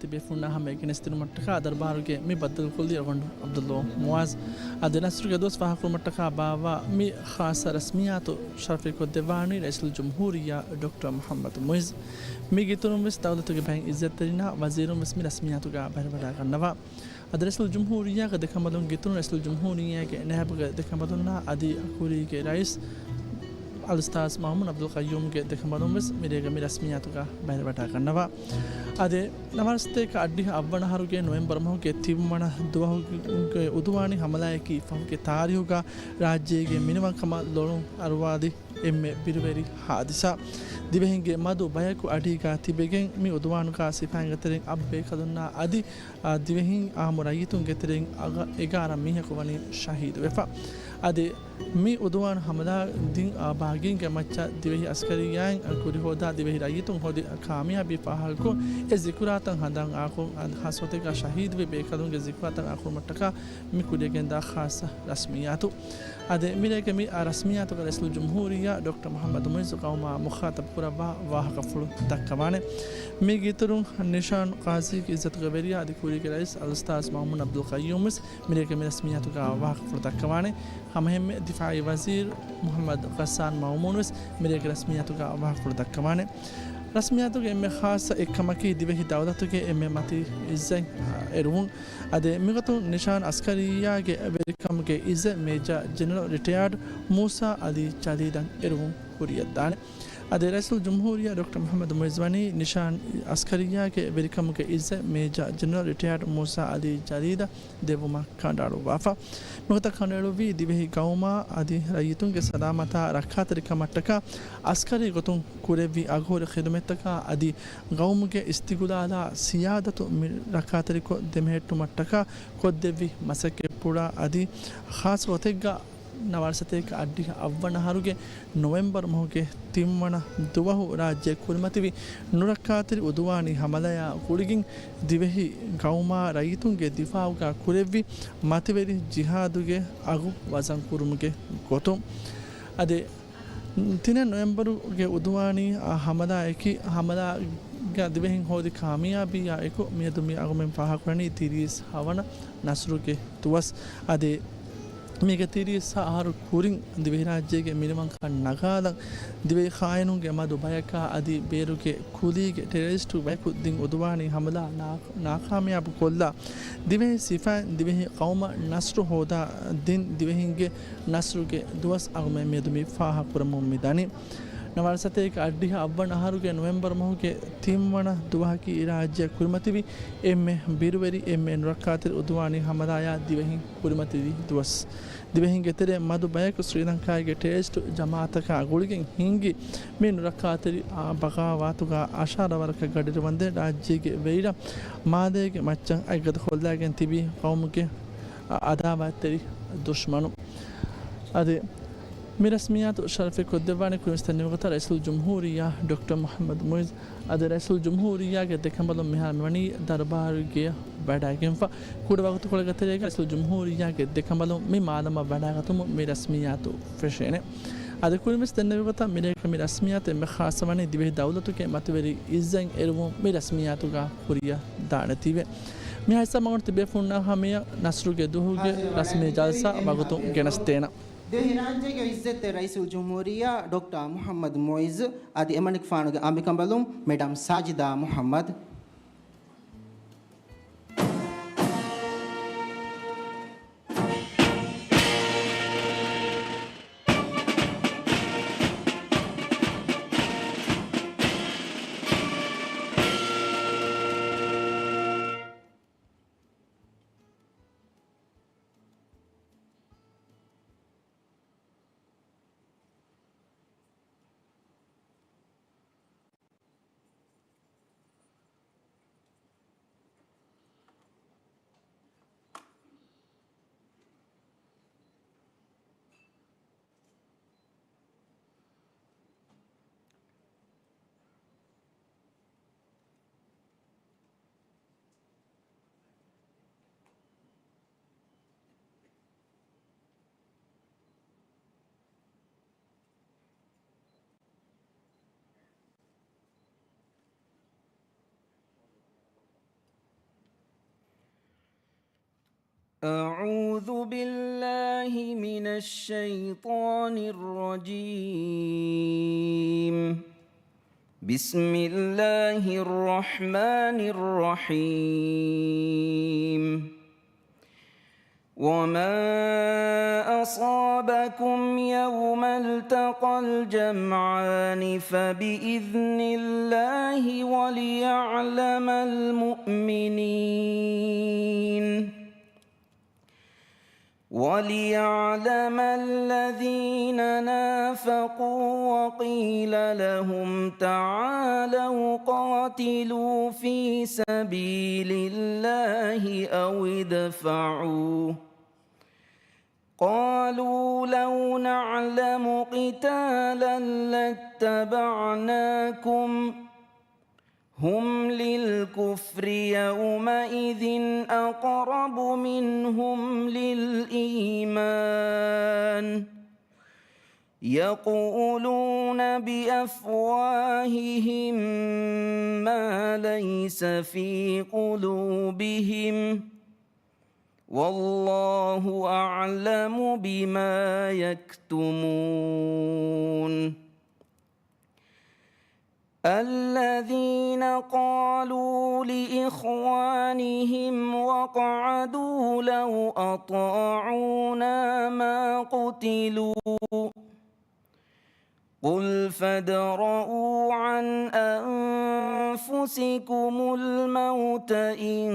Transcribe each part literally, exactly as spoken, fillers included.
ތިބޭފުންނާ ހަމަޔަށް ގެނެސްދިނުމަށްޓަކާ ދަރުބާރުގެ މި ބައްދަލުކޮށްލީ އަޅުގަނޑު ޢަބްދުﷲ މުޢާޒް. އަދި ނަސްރުގެ ދުވަސް ފާހަގަކުރުމަށްޓަކާ ބާއްވާ މި ޚާއްޞަ ރަސްމިއްޔާތު ޝަރަފެއްކޮށްދެއްވާނީ ރައީސުލްޖުމްހޫރިއްޔާ ޑޮކްޓަރ މުޙައްމަދު މުޢިއްޒު. މި ގިތުނުން ވެސް ދައުލަތުގެ ބައެއް ޢިއްޒަތްތެރިންނާ ވަޒީރުން ވެސް މި ރަސްމިއްޔާތުގަ ބައިވެރިވަޑައިގަންނަވާ. އަދި ރައީސުލްޖުމްހޫރިއްޔާގެ ދެކަނބަލުން ގިތުނު ރައީސުލްޖުމްހޫރިއްޔާގެ ނައިބުގެ ދެކަނބަލުންނާ އަދި ކުރީގެ ރައީސް އަލްއުސްތާޛް މައުމޫން ޢަބްދުލް ޤައްޔޫމްގެ ދެކަނބަލުން ވެސް މިރޭގަ މި ރަސްމިއްޔާތުގަ ބައިވެރިވަޑައިގަންނަވާ. އަދި ނަވާރަ ސަތޭކަ އަށްޑިހަ އަށްވަނަ އަހަރުގެ ނޮވެމްބަރު މަހުގެ ތިންވަނަ ދުވަހުގެ ޢުދުވާނީ ހަމަލާއަކީ ފަހުގެ ތާރީހުގަ ރާއްޖޭގެ މިނިވަންކަމަށް ލޮޅުން އަރުވާލި އެންމެ ބިރުވެރި ހާދިސާ. ދިވެހިންގެ މަދު ބަޔަކު އަޑީގަ ތިބެގެން މި ޢުދުވާނުގަ ސިފައިންގެ ތެރެއިން އަށް ބޭކަލުންނާ އަދި އާ، ދިވެހިން އާއްމު ރައްޔިތުންގެ ތެރެއިން އަގަ-، އެގާރަ މީހަކު ވަނީ ޝަހީދުވެފަ. އަދި މި ޢުދުވާން ހަމަލާ ދިން، އާ، ބާޣީންގެ މައްޗަށް ދިވެހި އަސްކަރިއްޔާއިން ކުރިހޯދާ ދިވެހި ރައްޔިތުން ހޯދި ކާމިޔާބީ ފާހަގަކޮށް، އެ ޒިކުރާތައް ހަނދާން އާކުރުން، އަދި ޚާއްޞަ ގޮތެއްގަ ޝަހީދުވި ބޭކަލުންގެ ޒިކުރާތައް އާކުރުމަށްޓަކާ މި ކުރިޔަށް ގެންދާ ޚާއްޞަ ރަސްމިއްޔާތު. އަދި މިރޭގެ މި ރަސްމިއްޔާތުގަ ރައީސުލްޖުމްހޫރިއްޔާ ޑޮކްޓަރ މުޙައްމަދު މުޢިއްޒު ޤައުމާ މުޚާޠަބު ކުރައްވާ ވާހަކަފުޅު ދައްކަވާނެ. މި ގިތުނުން ނިޝާން ޤާޟީގެ ޢިއްޒަތުގެ ވެރިޔާ އަދި ކުރީގެ ރައީސް އަލްއުސްތާޛް މައުމޫން ޢަބްދުލް ޤައްޔޫމް ވެސް މިރޭގެ މި ރަސްމިއްޔާތުގަ ވާހަކަފުޅު ދައްކަވާނެ. ހަމައެހެންމެ ދިފާޢީ ވަޒީރު މުޙައްމަދު ޣައްސާން މައުމޫން ވެސް މިރޭގެ ރަސްމިއްޔާތުގަ ވާހަކަފުޅު ދައްކަވާނެ. ރަސްމިއްޔާތުގެ އެންމެ ޚާއްޞަ އެއްކަމަކީ، ދިވެހި ދައުލަތުގެ އެންމެ މަތީ ޢިއްޒަތް އެރުވުން. އަދި މިގޮތުން ނިޝާން އަސްކަރިއްޔާގެ ވެރިކަމުގެ ޢިއްޒަތް މޭޖާ ޖެނެރަލް ރިޓަޔާޑް މޫސާ ޢަލީ ޖަލީލަށް އެރުވުން ކުރިޔަށްދާނެ. އަދި ރައީސުލްޖުމްހޫރިއްޔާ ޑޮކްޓަރ މުޙައްމަދު މުޢިއްޒު ވަނީ ނިޝާން އަސްކަރިއްޔާގެ ވެރިކަމުގެ ޢިއްޒަތް މޭޖާ ޖެނެރަލް ރިޓަޔާޑް މޫސާ ޢަލީ ޖަލީލަށް ދެއްވުމަށް ކަނޑައަޅުއްވާފަ. މިގޮތަށް ކަނޑައެޅުއްވީ ދިވެހި ޤައުމާ އަދި ރައްޔިތުންގެ ސަލާމަތާ ރައްކާތެރިކަމަށްޓަކާ އަސްކަރީ ގޮތުން ކުރެއްވި އަގުހުރި ޚިދުމަތްތަކާ އަދި ޤައުމުގެ އިސްތިޤުލާލާ ސިޔާދަތު މި ރައްކާތެރިކޮށް ދެމެހެއްޓުމަށްޓަކާ ކޮށްދެއްވި މަސައްކަތްޕުޅާ އަދި ޚާއްޞަ ގޮތެއްގަ ނަވާރަ ސަތޭކަ އަށްޑިހަ އަށްވަނަ އަހަރުގެ ނޮވެމްބަރު މަހުގެ ތިންވަނަ ދުވަހު ރާއްޖެ ކުރިމަތިވި ނުރައްކާތެރި ޢުދުވާނީ ހަމަލާއާ ގުޅިގެން ދިވެހި ޤައުމާ ރައްޔިތުންގެ ދިފާޢުގަ ކުރެއްވި މަތިވެރި ޖިހާދުގެ އަގު ވަޒަން ކުރުމުގެ ގޮތުން. އަދި ތިނެއް ނޮވެމްބަރުގެ ޢުދުވާނީ އާ ހަމަލާއަކީ، ހަމަލާގަ ދިވެހިން ހޯދި ކާމިޔާބީއާ އެކު މިއަދު މި އަޅުގަނޑުމެން ފާހަގަކުރަނީ ތިރީސް ހަވަނަ ނަސްރުގެ ދުވަސް. އަދި މީގެ ތިރީސް އަހަރު ކުރިން ދިވެހިރާއްޖޭގެ މިނިވަންކަން ނަގާލަން، ދިވެހި ޚާއިނުންގެ މަދު ބަޔަކާ އަދި ބޭރުގެ ކުލީގެ ޓެރަރިސްޓު ބަޔަކު ދިން ޢުދުވާނީ ހަމަލާ ނާ-، ނާކާމިޔާބު ކޮށްލާ، ދިވެހި ސިފައިން ދިވެހި ޤައުމަށް ނަސްރު ހޯދާ ދިން ދިވެހިންގެ ނަސްރުގެ ދުވަސް އަޅުގަނޑުމެން މިއަދު މި ފާހަގަކުރަމުން މި ދަނީ. ނަވާރަ ސަތޭކަ އަށްޑިހަ އަށްވަނަ އަހަރުގެ ނޮވެމްބަރު މަހުގެ ތިންވަނަ ދުވަހަކީ ރާއްޖެއަށް ކުރިމަތިވި އެންމެ ބިރުވެރި، އެންމެ ނުރައްކާތެރި ޢުދުވާނީ ހަމަލާއާ ދިވެހިން ކުރިމަތިވި ދުވަސް. ދިވެހިންގެ ތެރޭ މަދު ބަޔަކު ސްރީލަންކާގެ ޓެރަރިސްޓު ޖަމާޢަތަކާ ގުޅިގެން ހިންގި މި ނުރައްކާތެރި، އާ، ބަޣާވާތުގަ އަށާރަ ވަރަކަށް ގަޑިއަރުވަންދެން ރާއްޖޭގެ ވެރިރަށް މާލޭގެ މައްޗަށް އަތްގަދަކޮށްލައިގެން ތިބީ ޤައުމުގެ އަ-، އަދާވާތްތެރި ދުޝްމަނު. އަދި މި ރަސްމިއްޔާތު ޝަރަފެއް ކޮށްދެއްވާނެ ކުރިން ސްތެންނެވި ގޮތަށް ރައީސުލްޖުމްހޫރިއްޔާ ޑޮކްޓަރ މުޙައްމަދު މުޢިއްޒު. އަދި ރައީސުލްޖުމްހޫރިއްޔާގެ ދެކަނބަލުން މިހާރު މިވަނީ ދަރުބާރުގެއަށް ވަޑައިގެންފަ. ކުޑަ ވަގުތުކޮޅެއްގެ ތެރޭގަ ރައީސުލްޖުމްހޫރިއްޔާގެ ދެކަނބަލުން މި މާލަމަށް ވަޑައިގަތުމުން މި ރަސްމިއްޔާތު ފެށޭނެ. އަދި ކުރިން ސްތެންނެވި ގޮތަށް މިރޭގެ މި ރަސްމިއްޔާތު އެންމެ ޚާއްޞަވަނީ ދިވެހި ދައުލަތުގެ މަތިވެރި ޢިއްޒަތް އެރުވުން މި ރަސްމިއްޔާތުގަ ކުރިއަށް ދާނެތީވެ. މިހާ ހިސާބަށް އަޅުގަނޑު ތިބޭފުންނާ ހަމަޔަށް ނަސްރުގެ ދުވަހުގެ ރަސްމީ ޖަލްސާ ވަގުތުން ގެނެސްދޭނަން. ދިވެހިރާއްޖޭގެ ޢިއްޒަތްތެރި ރައީސުލްޖުމްހޫރިއްޔާ ޑޮކްޓަރ މުޙައްމަދު މުޢިއްޒު އަދި އެމަނިކުފާނުގެ އަނބިކަނބަލުން މެޑަމް ސާޖިދާ މުޙައްމަދު. أعوذ بالله من الشيطان الرجيم. بسم الله الرحمن الرحيم. وما أصابكم يوم التقى الجمعان فبإذن الله وليعلم المؤمنين. وليعلم الذين نافقوا وقيل لهم تعالوا قاتلوا في سبيل الله أو ادفعوا قالوا لو نعلم قتالا لاتبعناكم هم للكفر يومئذ أقرب منهم للإيمان يقولون بأفواههم ما ليس في قلوبهم والله أعلم بما يكتمون. الذين قالوا لإخوانهم وقعدوا لو أطاعونا ما قتلوا قل فادرءوا عن أنفسكم الموت إن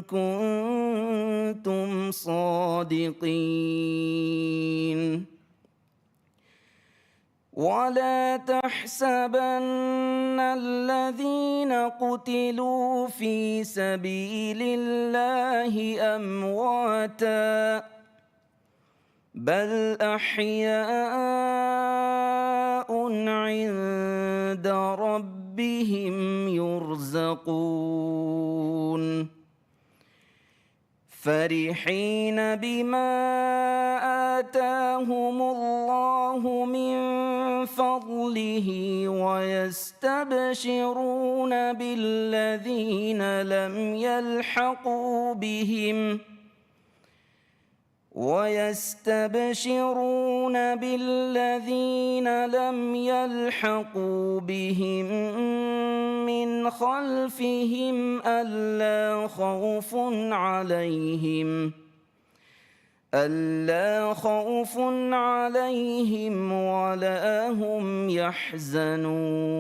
كنتم صادقين. ولا تحسبن الذين قتلوا في سبيل الله أمواتا بل أحياء عند ربهم يرزقون. فرحين بما آتاهم الله من فضله ويستبشرون بالذين لم يلحقوا بهم ويستبشرون بالذين لم يلحقوا بهم من خلفهم ألا خوف عليهم ألا خوف عليهم ولا هم يحزنون.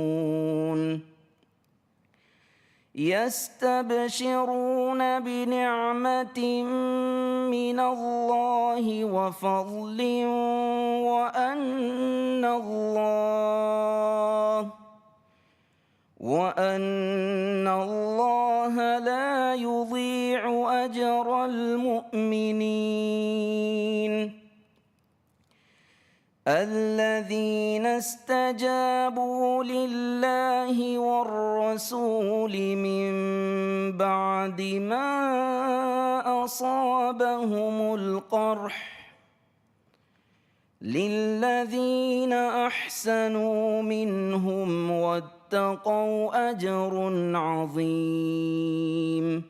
يستبشرون بنعمة من الله وفضل وأن الله وأن الله لا يضيع أجر المؤمنين. الذين استجابوا لله والرسول من بعد ما أصابهم القرح للذين أحسنوا منهم واتقوا أجر عظيم.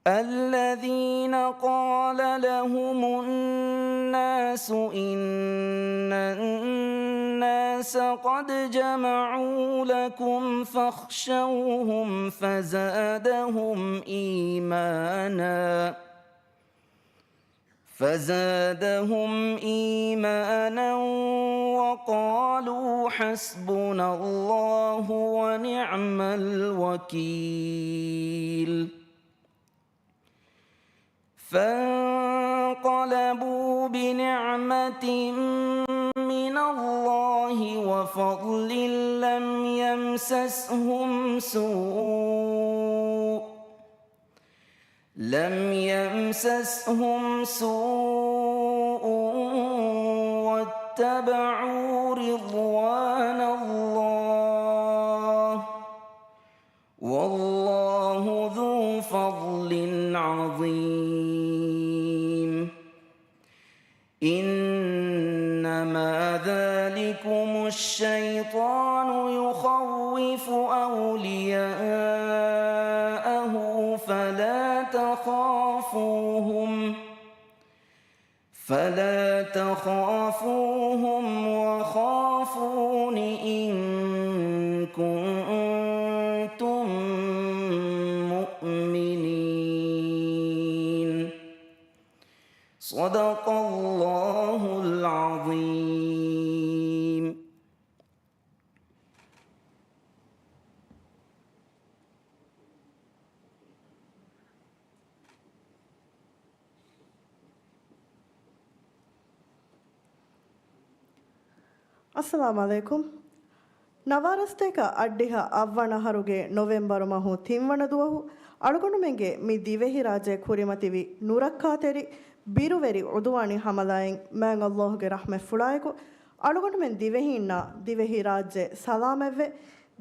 الذين قال لهم الناس إن الناس قد جمعوا لكم فاخشوهم فزادهم إيمانا فزادهم إيمانا وقالوا حسبنا الله ونعم الوكيل. فانقلبوا بنعمة من الله وفضل لم يمسسهم سوء لم يمسسهم سوء واتبعوا رضوان الله والله ذو فضل عظيم. إنما ذلكم الشيطان يخوف أولياءه فلا تخافوهم فلا تخافوهم وخافون إن كنتم مؤمنين. صدق الله العظيم. އައްސަލާމު ޢަލައިކުމް. ނަވާރަސްތޭކަ އަށްޑިހަ އަށްވަނަ އަހަރުގެ ނޮވެމްބަރު މަހު ތިންވަނަ ދުވަހު އަޅުގަނޑުމެންގެ މި ދިވެހިރާއްޖެ ކުރިމަތިވި ނުރައްކާތެރި ބިރުވެރި ޢުދުވާނީ ޙަމަލާއިން މާތް ﷲ ގެ ރަޙްމަތްފުޅާއެކު އަޅުގަނޑުމެން ދިވެހީންނާ ދިވެހިރާއްޖެ ސަލާމަތްވެ،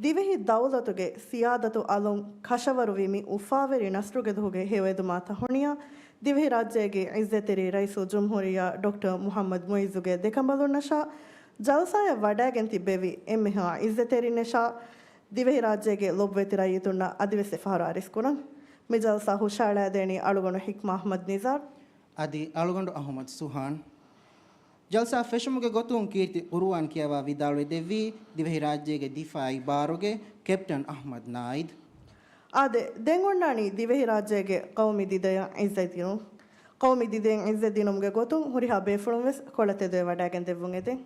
ދިވެހި ދައުލަތުގެ ސިޔާދަތު އަލުން ކަށަވަރުވީ މި އުފާވެރި ނަސްރުގެ ދުހުގެ ހެޔޮއެދުމާ ތަހުނިޔާ، ދިވެހިރާއްޖޭގެ ޢިއްޒަތްތެރި ރައީސުލްޖުމްހޫރިއްޔާ ޑޮކްޓަރ މުޙައްމަދު މުޢިއްޒުގެ ދެކަނބަލުންނަށާ، ޖަލްސާއަށް ވަޑައިގެން ތިއްބެވި އެންމެހާ ޢިއްޒަތްތެރިންނަށާ، ދިވެހިރާއްޖޭގެ ލޮބުވެތި ރައްޔިތުންނަށް އަދިވެސް އެފަހަރު އަރިސްކުރަން. މި ޖަލްސާ ހުށައަޅައިދޭނީ އަޅުގަނޑު ޙިކްމާ އަޙްމަދު ނިޒާރު. އަދި އަޅުގަނޑު އަޙްމަދު ސުހާން. ޖަލްސާ ފެށުމުގެ ގޮތުން ކީރިތި ޤުރުއާން ކިޔަވާ ވިދާޅުވެ ދެއްވީ، ދިވެހިރާއްޖޭގެ ދިފާޢީ ބާރުގެ ކެޕްޓަން އަޙްމަދު ނާއިދު. އާދެ، ދެން އޮންނާނީ ދިވެހިރާއްޖޭގެ ޤައުމީ ދިދަޔަށް ޢިއްޒަތް ދިނުން. ޤައުމީ ދިދަޔަށް ޢިއްޒަތް ދިނުމުގެ ގޮތުން ހުރިހާ ބޭފުޅުން ވެސް ކޮޅަށް ތެދުވެ ވަޑައިގެން ދެއްވުން އެދެން.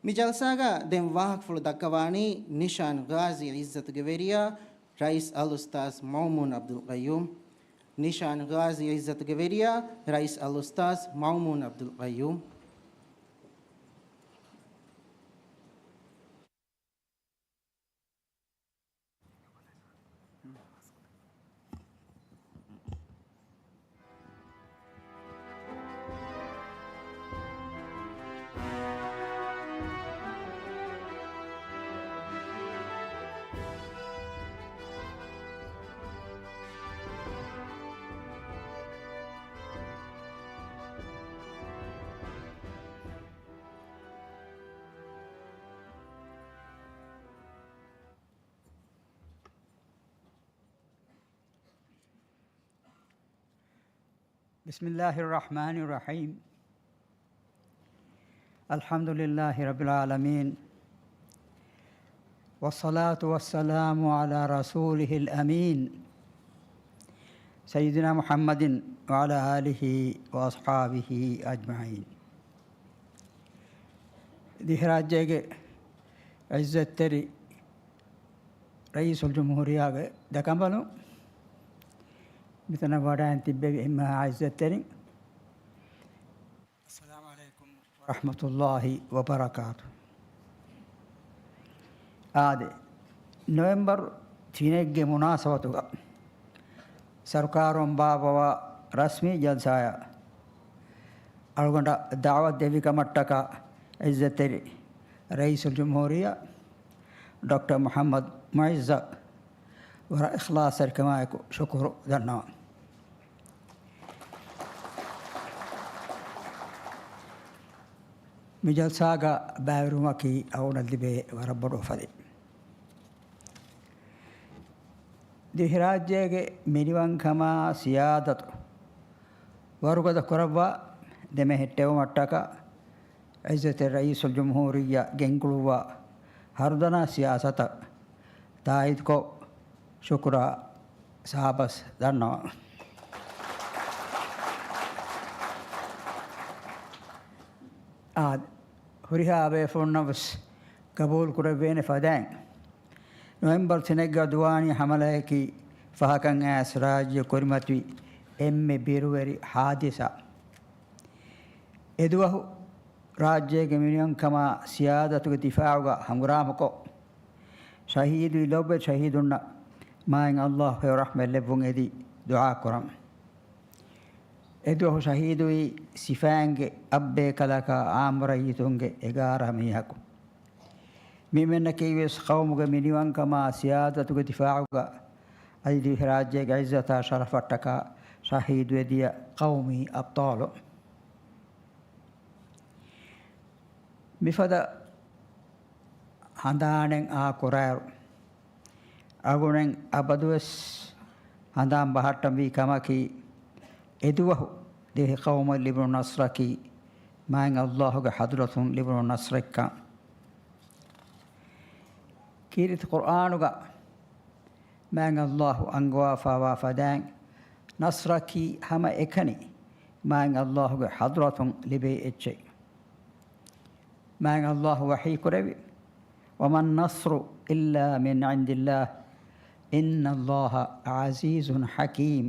މި ޖަލްސާގަ ދެން ވާހަކަފުޅު ދައްކަވާނީ ނިޝާން ޣާޒީ ޢިއްޒަތުގެ ވެރިޔާ ރައީސް އަލްއުސްތާޛް މައުމޫން ޢަބްދުލް ޤައްޔޫމް. ނިޝާން ޣާޒީ ޢިއްޒަތުގެ ވެރިޔާ ރައީސް އަލްއުސްތާޛް މައުމޫން ޢަބްދުލް ޤައްޔޫމް. بسم الله الرحمن الرحيم. الحمد لله رب العالمين. والصلاة والسلام على رسوله الأمين سيدنا محمد وعلى آله وأصحابه أجمعين. ދިވެހިރާއްޖޭގެ ޢިއްޒަތްތެރި ރައީސުލްޖުމްހޫރިއްޔާގެ ދެކަނބަލުން، މިތަނަށް ވަޑައިގެން ތިއްބެވި އެންމެހާ ޢިއްޒަތްތެރިން، އައްސަލާމު ޢަލައިކުމް ورحمة الله وبركاته. އާދެ، ނޮވެމްބަރު ތިނެއްގެ މުނާސަބަތުގަ ސަރުކާރުން ބާއްވަވާ ރަސްމީ ޖަލްސާއަށް އަޅުގަނޑަށް ދަޢުވަތު ދެއްވި ކަމަށްޓަކާ ޢިއްޒަތްތެރި ރައީސުލްޖުމްހޫރިއްޔާ ޑޮކްޓަރ މުޙައްމަދު މުޢިއްޒަށް ވަރަށް އިޚްލާޞްތެރިކަމާއެކު ޝުކުރު ދަންނަވަން. މި ޖަލްސާގަ ބައިވެރިވުމަކީ އަޅުގަނޑަށް ލިބޭ ވަރަށް ބޮޑު އުފަލެއް. ދިވެހިރާއްޖޭގެ މިނިވަންކަމާ ސިޔާދަތު ވަރުގަދަ ކުރައްވާ ދެމެހެއްޓެވުމަށްޓަކާ ޢިއްޒަތްތެރި ރައީސުލްޖުމްހޫރިއްޔާ ގެންގުޅުއްވާ ހަރުދަނާ ސިޔާސަތަށް ތާއީދުކޮށް، ޝުކުރާ ސަބާސް ދަންނަވަން. އާދެ، ހުރިހާ ބޭފުޅުންނަށް ވެސް ގަބޫލު ކުރެވޭނެ ފަދައިން، ނޮވެމްބަރު ތިނެއްގަ ދުވާނީ ހަމަލައަކީ ފަހަކަށް އައިސް ރާއްޖެ ކުރިމަތިވި އެންމެ ބިރުވެރި ހާދިސާ. އެދުވަހު ރާއްޖޭގެ މިނިވަންކަމާ ސިޔާދަތުގެ ދިފާޢުގަ ހަނގުރާމަކޮށް، ޝަހީދުވި ލޯބިވެތި ޝަހީދުންނަށް މާތް ﷲ ހެޔޮ ރަޙްމަތް ލެއްވުން އެދި ދުޢާ ކުރަން. އެދުވަހު ޝަހީދުވީ ސިފައިންގެ އަށްބޭކަލަކާ ޢާއްމު ރައްޔިތުންގެ އެގާރަ މީހަކު. މިމެންނަކީ ވެސް ޤައުމުގެ މިނިވަންކަމާ ސިޔާދަތުގެ ދިފާޢުގަ އަދި ދިވެހިރާއްޖޭގެ ޢިއްޒަތާ ޝަރަފަށްޓަކާ ޝަހީދުވެދިޔަ ޤައުމީ އަބްޠާލު. މިފަދަ ހަނދާނެއް އާ ކުރާއިރު، އަޅުގަނޑުމެން އަބަދުވެސް ހަނދާން ބަހައްޓަންވީ ކަމަކީ، އެދުވަހު ދިވެހި ޤައުމަށް ލިބުނު ނަޞްރަކީ މާތް ﷲ ގެ ޙަޟްރަތުން ލިބުނު ނަޞްރެއްކަން. ކީރިތި ޤުރްއާނުގަ މާތް ﷲ އަންގަވާފާވާ ފަދައިން، ނަޞްރަކީ ހަމައެކަނި މާތް ﷲ ގެ ޙަޟްރަތުން ލިބޭ އެއްޗެއް. މާތް ﷲ ވަޙީ ކުރެއްވި، وما النصر إلا من عند الله إن الله عزيز حكيم.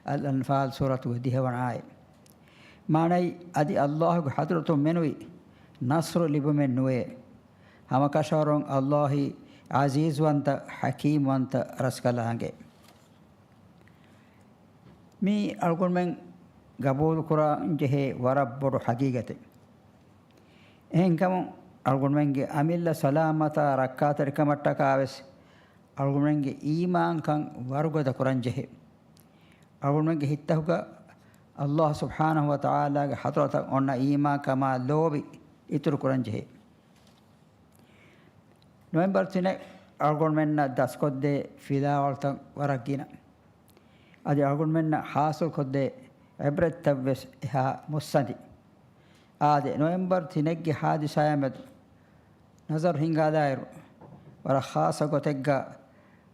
އަލްއަންފާލް ސޫރަތުގެ ދިހަވަނަ އާޔަތް. މާނައީ، އަދި ﷲ ގެ ޙަޟްރަތުން މެނުވީ ނަޞްރު ލިބުމެއް ނުވޭ. ހަމަކަށަވަރުން ﷲ ޢަޒީޒުވަންތަ، ޙަކީމްވަންތަ، ރަސްކަލާނގެ. މީ އަޅުގަނޑުމެން ގަބޫލުކުރަން ޖެހޭ ވަރަށް ބޮޑު ޙަޤީޤަތެއް. އެހެންކަމުން އަޅުގަނޑުމެންގެ އަމިއްލަ ސަލާމަތާ ރައްކާތެރިކަމަށްޓަކާ ވެސް އަޅުގަނޑުމެންގެ އީމާންކަން ވަރުގަދަ ކުރަން ޖެހޭ. އަޅުގަނޑުމެންގެ ހިތްތަކުގަ ﷲ ސުބްޙާނަހޫ ވަތަޢާލާގެ ޙަޟްރަތަށް އޮންނަ އީމާންކަމާ ލޯބި އިތުރު ކުރަން ޖެހޭ. ނޮވެމްބަރު ތިނެއް އަޅުގަނޑުމެންނަށް ދަސްކޮށްދޭ ފިލާވަޅުތައް ވަރަށް ގިނަ. އަދި އަޅުގަނޑުމެންނަށް ޙާޞިލްކޮށްދޭ ޢިބްރަތްތައް ވެސް އެހާ މުއްސަނދި. އާދެ، ނޮވެމްބަރު ތިނެއްގެ ޙާދިސާއާ މެދު ނަޒަރު ހިންގާލާއިރު، ވަރަށް ޚާއްޞަ ގޮތެއްގަ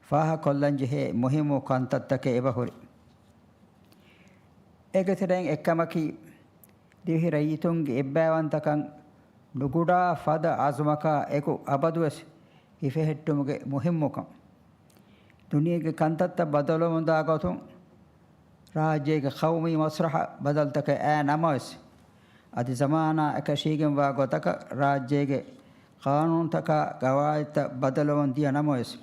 ފާހަގަކޮށްލަން ޖެހޭ މުހިއްމު ކަންތައްތަކެއް އެބަހުރި. އޭގެ ތެރެއިން އެއްކަމަކީ، ދިވެހި ރައްޔިތުންގެ އެއްބައިވަންތަކަން ނުގުޑާ ފަދަ އަޒުމަކާ އެކު އަބަދުވެސް ހިފެހެއްޓުމުގެ މުހިއްމުކަން. ދުނިޔޭގެ ކަންތައްތައް ބަދަލުވަމުންދާ ގޮތުން، ރާއްޖޭގެ ޤައުމީ މަސްރަޙަ ބަދަލުތަކެއް އައި ނަމަވެސް، އަދި ޒަމާނާ އެކަށީގެންވާ ގޮތަކަށް ރާއްޖޭގެ ޤާނޫނުތަކާ ގަވާއިދުތައް ބަދަލުވަމުން ދިޔަ ނަމަވެސް،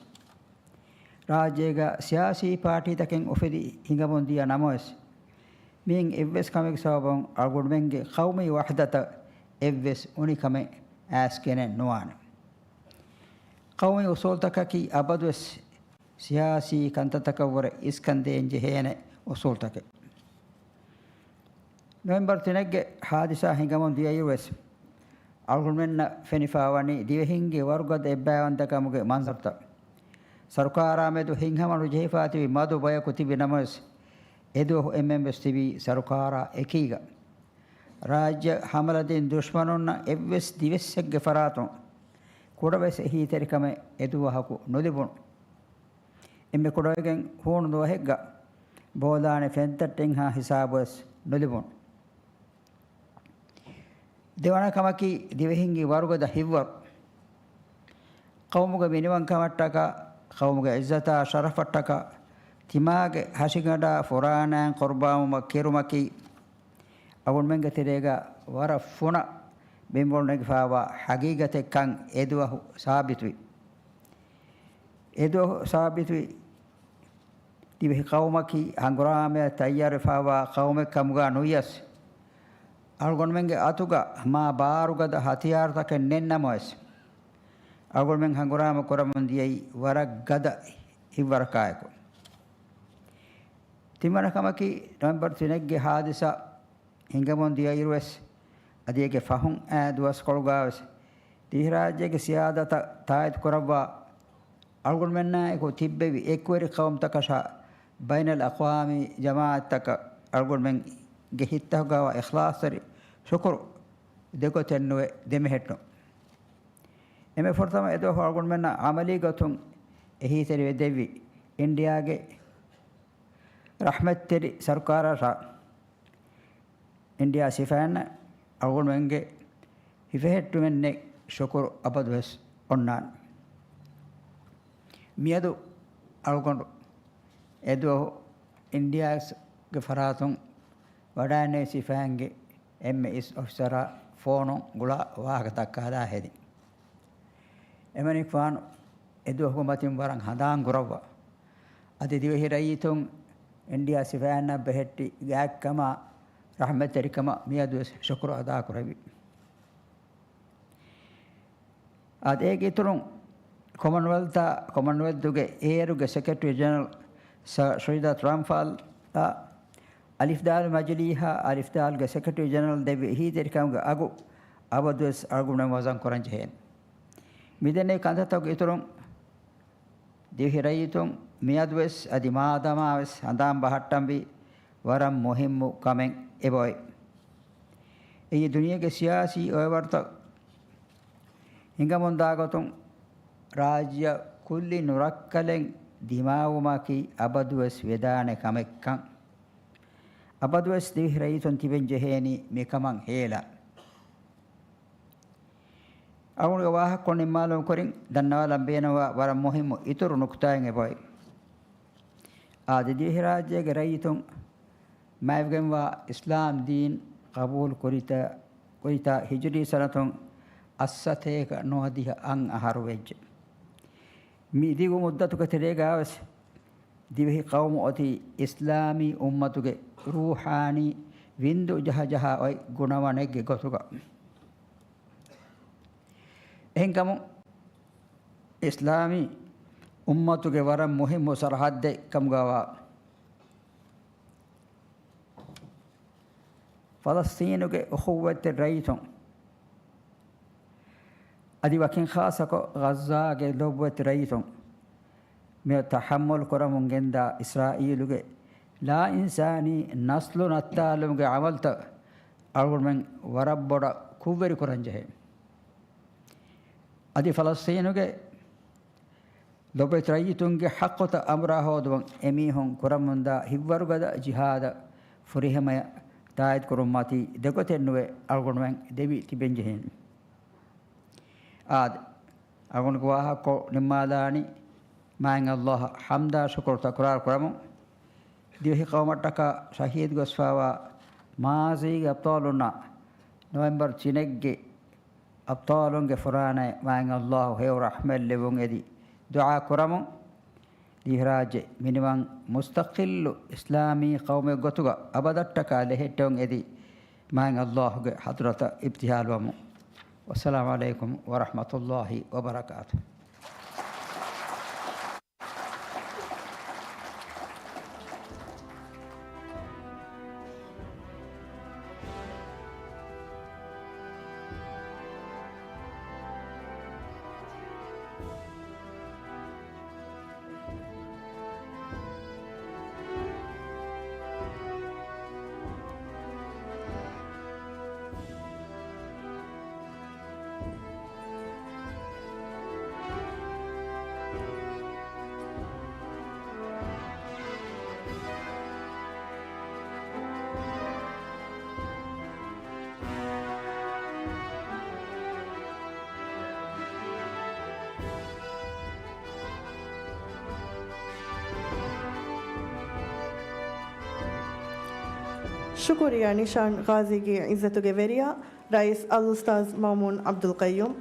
ރާއްޖޭގަ ސިޔާސީ ޕާޓީތަކެއް އުފެދި ހިނގަމުން ދިޔަ ނަމަވެސް، މިއިން އެއްވެސް ކަމެއްގެ ސަބަބުން އަޅުގަނޑުމެންގެ ޤައުމީ ވަޙްދަތަށް އެއްވެސް އުނިކަމެއް އައިސްގެނެއް ނުވާނެ. ޤައުމީ އުސޫލުތަކަކީ އަބަދުވެސް ސިޔާސީ ކަންތައްތަކަށްވުރެ އިސްކަންދޭން ޖެހޭނެ އުސޫލުތަކެއް. ނޮވެމްބަރު ތިނެއްގެ ހާދިސާ ހިނގަމުން ދިޔައިރުވެސް، އަޅުގަނޑުމެންނަށް ފެނިފާވަނީ ދިވެހިންގެ ވަރުގަދަ އެއްބައިވަންތަކަމުގެ މަންޒަރުތައް. ސަރުކާރާ މެދު ހިތްހަމަ ނުޖެހިފާ ތިބި މަދު ބަޔަކު ތިބި ނަމަވެސް، އެދުވަހު އެންމެންވެސް ތިބީ ސަރުކާރާ އެކީގަ. ރާއްޖެ ހަމަލަދިން ދުޝްމަނުންނަށް އެއްވެސް ދިވެއްސެއްގެ ފަރާތުން ކުޑަވެސް އެހީތެރިކަމެއް އެދުވަހަކު ނުލިބުނު. އެންމެ ކުޑަވެގެން ހޫނު ދުވަހެއްގަ ބޯލާނެ ފެންތައްޓެއްހާ ހިސާބުވެސް ނުލިބުނު. ދެވަނަ ކަމަކީ، ދިވެހިންގެ ވަރުގަދަ ހިތްވަރު. ޤައުމުގެ މިނިވަންކަމަށްޓަކާ، ޤައުމުގެ ޢިއްޒަތާ ޝަރަފަށްޓަކާ، ތިމާގެ ހަށިގަނޑާ ފުރާނައިން ޤުރުބާންވުމަށް ކިރުމަކީ، އަޅުގަނޑުމެންގެ ތެރޭގަ ވަރަށް ފުނަ ބިންވަޅު ނެގިފައިވާ ހަގީގަތެއްކަން އެދުވަހު ސާބިތުވި. އެދުވަހު ސާބިތުވި ދިވެހި ޤައުމަކީ ހަނގުރާމަޔަށް ތައްޔާރުވެފައިވާ ޤައުމެއް ކަމުގަ ނުވިޔަސް، އަޅުގަނޑުމެންގެ އަތުގަ މާ ބާރުގަދަ ހަތިޔާރުތަކެއް ނެތްނަމަވެސް، އަޅުގަނޑުމެން ހަނގުރާމަ ކުރަމުން ދިޔައީ ވަރަށް ގަދަ ހިތްވަރަކާއެކު. ތިންވަނަ ކަމަކީ، ނޮވެމްބަރު ތިނެއްގެ ހާދިސާ ހިނގަމުން ދިޔައިރުވެސް، އަދި އޭގެ ފަހުން އައި ދުވަސްކޮޅުގަވެސް ދިވެހިރާއްޖޭގެ ސިޔާދަތަށް ތާއީދު ކުރައްވާ، އަޅުގަނޑުމެންނާއެކު ތިއްބެވި އެކުވެރި ޤައުމުތަކަށާ ބައިނަލްއަޤްވާމީ ޖަމާޢަތްތަކަށް އަޅުގަނޑުމެންގެ ހިތްތަކުގައިވާ އިޚްލާޞްތެރި ޝުކުރު ދެގޮތެއްނުވެ ދެމެހެއްޓުން. އެންމެ ފުރަތަމަ އެދުވަހު އަޅުގަނޑުމެންނަށް ޢަމަލީ ގޮތުން އެހީތެރިވެ ދެއްވި އިންޑިއާގެ ރަޙްމަތްތެރި ސަރުކާރަށާ އިންޑިއާ ސިފައިންނަށް އަޅުގަނޑުމެންގެ ހިފެހެއްޓުމެއްނެތް ޝުކުރު އަބަދުވެސް އޮންނާނެ. މިއަދު އަޅުގަނޑު އެދުވަހު އިންޑިއާގެ ފަރާތުން ވަޑައިންނެވި ސިފައިންގެ އެންމެ އިސް އޮފިސަރާ ފޯނުން ގުޅާ ވާހަކަ ދައްކާލާ ހެދި. އެމަނިކުފާނު އެދުވަހުގެ މަތިން ވަރަށް ހަނދާން ކުރައްވާ. އަދި ދިވެހި ރައްޔިތުން އިންޑިއާ ސިފައިންނަށް ބެހެއްޓި ގާތްކަމާ ރަޙްމަތްތެރިކަމަށް މިއަދުވެސް ޝުކުރު އަދާކުރެއްވި. އާދެ، އޭގެ އިތުރުން ކޮމަންވެލްތާ، ކޮމަންވެލްތުގެ އޭރުގެ ސެކްރެޓަރީ ޖެނެރަލް ސަރ ޝޮއިދާ ތްރަންފާލްއާ އަލިފްދާލު މަޖިލީހާ އަލިފްދާލުގެ ސެކްރެޓަރީ ޖެނެރަލް ދެއްވި އެހީތެރިކަމުގެ އަގު އަބަދުވެސް އަޅުގަނޑުމެން ވަޒަން ކުރަން ޖެހޭނެ. މިދެންނެވި ކަންތައްތަކުގެ އިތުރުން ދިވެހި ރައްޔިތުން މިއަދުވެސް އަދި މާދަމާވެސް ހަނދާން ބަހައްޓަންވީ ވަރަށް މުހިއްމު ކަމެއް އެބައޮތް. އެއީ ދުނިޔޭގެ ސިޔާސީ އޮއެވަރުތައް ހިނގަމުންދާ ގޮތުން ރާއްޖެއަށް ކުއްލި ނުރައްކަލެއް ދިމާވުމަކީ އަބަދުވެސް ވެދާނެ ކަމެއްކަން، އަބަދުވެސް ދިވެހި ރައްޔިތުން ތިބެން ޖެހޭނީ މިކަމަށް ހޭލާ. އަޅުގަނޑުގެ ވާހަކަކޮޅު ނިންމާލުމަށް ކުރިން ދަންނަވާލަން ބޭނުންވާ ވަރަށް މުހިއްމު އިތުރު ނުކުތާއެއް އެބައޮތް. އާދެ، ދިވެހިރާއްޖޭގެ ރައްޔިތުން މައިވެގެންވާ އިސްލާމް ދީން ޤަބޫލު ކުރިތާ، ކުރިތާ ހިޖުރީ ސަނަތުން އައްސަތޭކަ ނުވަދިހަ އަށް އަހަރު ވެއްޖެ. މި ދިގު މުއްދަތުގެ ތެރޭގަވެސް ދިވެހި ޤައުމު އޮތީ އިސްލާމީ އުއްމަތުގެ ރޫޙާނީ ވިންދު ޖަހަޖަހާ އޮތް ގުނަވަނެއްގެ ގޮތުގަ. އެހެންކަމުން، އިސްލާމީ އުއްމަތުގެ ވަރަށް މުހިއްމު ސަރަހައްދެއް ކަމުގަވާ ފަލަސްޠީނުގެ އުޚުއްވަތްތެރި ރައްޔިތުން އަދި ވަކިން ޚާއްޞަކޮށް ޣައްޒާގެ ލޮބުވެތި ރައްޔިތުން މިއޮތް ތަޙައްމަލު ކުރަމުން ގެންދާ އިސްރާއީލުގެ ލާއިންސާނީ ނަސްލު ނައްތާލުމުގެ ޢަމަލުތައް އަޅުގަނޑުމެން ވަރަށް ބޮޑަށް ކުށްވެރި ކުރަން ޖެހޭ. އަދި ފަލަސްޠީނުގެ ލޮބުވެތި ރައްޔިތުންގެ ޙައްޤުތައް އަނބުރާ ހޯދުމަށް އެމީހުން ކުރަމުންދާ ހިތްވަރުގަދަ ޖިހާދަށް ފުރިހަމަޔަށް ތާއީދުކުރުން މަތީ ދެގޮތެއްނުވެ އަޅުގަނޑުމެން ދެވި ތިބެން ޖެހޭނެ. އާދެ، އަޅުގަނޑުގެ ވާހަކަކޮޅު ނިންމާލާނީ މާތް ﷲ އަށް ޙަމްދާ ޝުކުރު ތަކުރާރު ކުރަމުން. ދިވެހި ޤައުމަށްޓަކާ ޝަހީދު ގޮސްފައިވާ މާޒީގެ އަބްޠާލުންނަށް ނޮވެމްބަރު ތިނެއްގެ އަބްޠާލުންގެ ފުރާނައަށް މާތް ﷲ ހެޔޮ ރަޙްމަތް ލެއްވުން އެދި ދުޢާ ކުރަމުން، ދިވެހިރާއްޖެ މިނިވަން މުސްތަޤިއްލު އިސްލާމީ ޤައުމެއް ގޮތުގަ އަބަދަށްޓަކާ ލެހެއްޓެވުން އެދި، މާތް ﷲ ގެ ޙަޟްރަތަށް އިބްތިހާލުވަމުން. ވައްސަލާމު ޢަލައިކުމް ވަރަޙްމަތުﷲ ވަބަރަކާތުހު. ޝުކުރިއްޔާ ނިޝާން ޣާޒީގެ އިއްޒަތުގެ ވެރިޔާ ރައީސް އަލްއުސްތާޛް މައުމޫން ޢަބްދުލް ޤައްޔޫމް.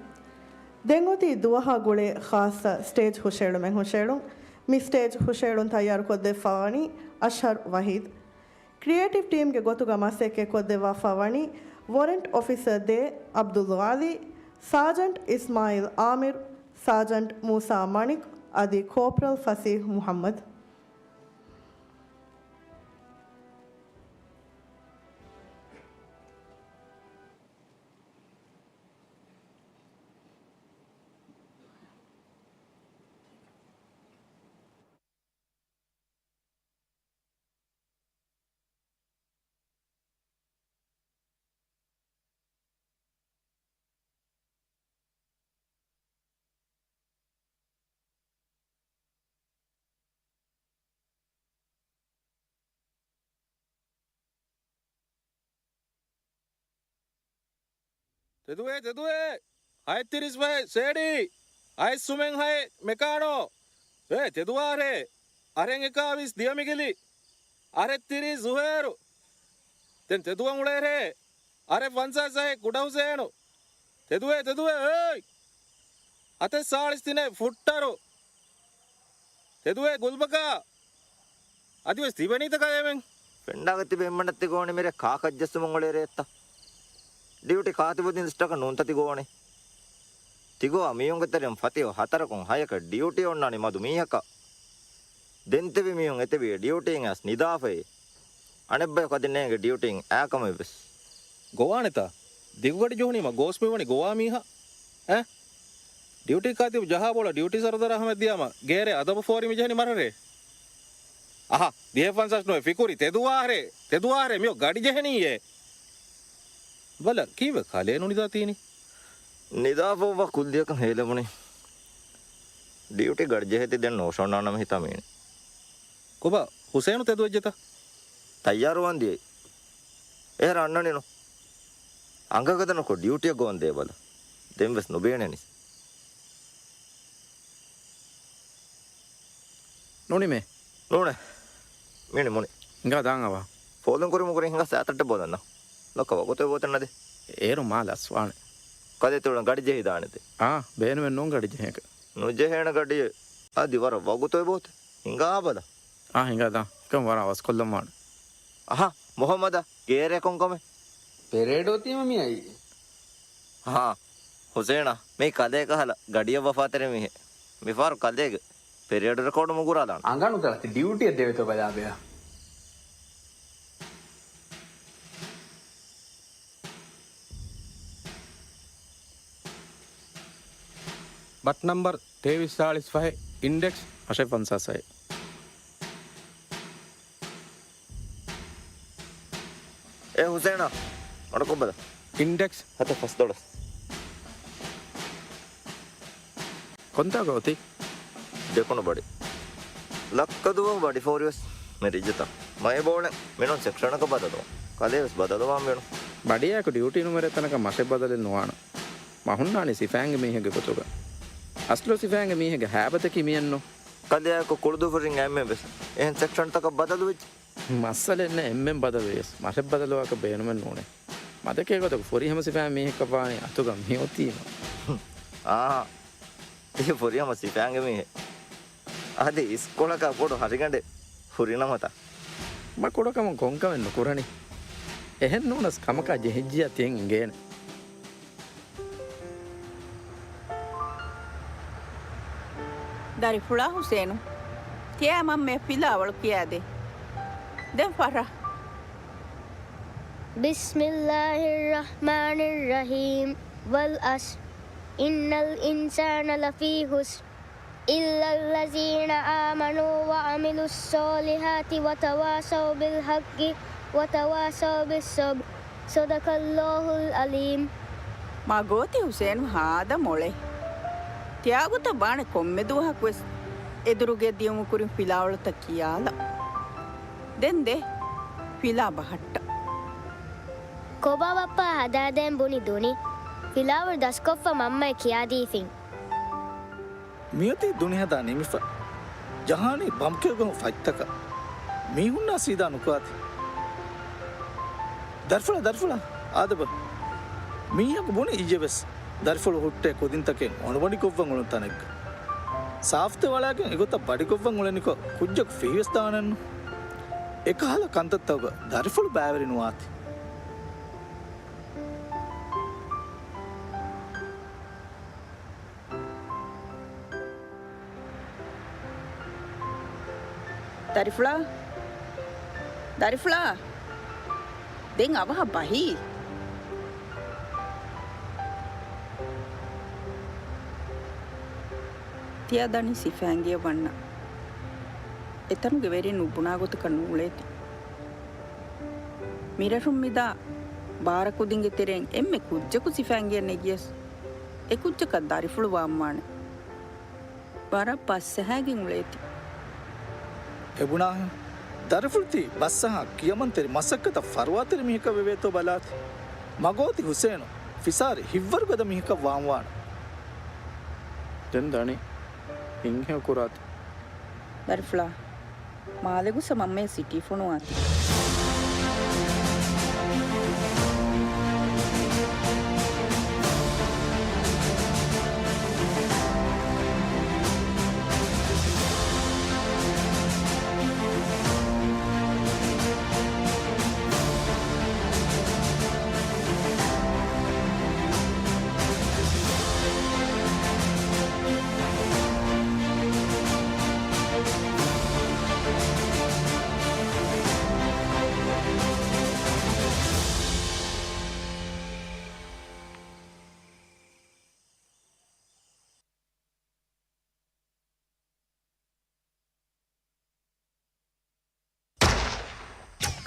ދެން އޮތީ ދުވަހާ ގުޅޭ ޚާއްޞަ ސްޓޭޖް ހުށައެޅުމެއް ހުށައެޅުން. މި ސްޓޭޖް ހުށައެޅުން ތައްޔާރުކޮށްދެއްވާ ވަނީ އަޝްހަރު ވަހީދު. ކްރިއޭޓިވް ޓީމްގެ ގޮތުގަ މަސައްކަތް ކޮށްދެއްވާފަ ވަނީ ވޮރެންޓް އޮފިސަރ ދޭ ޢަބްދުލް ޣާޒީ، ސާޖަންޓް އިސްމާޢީލް އާމިރު، ސާޖަންޓް މޫސާ މަނިކް އަދި ކޯޕްރަލް ފަސީޙް މުޙައްމަދު. ތެދުވޭ، ތެދުވޭ! ހައެއް ތިރީސް ފަހެއް ސޭޑީ! އައިސް ސުމެން ހައެއް މެކާނޯ! އޭ، ތެދުވާރޭ! އަރެއް އެކާވީސް ދިޔަމިގިލި! އަރެއް ތިރީސް ޒުހޭރު! ދެން ތެދުވަން އުޅޭރޭ! އަރެއް ފަންސާސް ހައެއް ކުޑަ ހުސޭނު! ތެދުވޭ، ތެދުވޭ، އޭތް! އަތެއް ސާޅީސް ތިނެއް ފުއްޓަރު! ތެދުވޭ ގުލްބަކާ! އަދިވެސް ތިބެނީތަ ކަލޭމެން؟ ފެންޑާގަ ތިބެ އެންމެންނަށް ތި ގޮވަނީ މިރޭ ކާކަށް ޖެއްސުމުން އުޅޭ ރެއެއްތަ؟ ޑިއުޓީ ކާތިބުއްދީން ލިސްޓަކަށް ނޫންތަ ތި ގޮވަނީ؟ ތި ގޮވާ މީހުންގެ ތެރެއިން ފަތިހު ހަތަރަކުން ހަޔަކަށް ޑިއުޓީ އޮންނާނީ މަދު މީހަކަށް. ދެން ތެބި މީހުން އެތެބި ޑިއުޓީން އައިސް ނިދާފައި. އަނެއްބަޔަކު އަދި ނޭނގެ ޑިއުޓީން އާކަމެއްވެސް. ގޮވާނެތާ؟ ދިގުގަޑި ޖެހުނީމަ ގޯސް މިވަނީ ގޮވާ މީހާ. އެ؟ ޑިއުޓީ ކާތިބު ޖަހާ ބޯޅަ ޑިއުޓީ ސަރުދާރާ އަހްމަދު ދިޔާމަ ގޭރޭ އަދަބު ފޯރި މި ޖެހެނީ މަރަރޭ. އަހަ، ދިހަ ފަންސާސް ނުވެ ފިކުރި ތެދުވާހަރޭ، ތެދުވާހަރޭ މިއޮ ގަޑި ޖެހެނީއޭ. ބަލަ، ކީއްވެ ކަލޭ ނުނިދާ ތީނީ؟ ނިދާފައްވާ ކުއްލިއަކަށް ހޭލެވުނީ. ޑިއުޓީ ގަޑި ޖެހޭތީ ދެން ނޯޝޯނާނަމަ ހިތާ މީނި. ކޮބާ، ހުސޭނު ތެދުވެއްޖެތަ؟ ތައްޔާރުވާން ދިޔައީ. އޭރަ އަންނަނީނު. އަނގަގަދަނުކޮށް ޑިއުޓީއަށް ގޮވަން ދޭބަލަ. ދެންވެސް ނުބޭނެނީސް. ނުނިމޭ. ނޫނޭ. މީނި މުނި. ހިނގާ ދާން އަވާ. ފޯލުން ކުރި މުގުރި ހިނގާ ސާތައްޓެ ބޯލަންނަ. ލޮކަ ވަގުތު ބޯތެއް ނަދެ. އޭރު މާ ލަސްވާނެ. ކަލޭ ތިއުޅަން ގަޑި ޖެހިދާނެތެ. އާ، ބޭނުމެއް ނޫން ގަޑި ޖެހޭކަ. ނުޖެހޭނެ ގަޑިއެއް. އަދި ވަރަށް ވަގުތު ބޯތެ. ހިނގާ ބަލަ. އާ، ހިނގާ ދާ. ކަން ވަރަށް އަވަސްކޮށްލަން ވާނެ. އަހަ، މުހައްމަދަށް ގޭރޭ ކޮންކަމެއް؟ ޕެރޭޑް އޮތީމަ މިއައީ. ހާ، ހުސޭނާ، މީ ކަލޭ ކަހަލަ ގަޑިއަށް ވަފާތެރި މީހެއް. މިފަހަރު ކަލޭގެ ޕެރޭޑް ރެކޯޑު މުގުރާލާނަ. އަނގަނުތަޅަތި ޑިއުޓީއަށް ދެވޭތޯ ބަލާބެޔާ. ބަޓް ނަމްބަރު ތޭވީސް ސާޅީސް ފަހެއް އިންޑެކްސް މަށެއް ފަންސާސް ހައެއް. އޭ ހުސޭނާ، މަޑުކޮށްބަލަ. އިންޑެކްސް ހަތަ ފަސްދޮޅަސް. ކޮންތާކަށް އޮތީ؟ ދެކުނު ބަޑި. ލައްކަ ދުވަހު ބަޑި ފޯރިވެސް މެރިއްޖެތަ؟ މައި ބޯޅެ މިނޫން ސެކްޝަނަކަށް ބަދަލުވާ. ކަލޭވެސް ބަދަލުވާން ވޭނު. ބަޑިއާއެކު ޑިއުޓީ ނުމެރޭ ތަނަކަށް މަށެއް ބަދަލެއް ނުވާނަ. މަ ހުންނާނީ ސިފައިންގެ މީހެއްގެ ގޮތުގަ. އަސްލު ސިފައިންގެ މީހެއްގެ ހައިބަތަކީ މިއެއްނު. ކަލެއާއެކު ކުޅުދުއްފުށިން އެންމެން ވެސް އެހެން ސެކްޝަންތަކަށް ބަދަލުވެއްޖެ. މައްސަލައެއް ނެތް، އެންމެން ބަދަލުވިޔަސް މަށެއް ބަދަލުވާކަށް ބޭނުމެއް ނޫނޭ. މަދެކޭ ގޮތަކު ފުރިހަމަ ސިފައިން މީހެއްކަށް ވާނީ އަތުގަ މިއޮތީމަ. އާ، ތި ފުރިހަމަ ސިފައިންގެ މީހެއް. އަދި އިސްކޮޅަކާ ބޮޑު ހަށިގަނޑެއް ހުރިނަމަތަ؟ މަ ކުޑަކަމުން ކޮންކަމެއް ނުކުރަނީ. އެހެން ނޫނަސް ކަމަކާ ޖެހިއްޖިޔާ ތިއެން އިނގޭނެ. ދަރިފުޅާ ހުސޭނު، ތިޔަ މަންމަ ފިލާވަޅު ކިޔާދޭ. ދެން ފަށަ. بسم الله الرحمن الرحيم. والعصر. إن الإنسان لفي خسر. إلا الذين آمنوا وعملوا الصالحات وتواصوا بالحق وتواصوا بالصبر. صدق الله العظيم. މާ ގޯތި ހުސޭނު ހާދަ މޮޅޭ. ތިޔާގޮތަށް ވާނެ ކޮންމެ ދުވަހަކުވެސް އެދުރުގެ ދިޔުމު ކުރިން ފިލާވަޅުތައް ކިޔާލަ. ދެން ދޭ، ފިލާ ބަހައްޓަ. ކޮބާ ބައްޕާ ހަދާދޭން ބުނި ދުނި؟ ފިލާވަޅު ދަސްކޮށްފަ މަންމައަށް ކިޔާދީފިން. މިއޮތީ ދުނިހަދާ ނިމިފަ. ޖަހާނީ ބަމްކެއުގަހު ފަތްތަކަށް. މީހުންނާ ސީދާ ނުކާތި. ދަރިފުޅާ، ދަރިފުޅާ، އާދެބަ. މީހަކު ބުނި އިއްޔެވެސް ދަރިފުޅު ހުއްޓޭ ކުދިންތަކެއް އޮނޑުމަޑިކޮށްވަން އުޅުނު ތަނެއްގަ. ސާފުތެ ވަޅާގެން އެގޮތަށް ބަޑިކޮށްވަން އުޅެނިކޮށް ކުއްޖަކު ފިހިވެސް ދާނެއްނު. އެކަހަލަ ކަންތައްތަކުގަ ދަރިފުޅު ބައިވެރި ނުވާތި. ދަރިފުޅާ! ދަރިފުޅާ! ދެން އަވަހަށް ބަހީ. ތިޔަ ދަނީ ސިފައިންގެއަށް ވަންނަ. އެތަނުގެ ވެރިން ނުބުނާ ގޮތަކަށް ނޫޅޭތި. މިރަށުން މިދާ ބާރަ ކުދިންގެ ތެރެއިން އެންމެ ކުއްޖަކު ސިފައިންގެއަށް ނެގިޔަސް، އެ ކުއްޖަކަށް ދަރިފުޅު ވާންވާނެ. ވަރަށް ބަސްއަހާގެން އުޅޭތި. އެބުނާހެން، ދަރިފުޅު ތި ބަސްއަހާ ކިޔަމަންތެރި މަސައްކަތަށް ފަރުވާތެރި މީހަކަށް ވެވޭތޯ ބަލާތި. މަގޯތި ހުސޭނު ފިސާރި ހިއްވަރުގަދަ މީހަކަށް ވާންވާނެ. ދެން ދަނީ ހިތްހެޔޮ ކުރާތި. ދަރިފުޅާ، މާލެ ގޮސް މަންމަޔަށް ސިޓީ ފޮނުވާތި.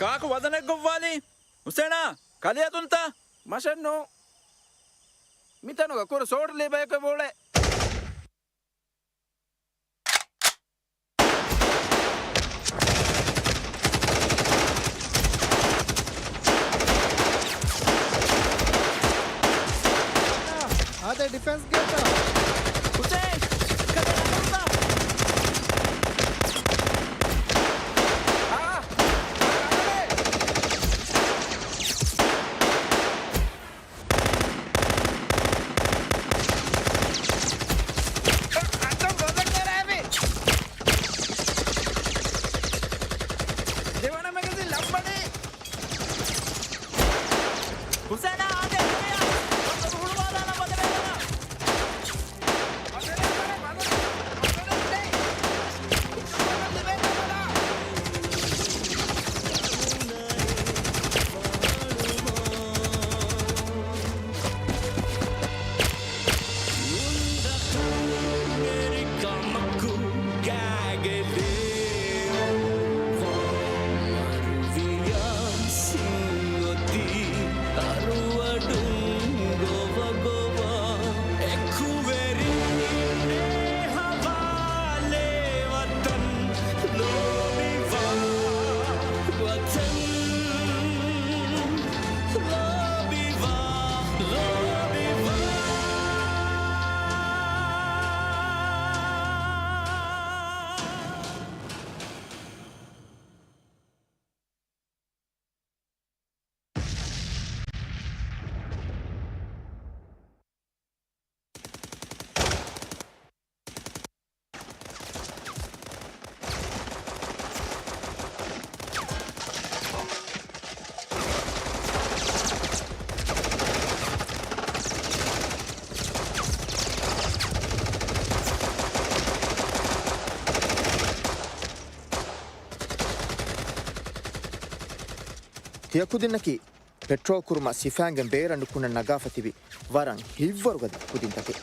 ކާކު ވަޒަނެއް ގޮއްވާލީ؟ ހުސޭނާ، ކަލެ އަތުންތަ؟ މަށެއް ނޫން. މިތަނުގަ ކުރު ސޯޓް ލީބަޔަކަށް ބޯޅަ. އާދެ، ޑިފެންސް ގެއްލާ. ހުސޭން! ކަލެ އަތުންތަ؟ އާ! ހުސޭނާ، އާދެ، އެދެވިޔާ. ހުޅުވާލާނަން ބަދަވެލަނާ. ތިޔަ ކުދިންނަކީ ޕެޓްރޯލް ކުރުމަށް ސިފައިންގެ ބޭރަށް ނުކުންނަން ނަގާފަ ތިބި ވަރަށް ހިތްވަރުގަދަ ކުދިންތަކެއް.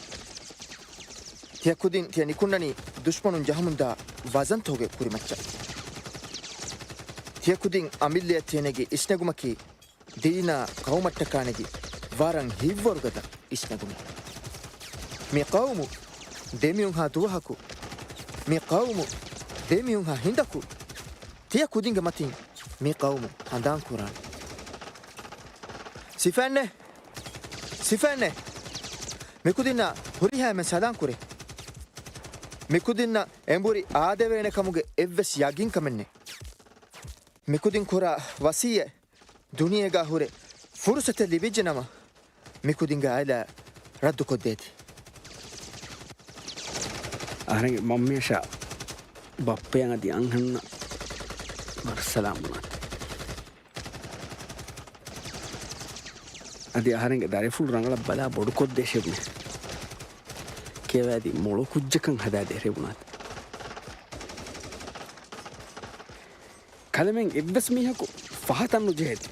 ތިޔަ ކުދިން ތިޔަ ނިކުންނަނީ ދުޝްމަނުން ޖަހަމުންދާ ވަޒަންތަކުގެ ކުރިމައްޗަށް. ތިޔަ ކުދިން އަމިއްލަޔަށް ތިޔަ ނެގި އިސްނެގުމަކީ ދީނާ ޤައުމަށްޓަކާ ނެގި ވަރަށް ހިތްވަރުގަދަ އިސްނެގުމެއް. މި ޤައުމު ދެމިއުންހާ ދުވަހަކު، މި ޤައުމު ދެމިއުންހާ ހިނދަކު، ތިޔަ ކުދިންގެ މަތިން މި ޤައުމު ހަނދާން ކުރާނެ. ސިފައިންނޭ! ސިފައިންނޭ! މިކުދިންނާ ހުރިހާ އެންމެން ސަލާން ކުރޭ. މިކުދިންނަށް އެނބުރި އާދެވޭނެ ކަމުގެ އެއްވެސް ޔަގީންކަމެއް ނެތް. މިކުދިން ކުރާ ވަސިއްޔަތް ދުނިޔޭގަ ހުރެ ފުރުސަތެއް ލިބިއްޖެ ނަމަ، މި ކުދިންގެ އާއިލާ ރައްދުކޮށްދޭތި. އަހަރެންގެ މަންމިޔަށާ ބައްޕަޔަށް އަދި އަންހެނުންނަށް ވަރަށް ސަލާމް ބުނާތި. އަދި އަހަރެންގެ ދަރިފުޅު ރަނގަޅަށް ބަލާ ބޮޑުކޮށްދޭށޭ ބުނޭ. ކިޔަވާދީ މޮޅު ކުއްޖަކަށް ހަދާދޭށޭ ބުނާތި. ކަލޭމެން އެއްވެސް މީހަކު ފަހަތަށް ނުޖެހޭތީ.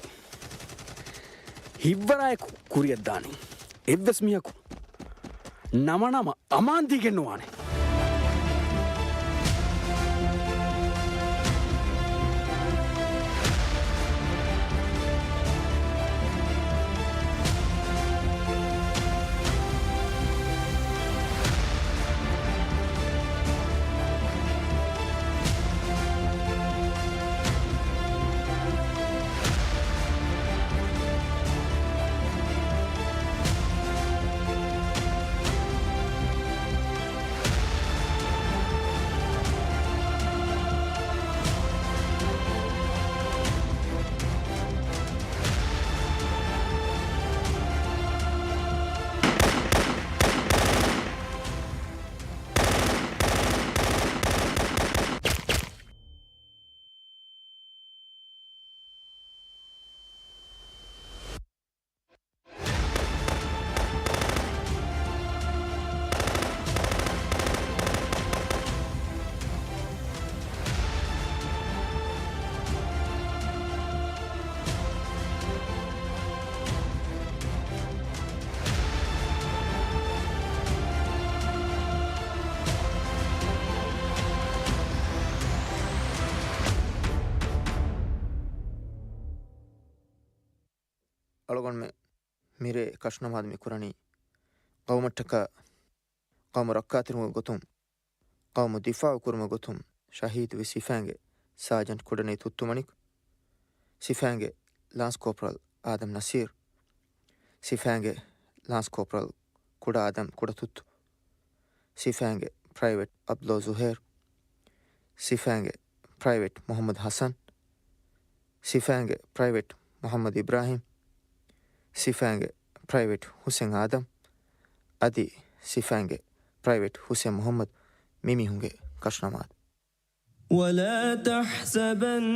ހިތްވަރާއެކު ކުރިއަށްދާނީ. އެއްވެސް މީހަކު ނަމަނަމަ އަމާން ދީގެން ނުވާނެ. އަޅުގަނޑުމެން މިރޭ ކަށުނަމާދު މި ކުރަނީ ޤައުމަށްޓަކާ ޤައުމު ރައްކާތެރިވުމުގެ ގޮތުން، ޤައުމު ދިފާޢު ކުރުމުގެ ގޮތުން ޝަހީދުވި ސިފައިންގެ ސާޖަންޓް ކުޑަނީ ތުއްތުމަނިކު، ސިފައިންގެ ލާންސް ކޯޕްރަލް އާދަމް ނަސީރު، ސިފައިންގެ ލާންސް ކޯޕްރަލް ކުޑަ އާދަމް ކުޑަތުއްތު، ސިފައިންގެ ޕްރައިވެޓް އަބްދުﷲ ޒުހޭރު، ސިފައިންގެ ޕްރައިވެޓް މުޙައްމަދު ޙަސަން، ސިފައިންގެ ޕްރައިވެޓް މުޙައްމަދު އިބްރާހީމް، ސިފައިންގެ ޕްރައިވެޓް ޙުސެން އާދަމް، އަދި ސިފައިންގެ ޕްރައިވެޓް ޙުސެން މުޙައްމަދު، މި މީހުންގެ ކަށުނަމާދު. ولا تحسبن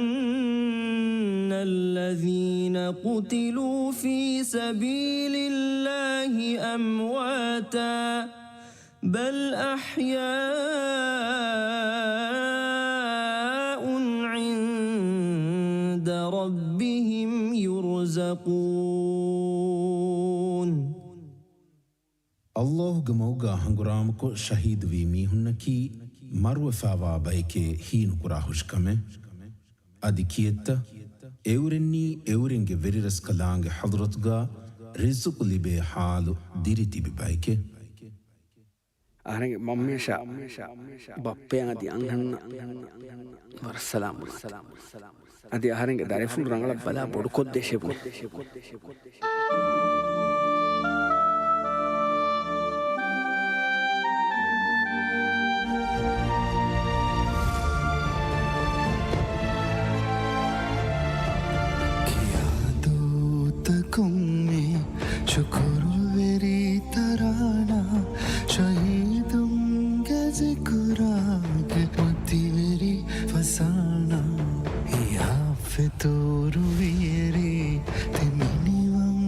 الذين قتلوا في سبيل الله أمواتا بل أحياء عند ربهم يرزقون. ﷲ ގެ މަގުގާ ހަނގުރާމަކޮށް ޝަހީދުވީ މީހުންނަކީ މަރުވެފާވާ ބައެކޭ ހީނުކުރާ ހުށިކަމެއް. އަދި ކިއެއްތަ؟ އެއުރެންނީ އެއުރެންގެ ވެރިރަސްކަލާނގެ ޙަޟްރަތުގާ ރިޒުޤު ލިބޭ ޙާލު ދިރިތިބި ބައެކޭ. އަހަރެންގެ މަންމިޔަށާ ބައްޕަޔަށް އަދި އަންހެނުންނަށް ވަރަށް ސަލާމް ބުނާތި. އަދި އަހަރެންގެ ދަރިފުޅު ރަނގަޅަށް ބަލާ ބޮޑުކޮށްދޭށޭ ބުނޭ. ކިޔާދޫތަކުން މި ޝުކުރުވެރި ތަރާނާ، ޝަހީދުންގެ ޒިކުރާގެ މަތިވެރި ފަސާނާ، ހިޔާ ފެތުރު ވިޔަރި ތިމިނިވަން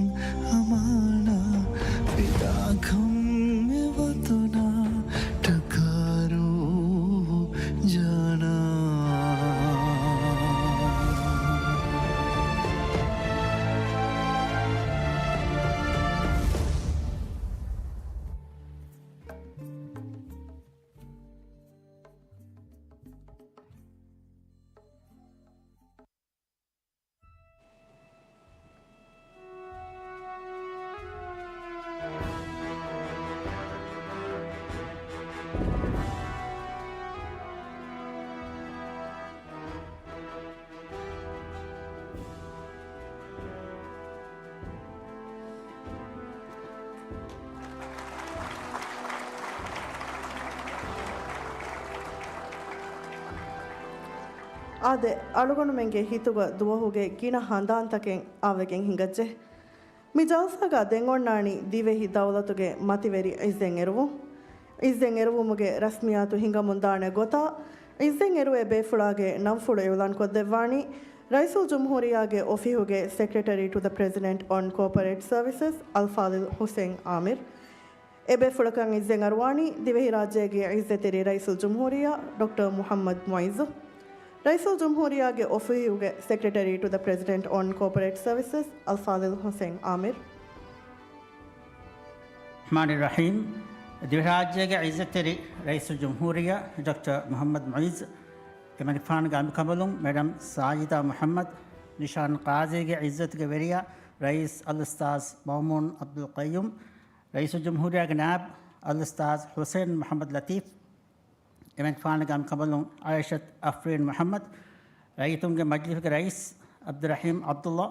އާދެ، އަޅުގަނޑުމެންގެ ހިތުގަ ދުވަހުގެ ގިނަ ހަނދާންތަކެއް އާވެގެން ހިނގައްޖެ. މި ޖަލްސާގަ ދެން އޮންނާނީ ދިވެހި ދައުލަތުގެ މަތިވެރި ޢިއްޒަތް އެރުވުން. ޢިއްޒަތް އެރުވުމުގެ ރަސްމިއްޔާތު ހިނގަމުންދާނެ ގޮތާ، ޢިއްޒަތް އެރުވޭ ބޭފުޅާގެ ނަންފުޅު އިޢުލާން ކޮށްދެއްވާނީ، ރައީސުލްޖުމްހޫރިއްޔާގެ އޮފީހުގެ Secretary to the President on Corporate Services، އަލްފާޟިލް ޙުސައިން ޢާމިރު. އެބޭފުޅަކަށް ޢިއްޒަތް އަރުވާނީ ދިވެހިރާއްޖޭގެ ޢިއްޒަތްތެރި ރައީސުލްޖުމްހޫރިއްޔާ ޑޮކްޓަރ މުޙައްމަދު މުޢިއްޒު. ރައީސުލްޖުމްހޫރިއްޔާގެ އޮފީހުގެ Secretary to the President on Corporate Services، އަލްފާޟިލް ޙުސައިން ޢާމިރު. ރަޙްމާނި ރަޙީމް. ދިވެހިރާއްޖޭގެ ޢިއްޒަތްތެރި ރައީސުލްޖުމްހޫރިއްޔާ ޑޮކްޓަރ މުޙައްމަދު މުޢިއްޒު، އެމަނިކުފާނުގެ އަނބިކަނބަލުން މެޑަމް ސާޖިދާ މުޙައްމަދު، ނިޝާން ޤާޟީގެ ޢިއްޒަތުގެ ވެރިޔާ ރައީސް އަލްއުސްތާޛު މައުމޫން އަބްދުލް ޤައްޔޫމް، ރައީސުލްޖުމްހޫރިއްޔާގެ ނާއިބު އަލްއުސްތާޛު ޙުސައިން މުޙައްމަދު ލަތީފް، އެމަނިކުފާނުގެ އަނބިކަނބަލުން ޢާއިޝަތު އަފްރީން މުޙައްމަދު، ރައްޔިތުންގެ މަޖިލިހުގެ ރައީސް އަބްދުއްރަޙީމް ޢަބްދުﷲ،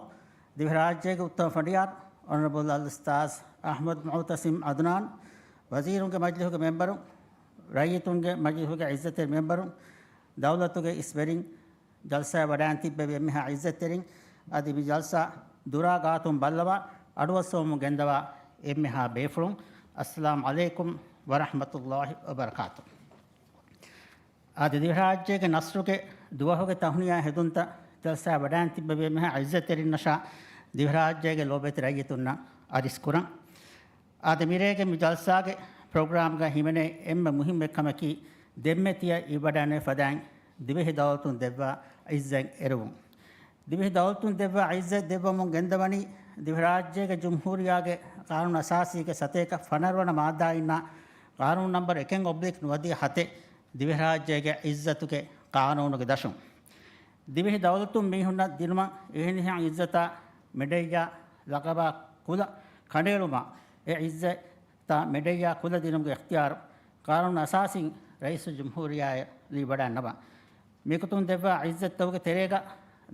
ދިވެހިރާއްޖޭގެ އުއްތަމަ ފަނޑިޔާރު އޮނަރަބަލް އަލްއުސްތާޛު އަޙްމަދު މުޢުތަޞިމް ޢަދުނާން، ވަޒީރުންގެ މަޖިލިހުގެ މެމްބަރުން، ރައްޔިތުންގެ މަޖިލިހުގެ ޢިއްޒަތްތެރި މެމްބަރުން، ދައުލަތުގެ އިސްވެރިން، ޖަލްސާއަށް ވަޑައިން ތިއްބެވި އެންމެހާ ޢިއްޒަތްތެރިން، އަދި މި ޖަލްސާ ދުރާ ގާތުން ބައްލަވާ، އަޑުއައްސަވަމުން ގެންދަވާ އެންމެހާ ބޭފުޅުން، އައްސަލާމު ޢަލައިކުމް ވަރަޙްމަތުﷲ ވަބަރަކާތު. އާދެ، ދިވެހިރާއްޖޭގެ ނަޞްރުގެ ދުވަހުގެ ތަހުނިޔާ ހެދުންތައް ޖަލްސާއަށް ވަޑައިން ތިއްބެވި އެންމެހާ ޢިއްޒަތްތެރިންނަށާ ދިވެހިރާއްޖޭގެ ލޯބިވެތި ރައްޔިތުންނަށް އަރިސް ކުރަން. އާދެ، މިރޭގެ މި ޖަލްސާގެ ޕްރޮގްރާމްގަ ހިމެނޭ އެންމެ މުހިއްމު އެއްކަމަކީ، ދެންމެ ތިޔަ އިވިވަޑައިން ފަދައިން ދިވެހި ދައުލަތުން ދެއްވާ ޢިއްޒަތް އެރުވުން. ދިވެހި ދައުލަތުން ދެއްވާ ޢިއްޒަތް ދެއްވަމުން ގެންދަވަނީ، ދިވެހިރާއްޖޭގެ ޖުމްހޫރިއްޔާގެ ޤާނޫނު އަސާސީގެ ސަތޭކަ ފަނަރަ ވަނަ މާއްދާއިންނާ ޤާނޫނު ނަންބަރު އެކެއް އޮބްލިކް ނުވަދިހަ ހަތެއް، ދިވެހިރާއްޖޭގެ ޢިއްޒަތުގެ ޤާނޫނުގެ ދަށުން. ދިވެހި ދައުލަތުން މީހުންނަށް ދިނުމަށް އެހެނިހެން ޢިއްޒަތާ މެޑައްޔާ ލަޤަބާ ކުލަ ކަނޑައެޅުމާ، އެ ޢިއްޒަތާ މެޑައްޔާ ކުލަ ދިނުމުގެ އިޚްތިޔާރު ޤާނޫނު އަސާސީން ރައީސުލްޖުމްހޫރިއްޔާއަށް ލިބިވަޑައިގަންނަވާ. މިގޮތުން ދެއްވާ ޢިއްޒަތްތަކުގެ ތެރޭގަ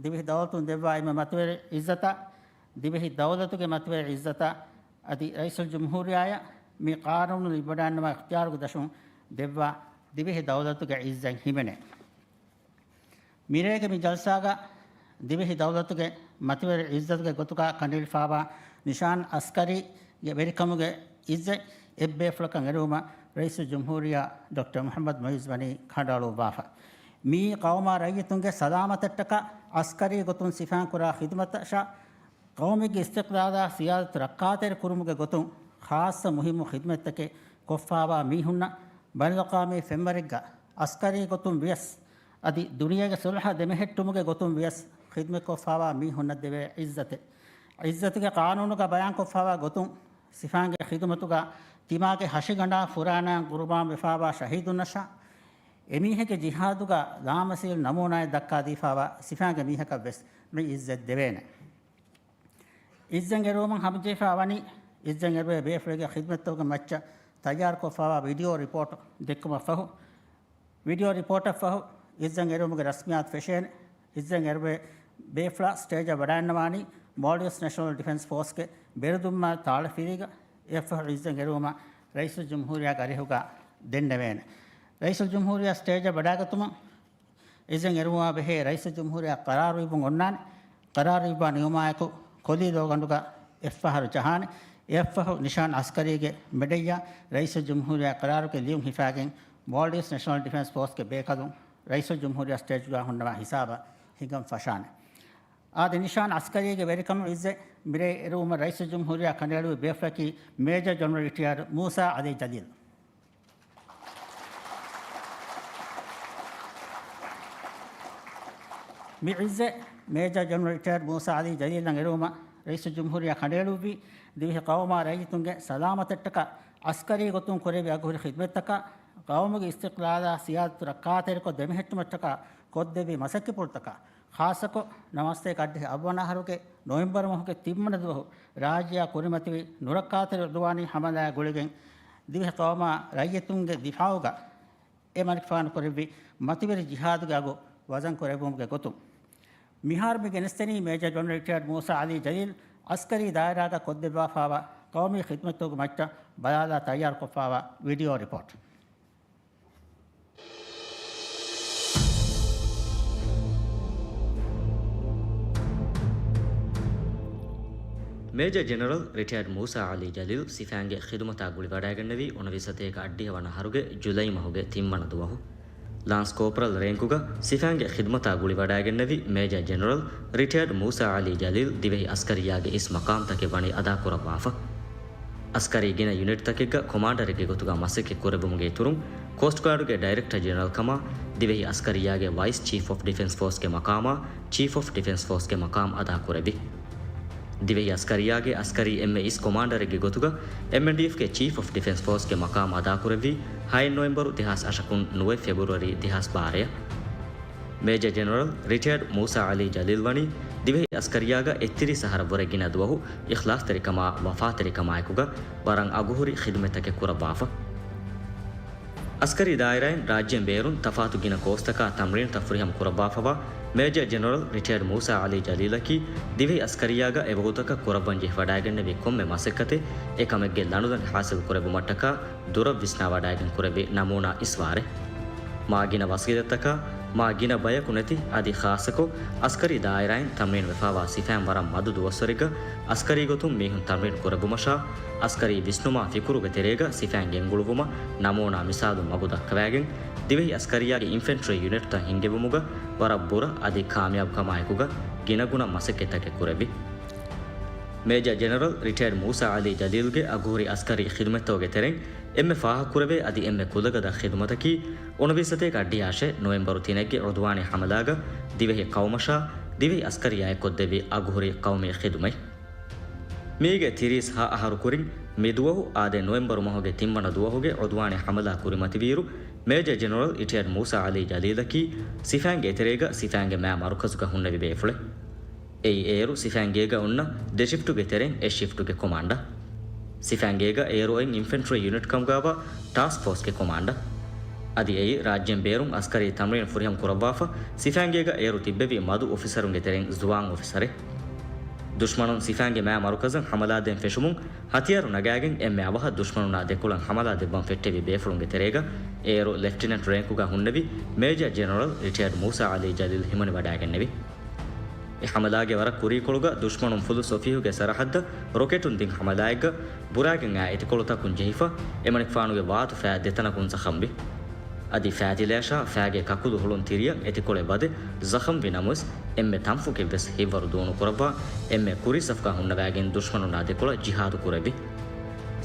ދިވެހި ދައުލަތުން ދެއްވާ އެންމެ މަތިވެރި ޢިއްޒަތާ، ދިވެހި ދައުލަތުގެ މަތިވެރި ޢިއްޒަތާ އަދި ރައީސުލްޖުމްހޫރިއްޔާއަށް މި ޤާނޫނު ލިބިވަޑައިގަންނަވާ އިޚްތިޔާރުގެ ދަށުން ދެއްވާ ދިވެހި ދައުލަތުގެ ޢިއްޒަތް ހިމެނޭ. މިރޭގެ މި ޖަލްސާގަ ދިވެހި ދައުލަތުގެ މަތިވެރި ޢިއްޒަތުގެ ގޮތުގަ ކަނޑައެޅިފައިވާ ނިޝާން ޢަސްކަރީގެ ވެރިކަމުގެ ޢިއްޒަތް އެއްބޭފުޅަކަށް އެރުވުމަށް ރައީސުލްޖުމްހޫރިއްޔާ ޑޮކްޓަރ މުޙައްމަދު މުޢިއްޒު ވަނީ ކަނޑައަޅުއްވާފަ. މިއީ ޤައުމާ ރައްޔިތުންގެ ސަލާމަތަށްޓަކާ ޢަސްކަރީ ގޮތުން ސިފައިން ކުރާ ޚިދުމަތަށާ، ޤައުމީ އިސްތިޤްލާލާ ސިޔާދަތު ރައްކާތެރި ކުރުމުގެ ގޮތުން ޚާއްޞަ މުހިއްމު ޚިދުމަތްތަކެއް ކޮށްފައިވާ މީހުންނަށް ބައިނަލްއަޤްވާމީ ފެންވަރެއްގަ ޢަސްކަރީ ގޮތުން ވިޔަސް، އަދި ދުނިޔޭގެ ޞުލްޙަ ދެމެހެއްޓުމުގެ ގޮތުން ވިޔަސް ޚިދުމަތްކޮށްފައިވާ މީހުންނަށް ދެވޭ ޢިއްޒަތެއް. ޢިއްޒަތުގެ ޤާނޫނުގަ ބަޔާންކޮށްފައިވާ ގޮތުން، ސިފައިންގެ ޚިދުމަތުގަ ތިމާގެ ހަށިގަނޑާ ފުރާނައިން ޤުރުބާން ވެފައިވާ ޝަހީދުންނަށާ، އެމީހެއްގެ ޖިހާދުގަ ލާމަސީލު ނަމޫނާއެއް ދައްކާދީފައިވާ ސިފައިންގެ މީހަކަށް ވެސް މި ޢިއްޒަތް ދެވޭނެ. ޢިއްޒަތް އެރުވުމަށް ހަމަޖެހިފައި ވަނީ، ޢިއްޒަތް އެރުވޭ ބޭފުޅެއްގެ ޚިދުމަތްތަކުގެ މައްޗަށް ތައްޔާރުކޮށްފައިވާ ވީޑިއޯ ރިޕޯޓް ދެއްކުމަށްފަހު، ވީޑިއޯ ރިޕޯޓަށްފަހު، ޢިއްޒަތް އެރުވުމުގެ ރަސްމިއްޔާތު ފެށޭނެ. ޢިއްޒަތް އެރުވޭ ބޭފުޅާ ސްޓޭޖަށް ވަޑައިގަންނަވާނީ މޯލްޑިވްސް ނެޝަނަލް ޑިފެންސް ފޯސްގެ ބެރުދުންމާ ތާޅަފިލީގަ. އެއަށްފަހު ޢިއްޒަތް އެރުވުމަށް ރައީސުލްޖުމްހޫރިއްޔާގެ އަރިހުގަ ދެންނެވޭނެ. ރައީސުލްޖުމްހޫރިއްޔާ ސްޓޭޖަށް ވަޑައިގަތުމަށް ޢިއްޒަތް އެރުވުމާ ބެހޭ ރައީސުލްޖުމްހޫރިއްޔާ ޤަރާރު އިއްވަން އޮންނާނެ. ޤަރާރު އިއްވާ ނިމުމާއެކު ކޮލީ ލޯގަނޑުގަ އެއްފަހަރު ޖަހާނެ. އެއަށްފަހު ނިޝާން ޢަސްކަރީގެ މެޑައްޔާ ރައީސުލްޖުމްހޫރިއްޔާ ޤަރާރުގެ ލިޔުން ހިފާގެން މޯލްޑިވްސް ނެޝަނަލް ޑިފެންސް ފޯސްގެ ބޭކަލުން ރައީސުލްޖުމްހޫރިއްޔާ ސްޓޭޖުގަ ހުންނަވާ ހިސާބަށް ހިނގަން ފަށާނެ. އާދެ، ނިޝާން ޢަސްކަރީގެ ވެރިކަމު ޢިއްޒަތް މިރޭ އެރުވުމަށް ރައީސުލްޖުމްހޫރިއްޔާ ކަނޑައެޅުއްވި ބޭފުޅަކީ މޭޖަރ ޖެނެރަލް ރިޓަޔާޑް މޫސާ ޢަލީ ޖަލީލް. މި ޢިއްޒަތް މޭޖަރ ޖެނެރަލް ރިޓަޔާޑް މޫސާ ޢަލީ ޖަލީލަށް އެރުވުމަށް ރައީސުލްޖުމްހޫރިއްޔާ ކަނޑައެޅުއްވީ، ދިވެހި ޤައުމާ ރައްޔިތުންގެ ސަލާމަތަށްޓަކާ ޢަސްކަރީ ގޮތުން ކުރެއްވި އަގުހުރި ޚިދުމަތްތަކާ، ޤައުމުގެ އިސްތިޤްލާލާ ސިޔާދަތު ރައްކާތެރިކޮށް ދެމެހެއްޓުމަށްޓަކާ ކޮށްދެއްވި މަސައްކަތްޕުޅުތަކާ، ޚާއްޞަކޮށް، ނަވާރަ ސަތޭކަ އަށްޑިހަ އަށްވަނަ އަހަރުގެ ނޮވެމްބަރު މަހުގެ ތިންވަނަ ދުވަހު ރާއްޖެއާ ކުރިމަތިވި ނުރައްކާތެރި ޢުދުވާނީ ޙަމަލާއާ ގުޅިގެން، ދިވެހި ޤައުމާ ރައްޔިތުންގެ ދިފާޢުގަ އެމަނިކުފާނު ކުރެއްވި މަތިވެރި ޖިހާދުގެ އަގު ވަޒަން ކުރެއްވުމުގެ ގޮތުން، މިހާރު މި ގެނެސްދެނީ މޭޖަރ ޖެނެރަލް ރިޓަޔާޑް މޫސާ ޢަލީ ޖަލީލް ޢަސްކަރީ ދާއިރާގަ ކޮށްދެއްވާފައިވާ ޤައުމީ ޚިދުމަތްތަކުގެ މައްޗަށް ބަލާލާ ތައްޔާރުކޮށްފައިވާ ވީޑިއޯ ރިޕޯޓް. މޭޖަރ ޖެނެރަލް ރިޓަޔާޑް މޫސާ ޢަލީ ޖަލީލް ސިފައިންގެ ޚިދުމަތާ ގުޅިވަޑައިގެންނެވީ އުނަވިސަތޭކަ އަށްޑިހަ ވަނަ އަހަރުގެ ޖުލައި މަހުގެ ތިންވަނަ ދުވަހު. ލާންސް ކޯޕްރަލް ރޭންކުގަ ސިފައިންގެ ޚިދުމަތާ ގުޅިވަޑައިގެންނެވި މޭޖަރ ޖެނެރަލް ރިޓަޔާޑް މޫސާ ޢަލީ ޖަލީލް ދިވެހި އަސްކަރިއްޔާގެ އިސް މަޤާމްތަކެއް ވަނީ އަދާކުރައްވާފަ. އަސްކަރީ ގިނަ ޔުނިޓްތަކެއްގަ ކޮމާންޑަރެއްގެ ގޮތުގަ މަސައްކަތް ކުރެއްވުމުގެ އިތުރުން، ކޯސްޓް ގާޑުގެ ޑައިރެކްޓަރ ޖެނެރަލް ކަމާ، ދިވެހި އަސްކަރިއްޔާގެ ވައިސް ޗީފް އޮފް ޑިފެންސް ފޯސްގެ މަޤާމާ، ޗީފް އޮފް ޑިފެންސް ފޯސްގެ މަޤާމް އަދާކުރެއްވި. ދިވެހި އަސްކަރިއްޔާގެ އަސްކަރީ އެންމެ އިސް ކޮމާންޑަރެއްގެ ގޮތުގަ އެމްއެންޑީއެފްގެ ޗީފް އޮފް ޑިފެންސް ފޯސްގެ މަޤާމް އަދާކުރެއްވީ ހައެއް ނޮވެމްބަރު ދެހާސް އަށަކުން ނުވައެއް ފެބްރުއަރީ ދެހާސް ބާރައަށް. މޭޖަރ ޖެނެރަލް ރިޓަޔާޑް މޫސާ ޢަލީ ޖަލީލް ވަނީ ދިވެހި އަސްކަރިއްޔާގަ އެއްތިރީސް އަހަރަށްވުރެ ގިނަ ދުވަހު އިޚްލާޞްތެރިކަމާ ވަފާތެރިކަމާއެކުގަ ވަރަށް އަގުހުރި ޚިދުމަތްތަކެއް ކުރައްވާފަ. އަސްކަރީ ދާއިރާއިން ރާއްޖޭން ބޭރުން ތަފާތު ގިނަ ކޯސްތަކާ ތަމްރީންތައް ފުރިހަމަ ކުރައްވާފަވާ މޭޖަރ ޖެނެރަލް ރިޓަޔާޑް މޫސާ ޢަލީ ޖަލީލަކީ ދިވެހި އަސްކަރިއްޔާގަ އެވަގުތަކަށް ކުރައްވަން ޖެހިވަޑައިގެންނެވި ކޮންމެ މަސައްކަތެއް އެކަމެއްގެ ލަނޑުދަނޑި ޙާޞިލް ކުރެއްވުމަށްޓަކާ ދުރަށް ވިސްނާވަޑައިގެން ކުރެއްވި ނަމޫނާ އިސްވާރެއް. މާ ގިނަ ވަސީލަތްތަކާ، މާ ގިނަ ބަޔަކު ނެތި އަދި ޚާއްޞަކޮށް އަސްކަރީ ދާއިރާއިން ތަމްރީން ވެފާވާ ސިފައިން ވަރަށް މަދު ދުވަސްވަރެއްގަ އަސްކަރީ ގޮތުން މީހުން ތަމްރީން ކުރެއްވުމަށާ، އަސްކަރީ ވިސްނުމާ ފިކުރުގެ ތެރޭގަ ސިފައިން ގެންގުޅުއްވުމަށް ނަމޫނާ މިސާލު މަގު ދައްކަވައިގެން، ދިވެހި އަސްކަރިއްޔާގެ އިންފެންޓްރީ ޔުނިޓްތައް ހިންގެވުމުގަ ވަރަށް ބުރަ އަދި ކާމިޔާބުކަމާއެކުގަ ގިނަގުނަ މަސައްކަތްތަކެއް ކުރެއްވި. މޭޖަރ ޖެނެރަލް ރިޓަޔާޑް މޫސާ ޢަލީ ޖަލީލްގެ އަގުހުރި އަސްކަރީ ޚިދުމަތްތަކުގެ ތެރެއިން އެންމެ ފާހަގަކުރެވޭ އަދި އެންމެ ކުލަގަދަ ޚިދުމަތަކީ، އުނަވިސަތޭކަ އަށްޑިހައަށެ ނޮވެމްބަރު ތިނެއްގެ ޢުދުވާނީ ޙަމަލާގަ ދިވެހި ޤައުމަށާ ދިވެހި އަސްކަރިއްޔާއެއް ކޮށްދެއްވި އަގުހުރި ޤައުމީ ޚިދުމަތް. މީގެ ތިރީސް ހަ އަހަރު ކުރިން މި ދުވަހު އާދެ، ނޮވެމްބަރު މަހުގެ ތިންވަނަ ދުވަހުގެ ޢުދުވާނީ ޙަމަލާ ކުރިމަތިވިއިރު، މޭޖަރ ޖެނެރަލް ރިޓަޔާޑް މޫސާ ޢަލީ ޖަލީލަކީ ސިފައިންގެ އެތެރޭގަ ސިފައިންގެ މާ މަރުކަޒުގަ ހުންނެވި ބޭފުޅެއް. އެއީ އޭރު ސިފައިން ގޭގަ އޮންނަ ދެ ޝިފްޓުގެ ތެރެއިން އެއް ޝިފްޓުގެ ކޮމާންޑަރ. ސިފައިން ގޭގަ އޭރު އޮތް އިންފެންޓްރީ ޔުނިޓް ކަމުގައިވާ ޓާސްކް ފޯސްގެ ކޮމާންޑަރ. އަދި އެއީ ރާއްޖޭން ބޭރުން އަސްކަރީ ތަމްރީން ފުރިހަމަ ކުރައްވާފަ، ސިފައިން ގޭގަ އޭރު ތިއްބެވި މަދު އޮފިސަރުންގެ ތެރެއިން ޒުވާން އޮފިސަރެއް. ދުޝްމަނުން ސިފައިންގެ މާ މަރުކަޒަށް ހަމަލާ ދޭން ފެށުމުން، ހަތިޔާރު ނަގާގެން އެންމެ އަވަހަށް ދުޝްމަނުންނާ ދެކޮޅަށް ހަމަލާ ދެއްވަން ފެއްޓެވި ބޭފުޅުންގެ ތެރޭގަ އޭރު ލެފްޓިނެންޓް ރޭންކުގަ ހުންނެވި މޭޖަރ ޖެނެރަލް ރިޓަޔާޑް މޫސާ ޢަލީ ޖަލީލް ހިމަނިވަޑައިގެންނެވި. އެ ހަމަލާގެ ވަރަށް ކުރީކޮޅުގަ ދުޝްމަނުން ފުލުސް އޮފީހުގެ ސަރަހައްދަށް ރޮކެޓުން ދިން ހަމަލާއެއްގަ ބުރާގެން އާ އެތިކޮޅުތަކުން ޖެހިފަ، އެމަނިކުފާނުގެ ވާތު ފައި ދެތަނަކުން ޒަޚަމްވި. އަދި ފައިތިލަޔަށާ ފައިގެ ކަކުލު ހުޅުން ތިރިއަށް އެތިކޮޅެއް ވަދެ ޒަޚަމްވި ނަމަވެސް، އެންމެ ތަންފުކެއްވެސް ހިތްވަރު ދޫނުކުރައްވާ، އެންމެ ކުރީ ސަފުގަ ހުންނަވައިގެން ދުޝްމަނުންނާ ދެކޮޅަށް ޖިހާދު ކުރެއްވި.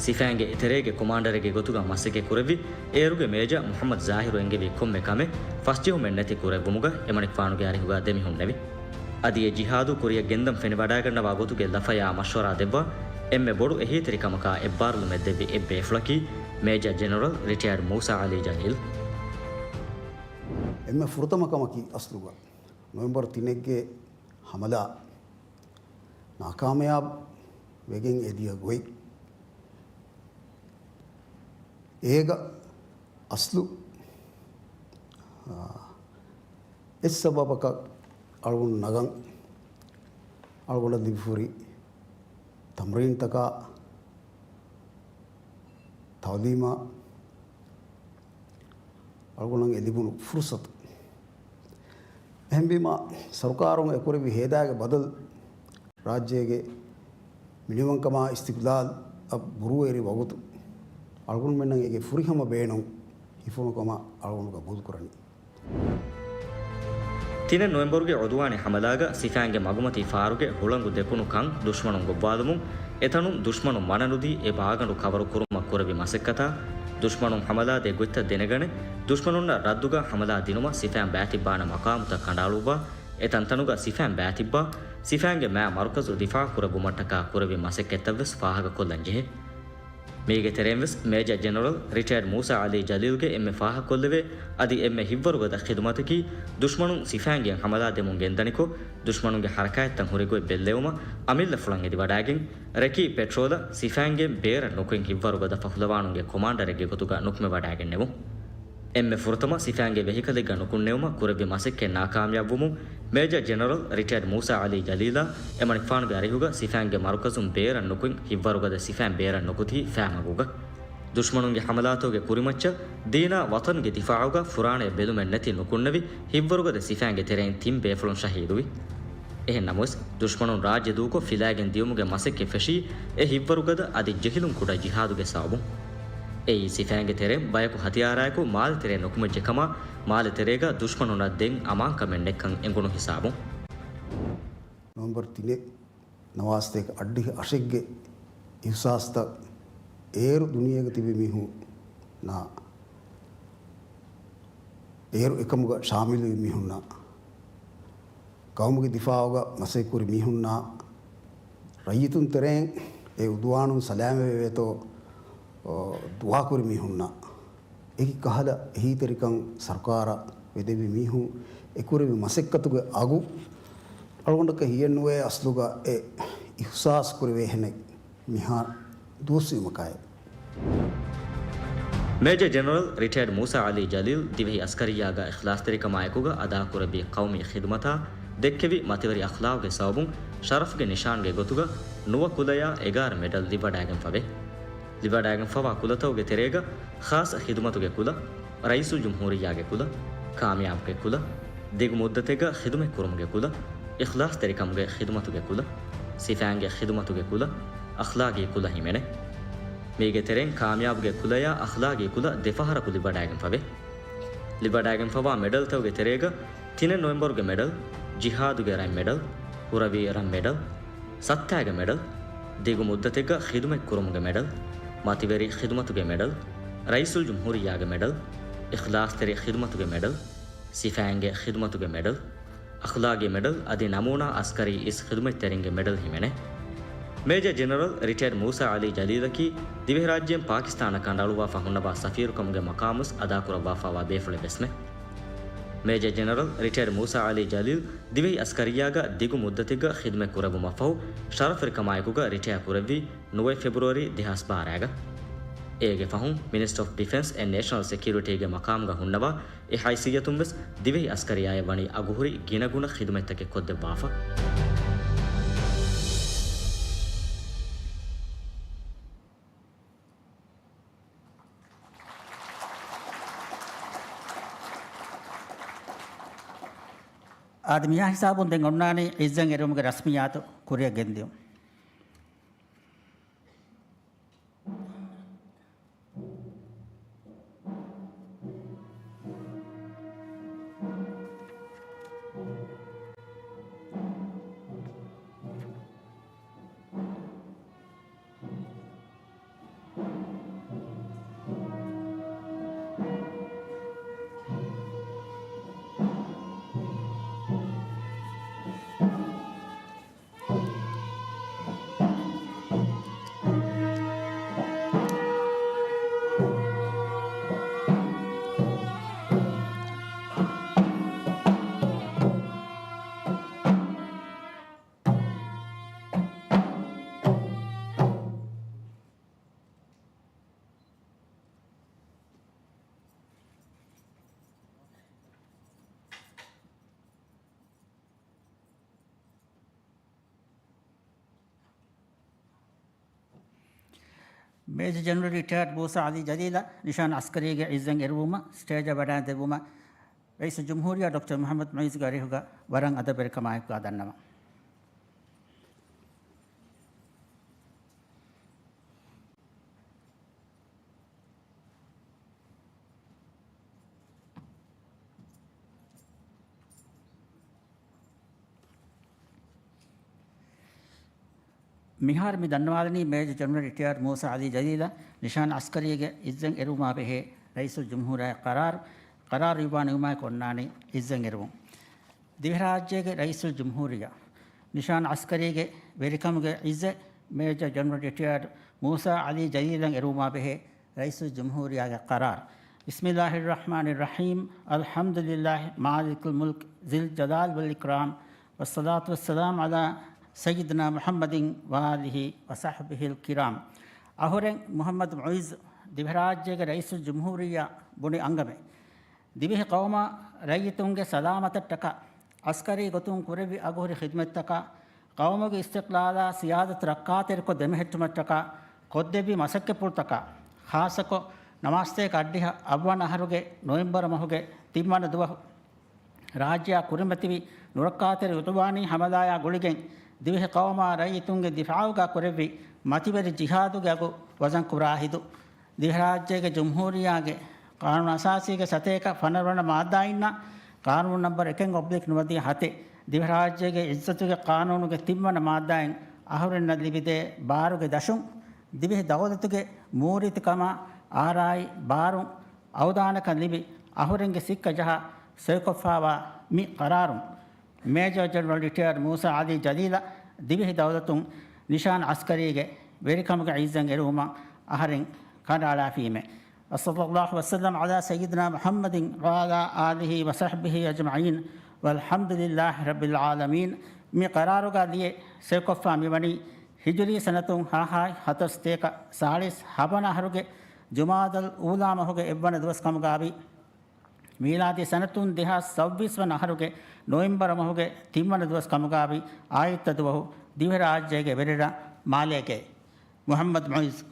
ސިފައިންގެ ތެރޭގެ ކޮމާންޑަރެއްގެ ގޮތުގަ މަސައްކަތް ކުރެއްވި އޭރުގެ މޭޖަރ މުޙައްމަދު ޒާހިރު އެންގެވި ކޮންމެ ކަމެއް ފަސްޖެހުމެއް ނެތި ކުރެއްވުމުގަ އެމަނިކުފާނުގެ އަރިހުގަ ދެމިހުންނެވި. އަދި އެ ޖިހާދު ކުރިއަށް ގެންދަން ފެނިވަޑައިގަންނަވާ ގޮތުގެ ލަފަޔާ މަޝްވަރާ ދެއްވާ އެންމެ ބޮޑު އެހީތެރިކަމަކާ އެއްބާރުލުމެއް ދެއްވި އެއްބޭފުޅަކީ މޭޖަރ ޖެނެރަލް ރިޓަޔާޑް މޫސާ ޢަލީ ޖަލީލް. އެންމެ ފުރަތަމަ ކަމަކީ އަސްލުގަ ނޮވެމްބަރު ތިނެއްގެ ހަމަލާ ނާކާމިޔާބު ވެގެން އެދިޔަ ގޮތް. އޭގަ އަސްލު، އާ، އެއް ސަބަބަކަށް އަޅުގަނޑު ނަގަން، އަޅުގަނޑަށް ލިބިފުރި ތަމްރީންތަކާ، ތައުލީމާ، އަޅުގަނޑަށް އެ ލިބުނު ފުރުސަތު. އެހެންވީމާ، ސަރުކާރުން އެކުރެއްވި ހޭދާގެ ބަދަލު، ރާއްޖޭގެ މިނިވަންކަމާ އިސްތިޤްލާލަށް ބުރޫއެރި ވަގުތު، އަޅުގަނޑުމެންނަށް އޭގެ ފުރިހަމަ ބޭނުން ހިފުނު ކަމަށް އަޅުގަނޑު ގަބޫލުކުރަނީ. ތިނެއް ނޮވެމްބަރުގެ ޢުދުވާނީ ޙަމަލާގަ ސިފައިންގެ މަގުމަތީ ފާރުގެ ހުޅަނގު ދެކުނު ކަން ދުޝްމަނުން ގޮއްވާލުމުން، އެތަނުން ދުޝްމަނުން މަނަނުދީ އެ ބާގަނޑު ކަވަރު ކުރުމަށް ކުރެއްވި މަސައްކަތާ، ދުޝްމަނުން ޙަމަލާ ދޭ ގޮތްތައް ދެނެގަނެ، ދުޝްމަނުންނަށް ރައްދުގަ ޙަމަލާ ދިނުމަށް ސިފައިން ބައިތިއްބާނެ މަޤާމުތައް ކަނޑައަޅުއްވާ، އެ ތަންތަނުގަ ސިފައިން ބައިތިއްބާ، ސިފައިންގެ މާ މަރުކަޒު ދިފާޢު ކުރެއްވުމަށްޓަކާ ކުރެއްވި މަސައްކަތްތައްވެސް ފާހަގަކޮށްލަން ޖެހޭ. މީގެ ތެރެއިންވެސް މޭޖަރ ޖެނެރަލް ރިޓަޔާޑް މޫސާ ޢަލީ ޖަލީލްގެ އެންމެ ފާހަގަކޮށްލެވޭ އަދި އެންމެ ހިތްވަރުގަދަ ޚިދުމަތަކީ، ދުޝްމަނުން ސިފައިންގެ ޙަމަލާ ދެމުން ގެންދަނިކޮށް، ދުޝްމަނުންގެ ޙަރަކާތްތައް ހުރި ގޮތް ބެއްލެވުމަށް އަމިއްލަފުޅަށް އެދިވަޑައިގެން، ރެކީ ޕެޓްރޯލަށް ސިފައިންގެ ބޭރަށް ނުކުތް ހިތްވަރުގަދަ ފަހުލަވާނުންގެ ކޮމާންޑަރެއްގެ ގޮތުގަ ނުކުމެވަޑައިގެންނެވުން. އެންމެ ފުރަތަމަ ސިފައިންގެ ވެހިކަލެއްގަ ނުކުންނެވުމަށް ކުރެއްވި މަސައްކަތް ނާކާމިޔާބުވުމުން، މޭޖަރ ޖެނެރަލް ރިޓަޔާޑް މޫސާ ޢަލީ ޖަލީލާ އެމަނިކުފާނުގެ އަރިހުގަ ސިފައިންގެ މަރުކަޒުން ބޭރަށް ނުކުތް ހިތްވަރުގަދަ ސިފައިން ބޭރަށް ނުކުތީ ފައިމަގުގަ. ދުޝްމަނުންގެ ޙަމަލާތަކުގެ ކުރިމައްޗަށް ދީނާ ވަޠަންގެ ދިފާޢުގަ ފުރާނަޔަށް ބެލުމެއް ނެތި ނުކުންނެވި ހިތްވަރުގަދަ ސިފައިންގެ ތެރެއިން ތިން ބޭފުޅުން ޝަހީދުވި. އެހެން ނަމަވެސް، ދުޝްމަނުން ރާއްޖެ ދޫކޮށް ފިލާގެން ދިޔުމުގެ މަސައްކަތް ފެށީ، އެ ހިތްވަރުގަދަ އަދި ޖެހިލުން ކުޑަ ޖިހާދުގެ ސަބަބުން. އެއީ، ސިފައިންގެ ތެރެއިން ބަޔަކު ހަތިޔާރާއެކު މާލެ ތެރެއަށް ނުކުމެއްޖެ ކަމަށް، މާލެ ތެރޭގަ ދުޝްމަނުންނަށް ދެން އަމާންކަމެއް ނެތްކަން އެނގުނު ހިސާބުން. ނޮވެމްބަރު ތިނެއް، ނަވާސްތޭކަ އަށްޑިހަ އަށެއްގެ އިހުސާސްތައް އޭރު ދުނިޔޭގަ ތިބި މީހުންނާ، އޭރު އެކަމުގަ ޝާމިލުވި މީހުންނާ، ޤައުމުގެ ދިފާޢުގަ މަސައްކަތްކުރި މީހުންނާ، ރައްޔިތުން ތެރެއިން އެ އުދުވާނުން ސަލާމަތްވެވޭތޯ، އޯ، ދުޢާކުރި މީހުންނާ، އެކި ކަހަލަ އެހީތެރިކަން ސަރުކާރަށް ވެދެވި މީހުން އެ ކުރެއްވި މަސައްކަތުގެ އަގު އަޅުގަނޑަކަށް ހިޔެއްނުވޭ އަސްލުގަ އެ އިހުސާސް ކުރެވޭހެނެއް މިހާރު ދުވަސްވީމަކާއި. މޭޖަ ޖެނެރަލް ރިޓަޔަރޑް މޫސާ ޢަލީ ޖަލީލް ދިވެހި އަސްކަރިއްޔާގަ އިޚްލާޞްތެރިކަމާއެކުގަ އަދާކުރެއްވި ޤައުމީ ޚިދުމަތާ ދެއްކެވި މަތިވެރި އަޚްލާޤުގެ ސަބަބުން ޝަރަފްގެ ނިޝާންގެ ގޮތުގަ ނުވަ ކުލަޔާ އެގާރަ މެޑަލް ލިބިވަޑައިގެންފަވޭ. ލިބިވަޑައިގެންފަވާ ކުލަތަކުގެ ތެރޭގަ ޚާއްޞަ ޚިދުމަތުގެ ކުލަ، ރައީސުލްޖުމްހޫރިއްޔާގެ ކުލަ، ކާމިޔާބުގެ ކުލަ، ދިގު މުއްދަތެއްގަ ޚިދުމަތްކުރުމުގެ ކުލަ، އިޚްލާޞްތެރިކަމުގެ ޚިދުމަތުގެ ކުލަ، ސިފައިންގެ ޚިދުމަތުގެ ކުލަ، އަޚްލާޤީ ކުލަ ހިމެނޭ. މީގެ ތެރެއިން ކާމިޔާބުގެ ކުލަޔާ އަޚްލާޤީ ކުލަ ދެފަހަރަކު ލިބިވަޑައިގެންފަވޭ. ލިބިވަޑައިގެންފަވާ މެޑަލްތަކުގެ ތެރޭގަ ތިނެއް ނޮވެމްބަރުގެ މެޑަލް، ޖިހާދުގެ ރަތް މެޑަލް، ކުރަވި ރަތް މެޑަލް، ސައްތާގެ މެޑަލް، ދިގު މުއްދަތެއްގަ ޚިދުމަތް ކުރުމުގެ މެޑަލް، މަތިވެރި ޚިދުމަތުގެ މެޑަލް، ރައީސުލްޖުމްހޫރިއްޔާގެ މެޑަލް، އިޚްލާޞްތެރި ޚިދުމަތުގެ މެޑަލް، ސިފައިންގެ ޚިދުމަތުގެ މެޑަލް، އަޚްލާޤީ މެޑަލް އަދި ނަމޫނާ އަސްކަރީ އިސް ޚިދުމަތްތެރިންގެ މެޑަލް ހިމެނޭ. މޭޖަ ޖެނެރަލް ރިޓަޔަރޑް މޫސާ ޢަލީ ޖަލީލަކީ ދިވެހިރާއްޖޭން ޕާކިސްތާނަށް ކަނޑައަޅުއްވާފަ ހުންނަވާ ސަފީރުކަމުގެ މަޤާމުވެސް އަދާކުރައްވާފައިވާ ބޭފުޅެއް ވެސްމެ. މޭޖަ ޖެނެރަލް ރިޓަޔަރޑް މޫސާ ޢަލީ ޖަލީލް ދިވެހި އަސްކަރިއްޔާގަ ދިގު މުއްދަތެއްގަ ޚިދުމަތް ކުރެއްވުމަށްފަހު، ޝަރަފްތެރިކަމާއެކުގަ ރިޓަޔާ ކުރެއްވީ ނުވަ ފެބްރުއަރީ ދެހާސް ބާރައިގަ. އޭގެ ފަހުން މިނިސްޓަރ އޮފް ޑިފެންސް އެންޑް ނޭޝަނަލް ސެކިއުރިޓީގެ މަޤާމުގަ ހުންނަވާ، އެ ހައިސިއްޔަތުން ވެސް ދިވެހި އަސްކަރިއްޔާއަށް ވަނީ އަގުހުރި ގިނަގުނަ ޚިދުމަތްތަކެއް ކޮށްދެއްވާފަ. އާދެ، މިހާ ހިސާބުން ދެން އޮންނާނީ ޢިއްޒަތް އެރުވުމުގެ ރަސްމިއްޔާތު ކުރިއަށް ގެންދިޔުން. މޭޖަ ޖެނެރަލް ރިޓަޔާޑް މޫސާ ޢަލީ ޖަލީލަށް ނިޝާން އަސްކަރީގެ ޢިއްޒަތް އެރުވުމަށް ސްޓޭޖަށް ވަޑައިދެއްވުމަށް ރައީސުލްޖުމްހޫރިއްޔާ ޑޮކްޓަރ މުޙައްމަދު މުޢިއްޒުގެ އަރިހުގަ ވަރަށް އަދަބެރިކަމާއެކުގަ ދަންނަވަން. މިހާރު މި ދަންނަވާލަނީ މޭޖަ ޖެނެރަލް ރިޓަޔާޑް މޫސާ ޢަލީ ޖަލީލަށް ނިޝާން އަސްކަރީގެ ޢިއްޒަތް އެރުވުމާ ބެހޭ ރައީސުލްޖުމްހޫރިއްޔާގެ ޤަރާރު، ޤަރާރު އިއްވާ ނިންމާއެކު އޮންނާނީ ޢިއްޒަތް އެރުވުން. ދިވެހިރާއްޖޭގެ ރައީސުލްޖުމްހޫރިއްޔާ ނިޝާން އަސްކަރީގެ ވެރިކަމުގެ ޢިއްޒަތް މޭޖަ ޖެނެރަލް ރިޓަޔާޑް މޫސާ ޢަލީ ޖަލީލަށް އެރުވުމާ ބެހޭ ރައީސުލްޖުމްހޫރިއްޔާގެ ޤަރާރު. بسم الله الرحمن الرحيم. الحمد لله مالك الملك ذي الجلال والإكرام. والصلاة والسلام على سيدنا محمد وآله وصحبه الكرام. އަހުރެން މުޙައްމަދު މުޢިއްޒު ދިވެހިރާއްޖޭގެ ރައީސުލްޖުމްހޫރިއްޔާ ބުނި އަންގަމެއް. ދިވެހި ޤައުމާ ރައްޔިތުންގެ ސަލާމަތަށްޓަކާ ޢަސްކަރީ ގޮތުން ކުރެއްވި އަގުހުރި ޚިދުމަތްތަކާ، ޤައުމުގެ އިސްތިޤްލާލާ ސިޔާދަތު ރައްކާތެރިކޮށް ދެމެހެއްޓުމަށްޓަކާ ކޮށްދެއްވި މަސައްކަތްޕުޅުތަކާ، ޚާއްޞަކޮށް ނަވާސްތޭކަ އަށްޑިހަ އަށްވަނަ އަހަރުގެ ނޮވެމްބަރު މަހުގެ ތިންވަނަ ދުވަހު ރާއްޖެއާ ކުރިމަތިވި ނުރައްކާތެރި އުދުވާނީ ހަމަލާޔާ ގުޅިގެން ދިވެހި ޤައުމާ ރައްޔިތުންގެ ދިފާޢުގާ ކުރެއްވި މަތިވެރި ޖިހާދުގެ އަގު ވަޒަން ކުރާ ހިނދު، ދިވެހިރާއްޖޭގެ ޖުމްހޫރިއްޔާގެ ޤާނޫނު އަސާސީގެ ސަތޭކަ ފަނަރަވަނަ މާއްދާއިންނާ ޤާނޫނު ނަންބަރު އެކެއް އޮބްލިކް ނުވަދިހަ ހަތެއް، ދިވެހިރާއްޖޭގެ ޢިއްޒަތުގެ ޤާނޫނުގެ ތިންވަނަ މާއްދާއިން އަހުރެންނަށް ލިބިދޭ ބާރުގެ ދަށުން، ދިވެހި ދައުލަތުގެ މޫރިތިކަމާ އާރާއި ބާރުން އަވަދާނަކަން ލިބި، އަހުރެންގެ ސިއްކަ ޖަހާ ސޮއިކޮށްފާވާ މި ޤަރާރުން، މޭޖަރ ޖެނެރަލް ރިޓަޔާޑް މޫސާ ޢަލީ ޖަލީލަށް ދިވެހި ދައުލަތުން ނިޝާން ޢަސްކަރީގެ ވެރިކަމުގެ ޢިއްޒަތް އެރުވުމަށް އަހަރެން ކަނޑައަޅާފީމޭ. وصلى الله وسلم على سيدنا محمد وعلى آله وصحبه أجمعين والحمد لله رب العالمين. މި ޤަރާރުގަ ލިޔެ ސޮއިކޮށްފާ މިވަނީ ހިޖުރީ ސަނަތުން ހާހާއި ހަތަރުސަތޭކަ ސާޅީސް ހަވަނަ އަހަރުގެ ޖުމާދަލް އޫލާ މަހުގެ އެއްވަނަ ދުވަސް ކަމުގައިވި، މީލާދީ ސަނަތުން ދެހާސް ސައުވީސް ވަނަ އަހަރުގެ ނޮވެމްބަރު މަހުގެ ތިންވަނަ ދުވަސް ކަމުގައިވި އާއްތަ ދުވަހު ދިވެހިރާއްޖޭގެ ވެރިރަށް މާލޭގައި. މުޙައްމަދު މުޢިއްޒު.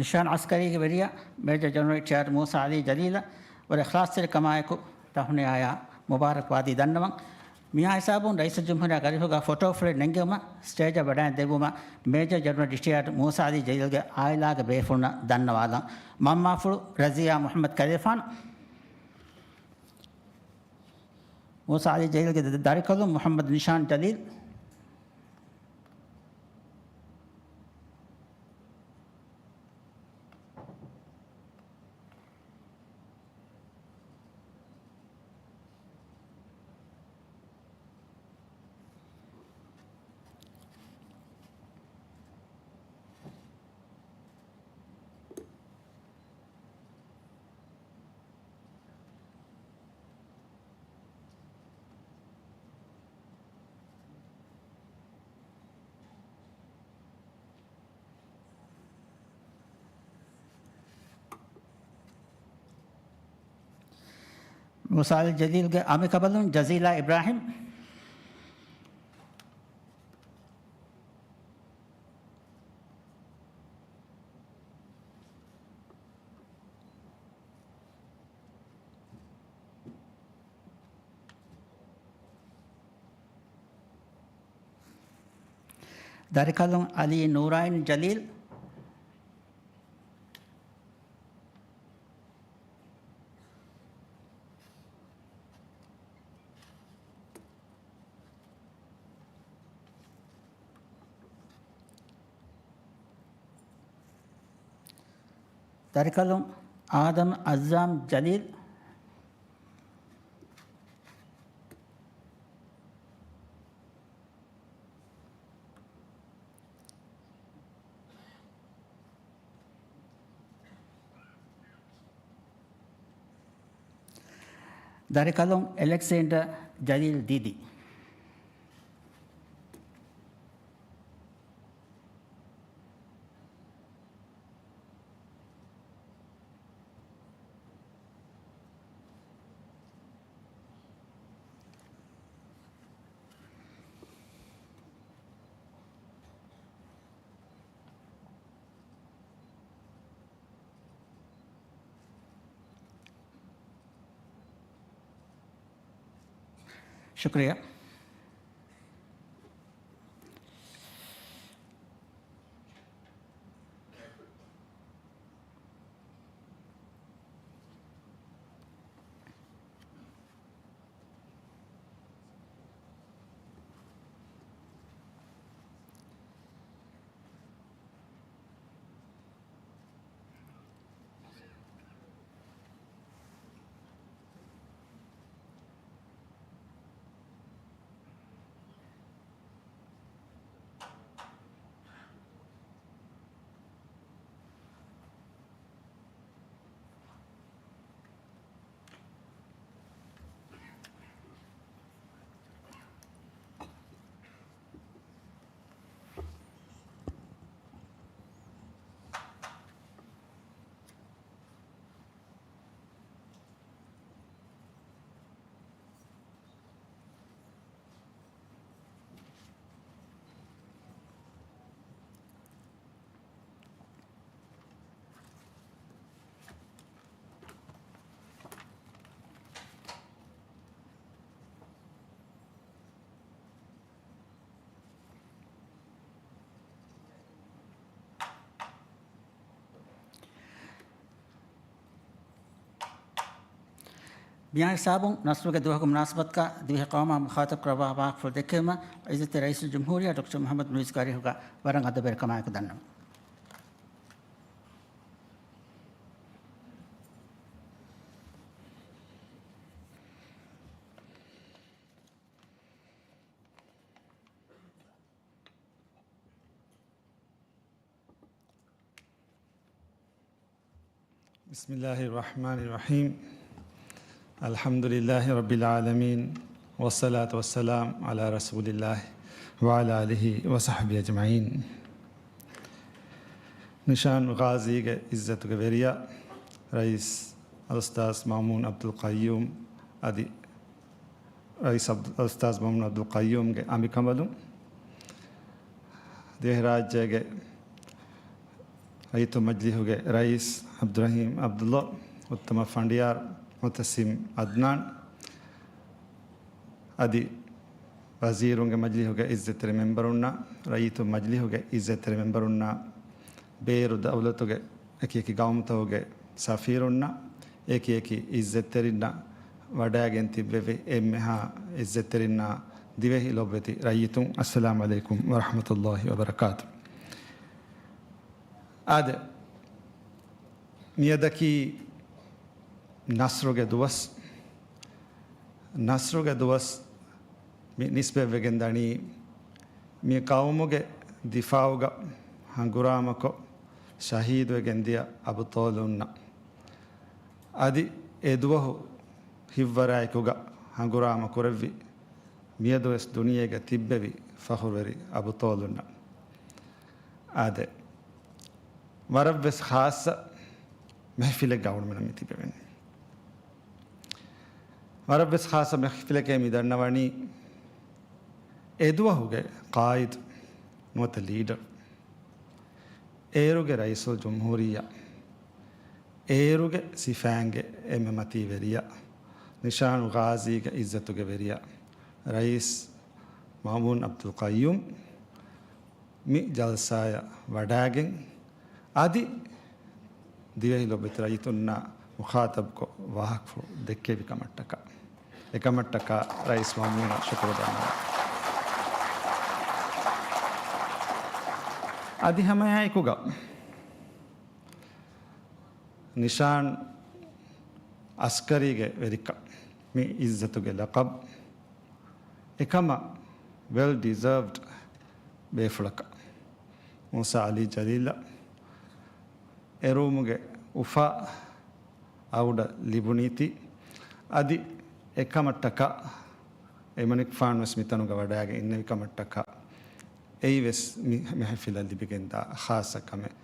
ނިޝާން ޢަސްކަރީގެ ވެރިޔާ މޭޖަރ ޖެނެރަލް ރިޓަޔާޑް މޫސާ ޢަލީ ޖަލީލަށް ވަރަށް އިޚްލާޞްތެރިކަމާއެކު ތަހުނިޔާޔާ މުބާރަކްބާދީ ދަންނަވަން. މިހާ ހިސާބުން ރައީސުލްޖުމްހޫރިއްޔާގެ އަރިހުގަ ފޮޓޯ ފުޅެއް ނެންގެވުމަށް ސްޓޭޖަށް ވަޑައިން ދެއްވުމަށް މޭޖަރ ޖެނެރަލް ރިޓަޔާޑް މޫސާ ޢަލީ ޖަލީލްގެ އާއިލާގެ ބޭފުޅުންނަށް ދަންނަވާލަން. މަންމާފުޅު ރަޒިޔާ މުޙައްމަދު ކަލޭފާނު. މޫސާ ޢަލީ ޖަލީލްގެ ދަ-، ދަރިކަލުން މުޙައްމަދު ނިޝާން ޖަލީލް. މޫސާ ޢަލީ ޖަލީލްގެ އަނބިކަނބަލުން ޖަޒީލާ އިބްރާހިމް. ދަރިކަލުން ޢަލީ ނޫރާއިން ޖަލީލް. ދަރިކަލުން އާދަމް އައްޒާމް ޖަލީލް. ދަރިކަލުން އެލެކްސޭންޑަރ ޖަލީލް ދީދީ. ޝުކުރިއްޔާ. މިއާ ހިސާބުން ނަޞްރުގެ ދުވަހުގެ މުނާސަބަތުގަ ދިވެހި ޤައުމާ މުޚާޠަބު ކުރައްވާ ވާހަކަފުޅު ދެއްކެވުމަށް ޢިއްޒަތްތެރި ރައީސުލްޖުމްހޫރިއްޔާ ޑޮކްޓަރ މުޙައްމަދު މުޢިއްޒުގެ އަރިހުގަ ވަރަށް އަދަބުވެރިކަމާއެކު ދަންނަވަން. بسم الله الرحمن الرحيم. الحمد لله رب العالمين. والصلاة والسلام على رسول الله وعلى آله وصحبه أجمعين. ނިޝާން ޣާޒީގެ ޢިއްޒަތުގެ ވެރިޔާ، ރައީސް އަލްއުސްތާޛް މައުމޫން ޢަބްދުލް ޤައްޔޫމް އަދި ރައީސް ޢަބްދު-، އަލްއުސްތާޛް މައުމޫން ޢަބްދުލް ޤައްޔޫމްގެ އަނބިކަނބަލުން، ދިވެހިރާއްޖޭގެ ރައްޔިތު މަޖިލީހުގެ ރައީސް ޢަބްދުއްރަޙީމް ޢަބްދުﷲ، އުއްތަމަ ފަނޑިޔާރު މުޢުތަޞިމް ޢަދްނާން، އަދި ވަޒީރުންގެ މަޖިލީހުގެ ޢިއްޒަތްތެރި މެންބަރުންނާ، ރައްޔިތު މަޖިލީހުގެ ޢިއްޒަތްތެރި މެންބަރުންނާ، ބޭރު ދައުލަތުގެ އެކި އެކި ގައުމުތަކުގެ ސަފީރުންނަށް، އެކި އެކި ޢިއްޒަތްތެރިންނަށް، ވަޑައިގެން ތިއްބެވި އެންމެހާ ޢިއްޒަތްތެރިންނާ، ދިވެހި ލޮބުވެތި ރައްޔިތުން، އައްސަލާމު ޢަލައިކުމް ވަރަޙްމަތުﷲ ވަބަރަކާތު. އާދެ، މިއަދަކީ ނަޞްރުގެ ދުވަސް. ނަޞްރުގެ ދުވަސް މި ނިސްބަތްވެގެން ދަނީ، މި ޤައުމުގެ ދިފާޢުގަ ހަނގުރާމަކޮށް ޝަހީދުވެގެން ދިޔަ އަބުޠާލުންނަށް. އަދި އެ ދުވަހު ހިތްވަރާއެކުގަ ހަނގުރާމަ ކުރެއްވި، މިއަދުވެސް ދުނިޔޭގަ ތިއްބެވި ފަޚުރުވެރި އަބުޠާލުންނަށް. އާދެ، ވަރަށްވެސް ޚާއްޞަ މެހެފިލެއްގަ އަޅުގަނޑުމެން މި ތިބެވެނީ. ވަރަށްވެސް ޚާއްޞަ މެހެފިލެކޭ މި ދަންނަވަނީ. އެދުވަހުގެ ޤާއިދު ނުވަތަ ލީޑަރު، އޭރުގެ ރައީސުލްޖުމްހޫރިއްޔާ، އޭރުގެ ސިފައިންގެ އެންމެ މަތީ ވެރިޔާ، ނިޝާން ޣާޒީގެ ޢިއްޒަތުގެ ވެރިޔާ، ރައީސް މައުމޫން ޢަބްދުލް ޤައްޔޫމް، މި ޖަލްސާއަށް ވަޑައިގެން، އަދި ދިވެހި ލޮބުވެތި ރައްޔިތުންނާ މުޚާޠަބުކޮށް ވާހަކަފުޅު ދެއްކެވި ކަމަށްޓަކާ، އެކަމަށްޓަކާ ރައީސް މައުމޫނަށް ޝުކުރު ދަންނަވަން. އަދި ހަމައެއާއެކުގަ ނިޝާން އަސްކަރީގެ ވެރިކަން، މި ޢިއްޒަތުގެ ލަޤަބު، އެކަމަށް ވެލް ޑިޒާވްޑް ބޭފުޅަކަށް މޫސާ ޢަލީ ޖަލީލަށް އެރުވުމުގެ އުފާ އަޅުގަނޑަށް ލިބުނީތީ. އަދި އެކަމަށްޓަކާ އެމަނިކުފާނުވެސް މިތަނުގަ ވަޑައިގެން އިންނެވި ކަމަށްޓަކާ އެއީވެސް މި މެހެފިލަށް ލިބިގެންދާ ޚާއްޞަ ކަމެއް.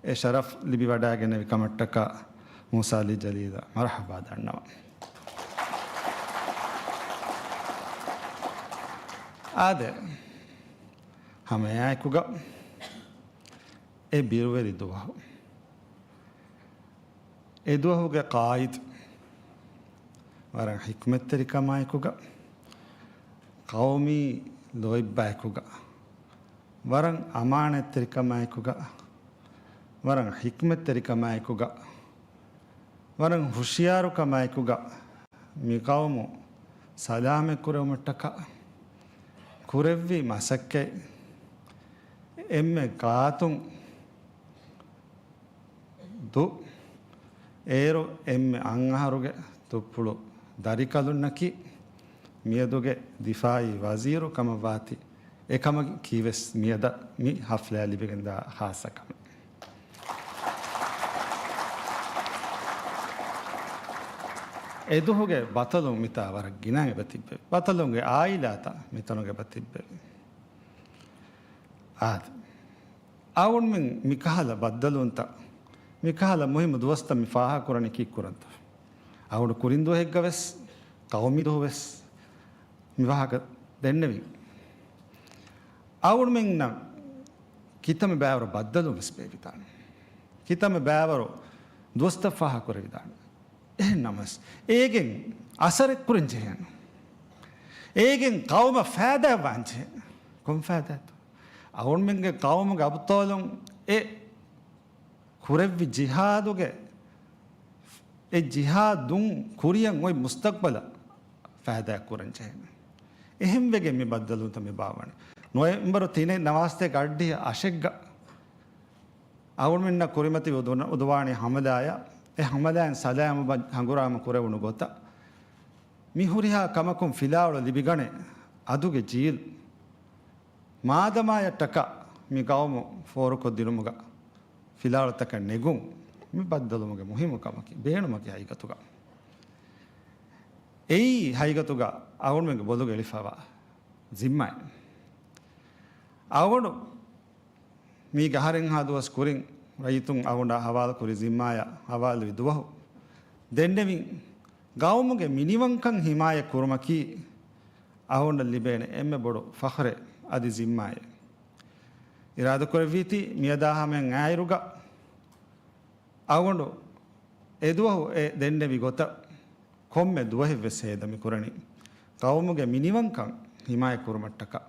އެ ޝަރަފް ލިބިވަޑައިގެންނެވި ކަމަށްޓަކާ މޫސާ ޢަލީ ޖަލީލަށް މަރުޙަބާ ދަންނަވަން. އާދެ، ހަމައެއާއެކުގަ އެ ބިރުވެރި ދުވަހު، އެ ދުވަހުގެ ޤާއިދު ވަރަށް ޙިކްމަތްތެރިކަމާއެކުގަ، ޤައުމީ ލޯތްބާއެކުގަ، ވަރަށް އަމާނަތްތެރިކަމާއެކުގަ، ވަރަށް ޙިކްމަތްތެރިކަމާއެކުގަ، ވަރަށް ހުޝިޔާރުކަމާއެކުގަ، މި ޤައުމު ސަލާމަތް ކުރެވުމަށްޓަކާ ކުރެއްވި މަސައްކަތް އެންމެ ގާތުން ދު އޭރު އެންމެ އަށް އަހަރުގެ ދުއްޕުޅު ދަރިކަލުންނަކީ މިއަދުގެ ދިފާޢީ ވަޒީރު ކަމަށް ވާތީ، އެކަމަކީވެސް މިއަދަށް މި ޙަފްލާއަށް ލިބިގެންދާ ޚާއްޞަ ކަމެއް. އެދުވަހުގެ ބަޠަލުން މިތާ ވަރަށް ގިނަ އެބަ ތިއްބެވި. ބަޠަލުންގެ ޢާއިލާތައް މިތަނުގަ އެބަ ތިއްބެވި. އާދެ، އަޅުގަނޑުމެން މިކަހަލަ ބައްދަލުވުންތައް، މިކަހަލަ މުހިއްމު ދުވަސްތައް މި ފާހަގަކުރަނީ ކީއްކުރަންތޯ؟ އަޅުގަނޑު ކުރިން ދުވަހެއްގަވެސް، ޤައުމީ ދުވަހުވެސް މި ވާހަކަ ދެންނެވި. އަޅުގަނޑުމެންނަށް ކިތަންމެ ބައިވަރު ބައްދަލުވުންވެސް ބޭއްވިދާނެ. ކިތަންމެ ބައިވަރު ދުވަސްތައް ފާހަގަކުރެވިދާނެ. އެހެންނަމަވެސް، އޭގެން އަސަރެއް ކުރަން ޖެހޭނެ. އޭގެން ޤައުމަށް ފައިދާއެއް ވާން ޖެހޭނެ. ކޮން ފައިދާތޯ؟ އަޅުގަނޑުމެންގެ ޤައުމުގެ އަބުޠާލުން އެ ކުރެއްވި ޖިހާދުގެ އެ ޖިހާދުން ކުރިޔަށް އޮތް މުސްތަޤްބަލަށް ފައިދާ ކުރަން ޖެހޭނެ. އެހެންވެގެން މި ބައްދަލުވުންތައް މި ބާވަނީ. ނޮވެމްބަރު ތިނެއް ނަވާސްތޭކަ އަށްޑިހަ އަށެއްގަ އަޅުގަނޑުމެންނަށް ކުރިމަތިވި އުދު-، އުދުވާނީ ހަމަލާއަށް. އެ ހަމަލާއިން ސަލާމަތް ހަނގުރާމަ ކުރެވުނު ގޮތަށް މި ހުރިހާ ކަމަކުން ފިލާވަޅު ލިބިގަނެ އަދުގެ ޖީލް މާދަމާޔަށްޓަކާ މި ގައުމު ފޯރުކޮށްދިނުމުގަ ފިލާވަޅުތަކަށް ނެގުން މި ބައްދަލުވުމުގެ މުހިއްމު ކަމަކީ، ބޭނުމަކީ ހަގީގަތުގަ. އެއީ ހަގީގަތުގަ އަޅުގަނޑުމެންގެ ބޮލުގަ އެޅިފަވާ ޒިންމާއެއް. އަޅުގަނޑު މީގެ އަހަރެއްހާ ދުވަސް ކުރިން ރައްޔިތުން އަޅުގަނޑާ ހަވާލުކުރި ޒިންމާޔަށް ހަވާލުވި ދުވަހު ދެންނެވިން، ގައުމުގެ މިނިވަންކަން ހިމާޔަތް ކުރުމަކީ އަޅުގަނޑަށް ލިބޭނެ އެންމެ ބޮޑު ފަޚްރެއް އަދި ޒިންމާއެއް. އިރާދަކުރެއްވީތީ މިއަދާ ހަމައިން އާއިރުގަ އަޅުގަނޑު އެދުވަހު އެ ދެންނެވި ގޮތަށް ކޮންމެ ދުވަހެއްވެސް ހޭދަ މިކުރަނީ ގައުމުގެ މިނިވަންކަން ހިމާޔަތް ކުރުމަށްޓަކާ.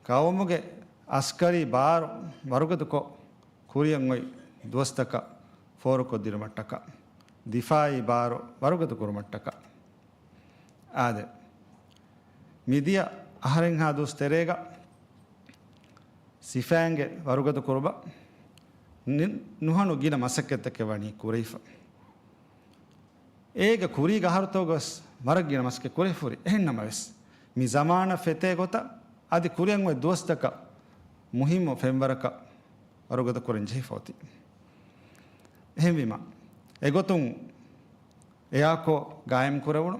ގައުމުގެ އަސްކަރީ ބާރު ވަރުގަދަކޮށް، ކުރިޔަށް އޮތް ދުވަސްތަކަށް ފޯރުކޮށްދިނުމަށްޓަކާ، ދިފާއީ ބާރު ވަރުގަދަ ކުރުމަށްޓަކާ. އާދެ، މިދިޔަ އަހަރެއްހާ ދުވަސް ތެރޭގަ ސިފައިންގެ ވަރުގަދަ ކުރުމަށް ނި-، ނުހަނު ގިނަ މަސައްކަތްތަކެއް ވަނީ ކުރެވިފަ. އޭގެ ކުރީގެ އަހަރުތަކުގަސް ވަރަށް ގިނަ މަސައްކަތް ކުރެވިފަ ހުރި. އެހެން ނަމަވެސް، މި ޒަމާނަށް ފެތޭ ގޮތަށް އަދި ކުރިއަށް އޮތް ދުވަސްތަކަށް މުހިއްމު ފެންވަރަކަށް ވަރުގަދަ ކުރަން ޖެހިފަ އޮތީ. އެހެންވީމަ، އެގޮތުން އެއާކޯ ގާއިމް ކުރެވުނު،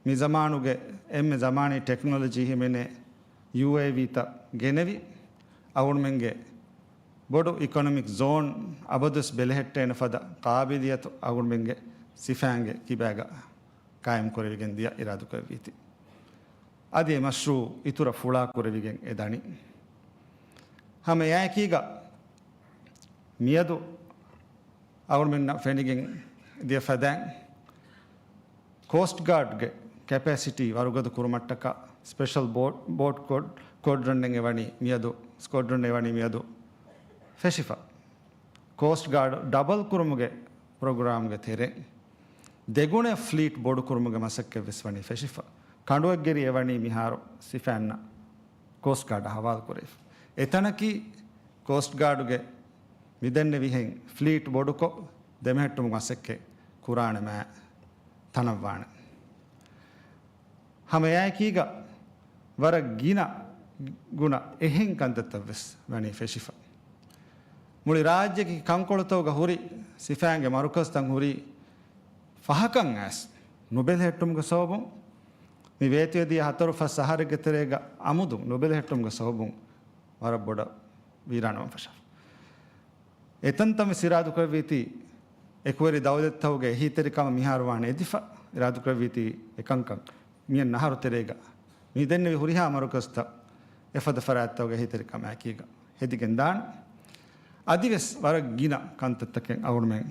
މި ޒަމާނުގެ އެންމެ ޒަމާނީ ޓެކްނޮލޮޖީ ހިމެނޭ ޔޫއޭވީތައް ގެނެވި، އަޅުގަނޑުމެންގެ ބޮޑު އިކޮނޮމިކް ޒޯން އަބަދުވެސް ބެލެހެއްޓޭނެ ފަދަ ޤާބިލިއްޔަތު އަޅުގަނޑުމެންގެ ސިފައިންގެ ކިބާގަ ޤާއިމް ކުރެވިގެން ދިޔަ އިރާދަކުރެއްވީތީ. އަދި އެ މަޝްރޫޢު އިތުރަށް ފުޅާ ކުރެވިގެން އެ ދަނީ. ހަމަ އެއާއެކީގަ މިއަދު އަޅުގަނޑުމެންނަށް ފެނިގެން ދިޔަ ފަދައިން، ކޯސްޓް ގާޑްގެ ކެޕޭސިޓީ ވަރުގަދަ ކުރުމަށްޓަކާ ސްޕެޝަލް ބޯޓް، ބޯޓް ކޯޑް، ކޯޑްރަންއެއް ވަނީ މިއަދު، ސްކޯޑްރަންއެއް ވަނީ މިއަދު ފެށިފަ. ކޯސްޓް ގާޑް ޑަބަލް ކުރުމުގެ ޕްރޮގްރާމްގެ ތެރެއިން ދެގުނަ ފްލީޓް ބޮޑު ކުރުމުގެ މަސައްކަތް ވެސް ވަނީ ފެށިފަ. ކަނޑުއެއްގެރި އެވަނީ މިހާރު ސިފައިންނަށް ކޯސްޓް ގާޑަށް ހަވާލު ކުރެވިފަ. އެތަނަކީ ކޯސްޓް ގާޑުގެ މިދެންނެވިހެން ފްލީޓް ބޮޑުކޮށް ދެމެހެއްޓުމުގެ މަސައްކަތް ކުރާނެ މާ ތަނަށްވާނެ. ހަމަ އެއާއެކީގަ ވަރަށް ގިނަ ގުނަ އެހެން ކަންތައްތައް ވެސް ވަނީ ފެށިފަ. މުޅި ރާއްޖޭގެ ކަންކޮޅުތަކުގަ ހުރި ސިފައިންގެ މަރުކަޒުތައް ހުރީ ފަހަކަށް އައިސް ނުބެލެހެއްޓުމުގެ ސަބަބުން، މި ވޭތުވެދިޔަ ހަތަރު ފަސް އަހަރެއްގެ ތެރޭގަ އަމުދު ނުބެލެހެއްޓުމުގެ ސަބަބުން ވަރަށް ބޮޑަށް ވީރާންވާން ފަށާފަ. އެތަންތަން ވެސް އިރާދުކުރެއްވީތީ، އެކުވެރި ދައުލަތްތަކުގެ އެހީތެރިކަމަށް މިހާރު ވާނެ އެދިފަ، އިރާދުކުރެއްވީތީ އެކަންކަން މިއަންނަ އަހަރު ތެރޭގަ މި ދެންނެވި ހުރިހާ މަރުކަޒުތައް އެފަދަ ފަރާތްތަކުގެ އެހީތެރިކަމާއެކީގަ ހެދިގެން ދާން. އަދިވެސް ވަރަށް ގިނަ ކަންތައްތަކެއް އަޅުގަނޑުމެން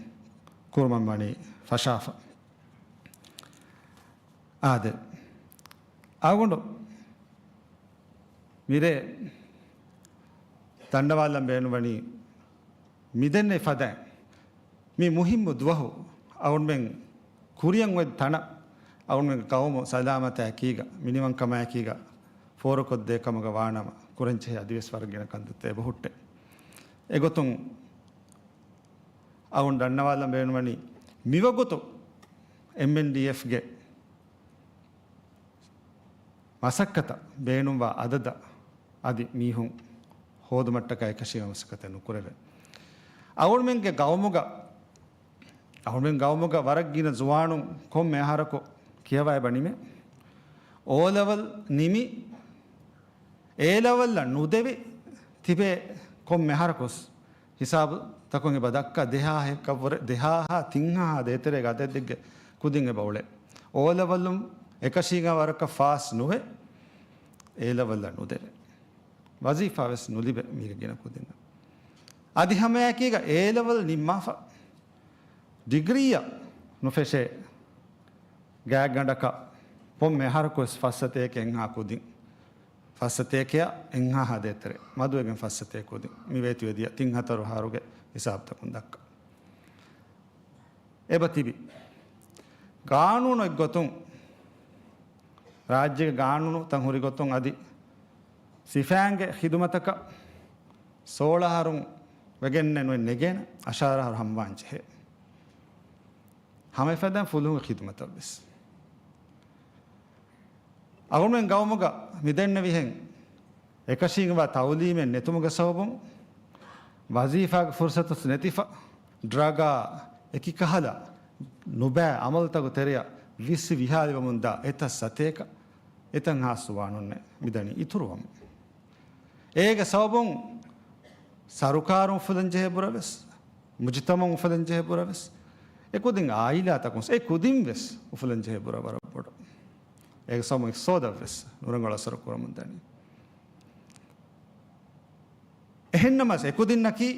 ކުރުމަށް ވަނީ ފަށާފަ. އާދެ، އަޅުގަނޑު މިރޭ ދަންނަވާލަން ބޭނުންވަނީ މިދެންނެވި ފަދައިން މި މުހިއްމު ދުވަހު އަޅުގަނޑުމެން ކުރިއަށް އޮތް ތަނަށް އަޅުގަނޑުމެންގެ ގައުމު ސަލާމަތާއެކީގަ މިނިވަންކަމާއެކީގަ ފޯރުކޮށްދޭ ކަމުގަ ވާނަމަ ކުރަންޖެހޭ އަދިވެސް ވަރަށް ގިނަ ކަންތައްތައް އެބަހުއްޓޭ. އެގޮތުން އަޅުގަނޑު ދަންނަވާލަން ބޭނުންވަނީ މިވަގުތު އެމްއެންޑީއެފްގެ މަސައްކަތަށް ބޭނުންވާ އަދަދަށް އަދި މީހުން ހޯދުމަށްޓަކާ އެކަށީގެން މަސައްކަތެއް ނުކުރެވޭ. އަޅުގަނޑުމެންގެ ގައުމުގަ، އަޅުގަނޑުމެން ގައުމުގަ ވަރަށް ގިނަ ޒުވާނުން ކޮންމެ އަހަރަކު ކިޔަވައިބަ ނިމޭ. އޯ ލެވެލް ނިމި، އޭ ލެވެލްއަށް ނުދެވި ތިބޭ ކޮންމެ އަހަރަކުސް ހިސާބުތަކުން އެބަ ދައްކާ ދެހާހެއްކަށްވުރެ، ދެހާހާ ތިންހާހާ ދޭތެރޭގެ އަދަދެއްގެ ކުދިން އެބަ އުޅޭ. އޯ ލެވެލުން އެކަށީގެން ވަރަކަށް ފާސް ނުވެ، އޭ ލެވެލްއަށް ނުދެވޭ. ވަޒީފާ ވެސް ނުލިބޭ މީގެ ގިނަ ކުދިންނަށް. އަދި ހަމައެކީގަ އޭ ލެވެލް ނިންމާފަ ޑިގްރީއަށް ނުފެށޭ ގާތްގަނޑަކަށް ކޮންމެ އަހަރަކު ވެސް ފައްސަތޭކަ އެއްހާ ކުދިން، ފައްސަތޭކައަށް އެއްހާހާ ދޭތެރޭ މަދުވެގެން ފައްސަތޭކަ ކުދިން މި ވޭތުވެދިޔަ ތިން ހަތަރު އަހަރުގެ ހިސާބުތަކުން ދައްކާ. އެބަ ތިބި. ގާނޫނު އެއްގޮތުން، ރާއްޖޭގެ ގާނޫނު ތަން ހުރި ގޮތުން އަދި ސިފައިންގެ ޚިދުމަތަކަށް ސޯޅަ އަހަރުން ވެގެންނެއް ނުވެ ނެގޭނެ، އަށާރަ އަހަރު ހަމަވާން ޖެހޭ. ހަމަ އެފަދައިން ފުލުހުންގެ ޚިދުމަތަށް ވެސް. އަޅުގަނޑުމެން ގައުމުގަ މިދެންނެވިހެން އެކަށީގެންވާ ތައުލީމެއް ނެތުމުގެ ސަބަބުން ވަޒީފާގެ ފުރުސަތު ނެތިފަ، ޑްރަގާ އެކިކަހަލަ ނުބައި އަމަލުތަކުގެ ތެރެއަށް ވިއްސި ވިހާލިވަމުންދާ އެތައް ސަތޭކަ، އެތައް ހާސް ޒުވާނުންނެއް މިދަނީ އިތުރުވަމުން. އޭގެ ސަބަބުން ސަރުކާރުން އުފުލަން ޖެހޭ ބުރަވެސް، މުޖުތަމަޢުން އުފުލަން ޖެހޭ ބުރަވެސް، އެ ކުދިން އާއިލާތަކުން އެ ކުދިން ވެސް އުފުލަން ޖެހޭ ބުރަ ވަރަށް ބޮޑު. އޭގެ ސަބަބުން އިޤްތިޞާދަށް ވެސް ނުރަނގަޅު އަސަރު ކުރަމުން ދަނީ. އެހެންނަމަވެސް އެ ކުދިންނަކީ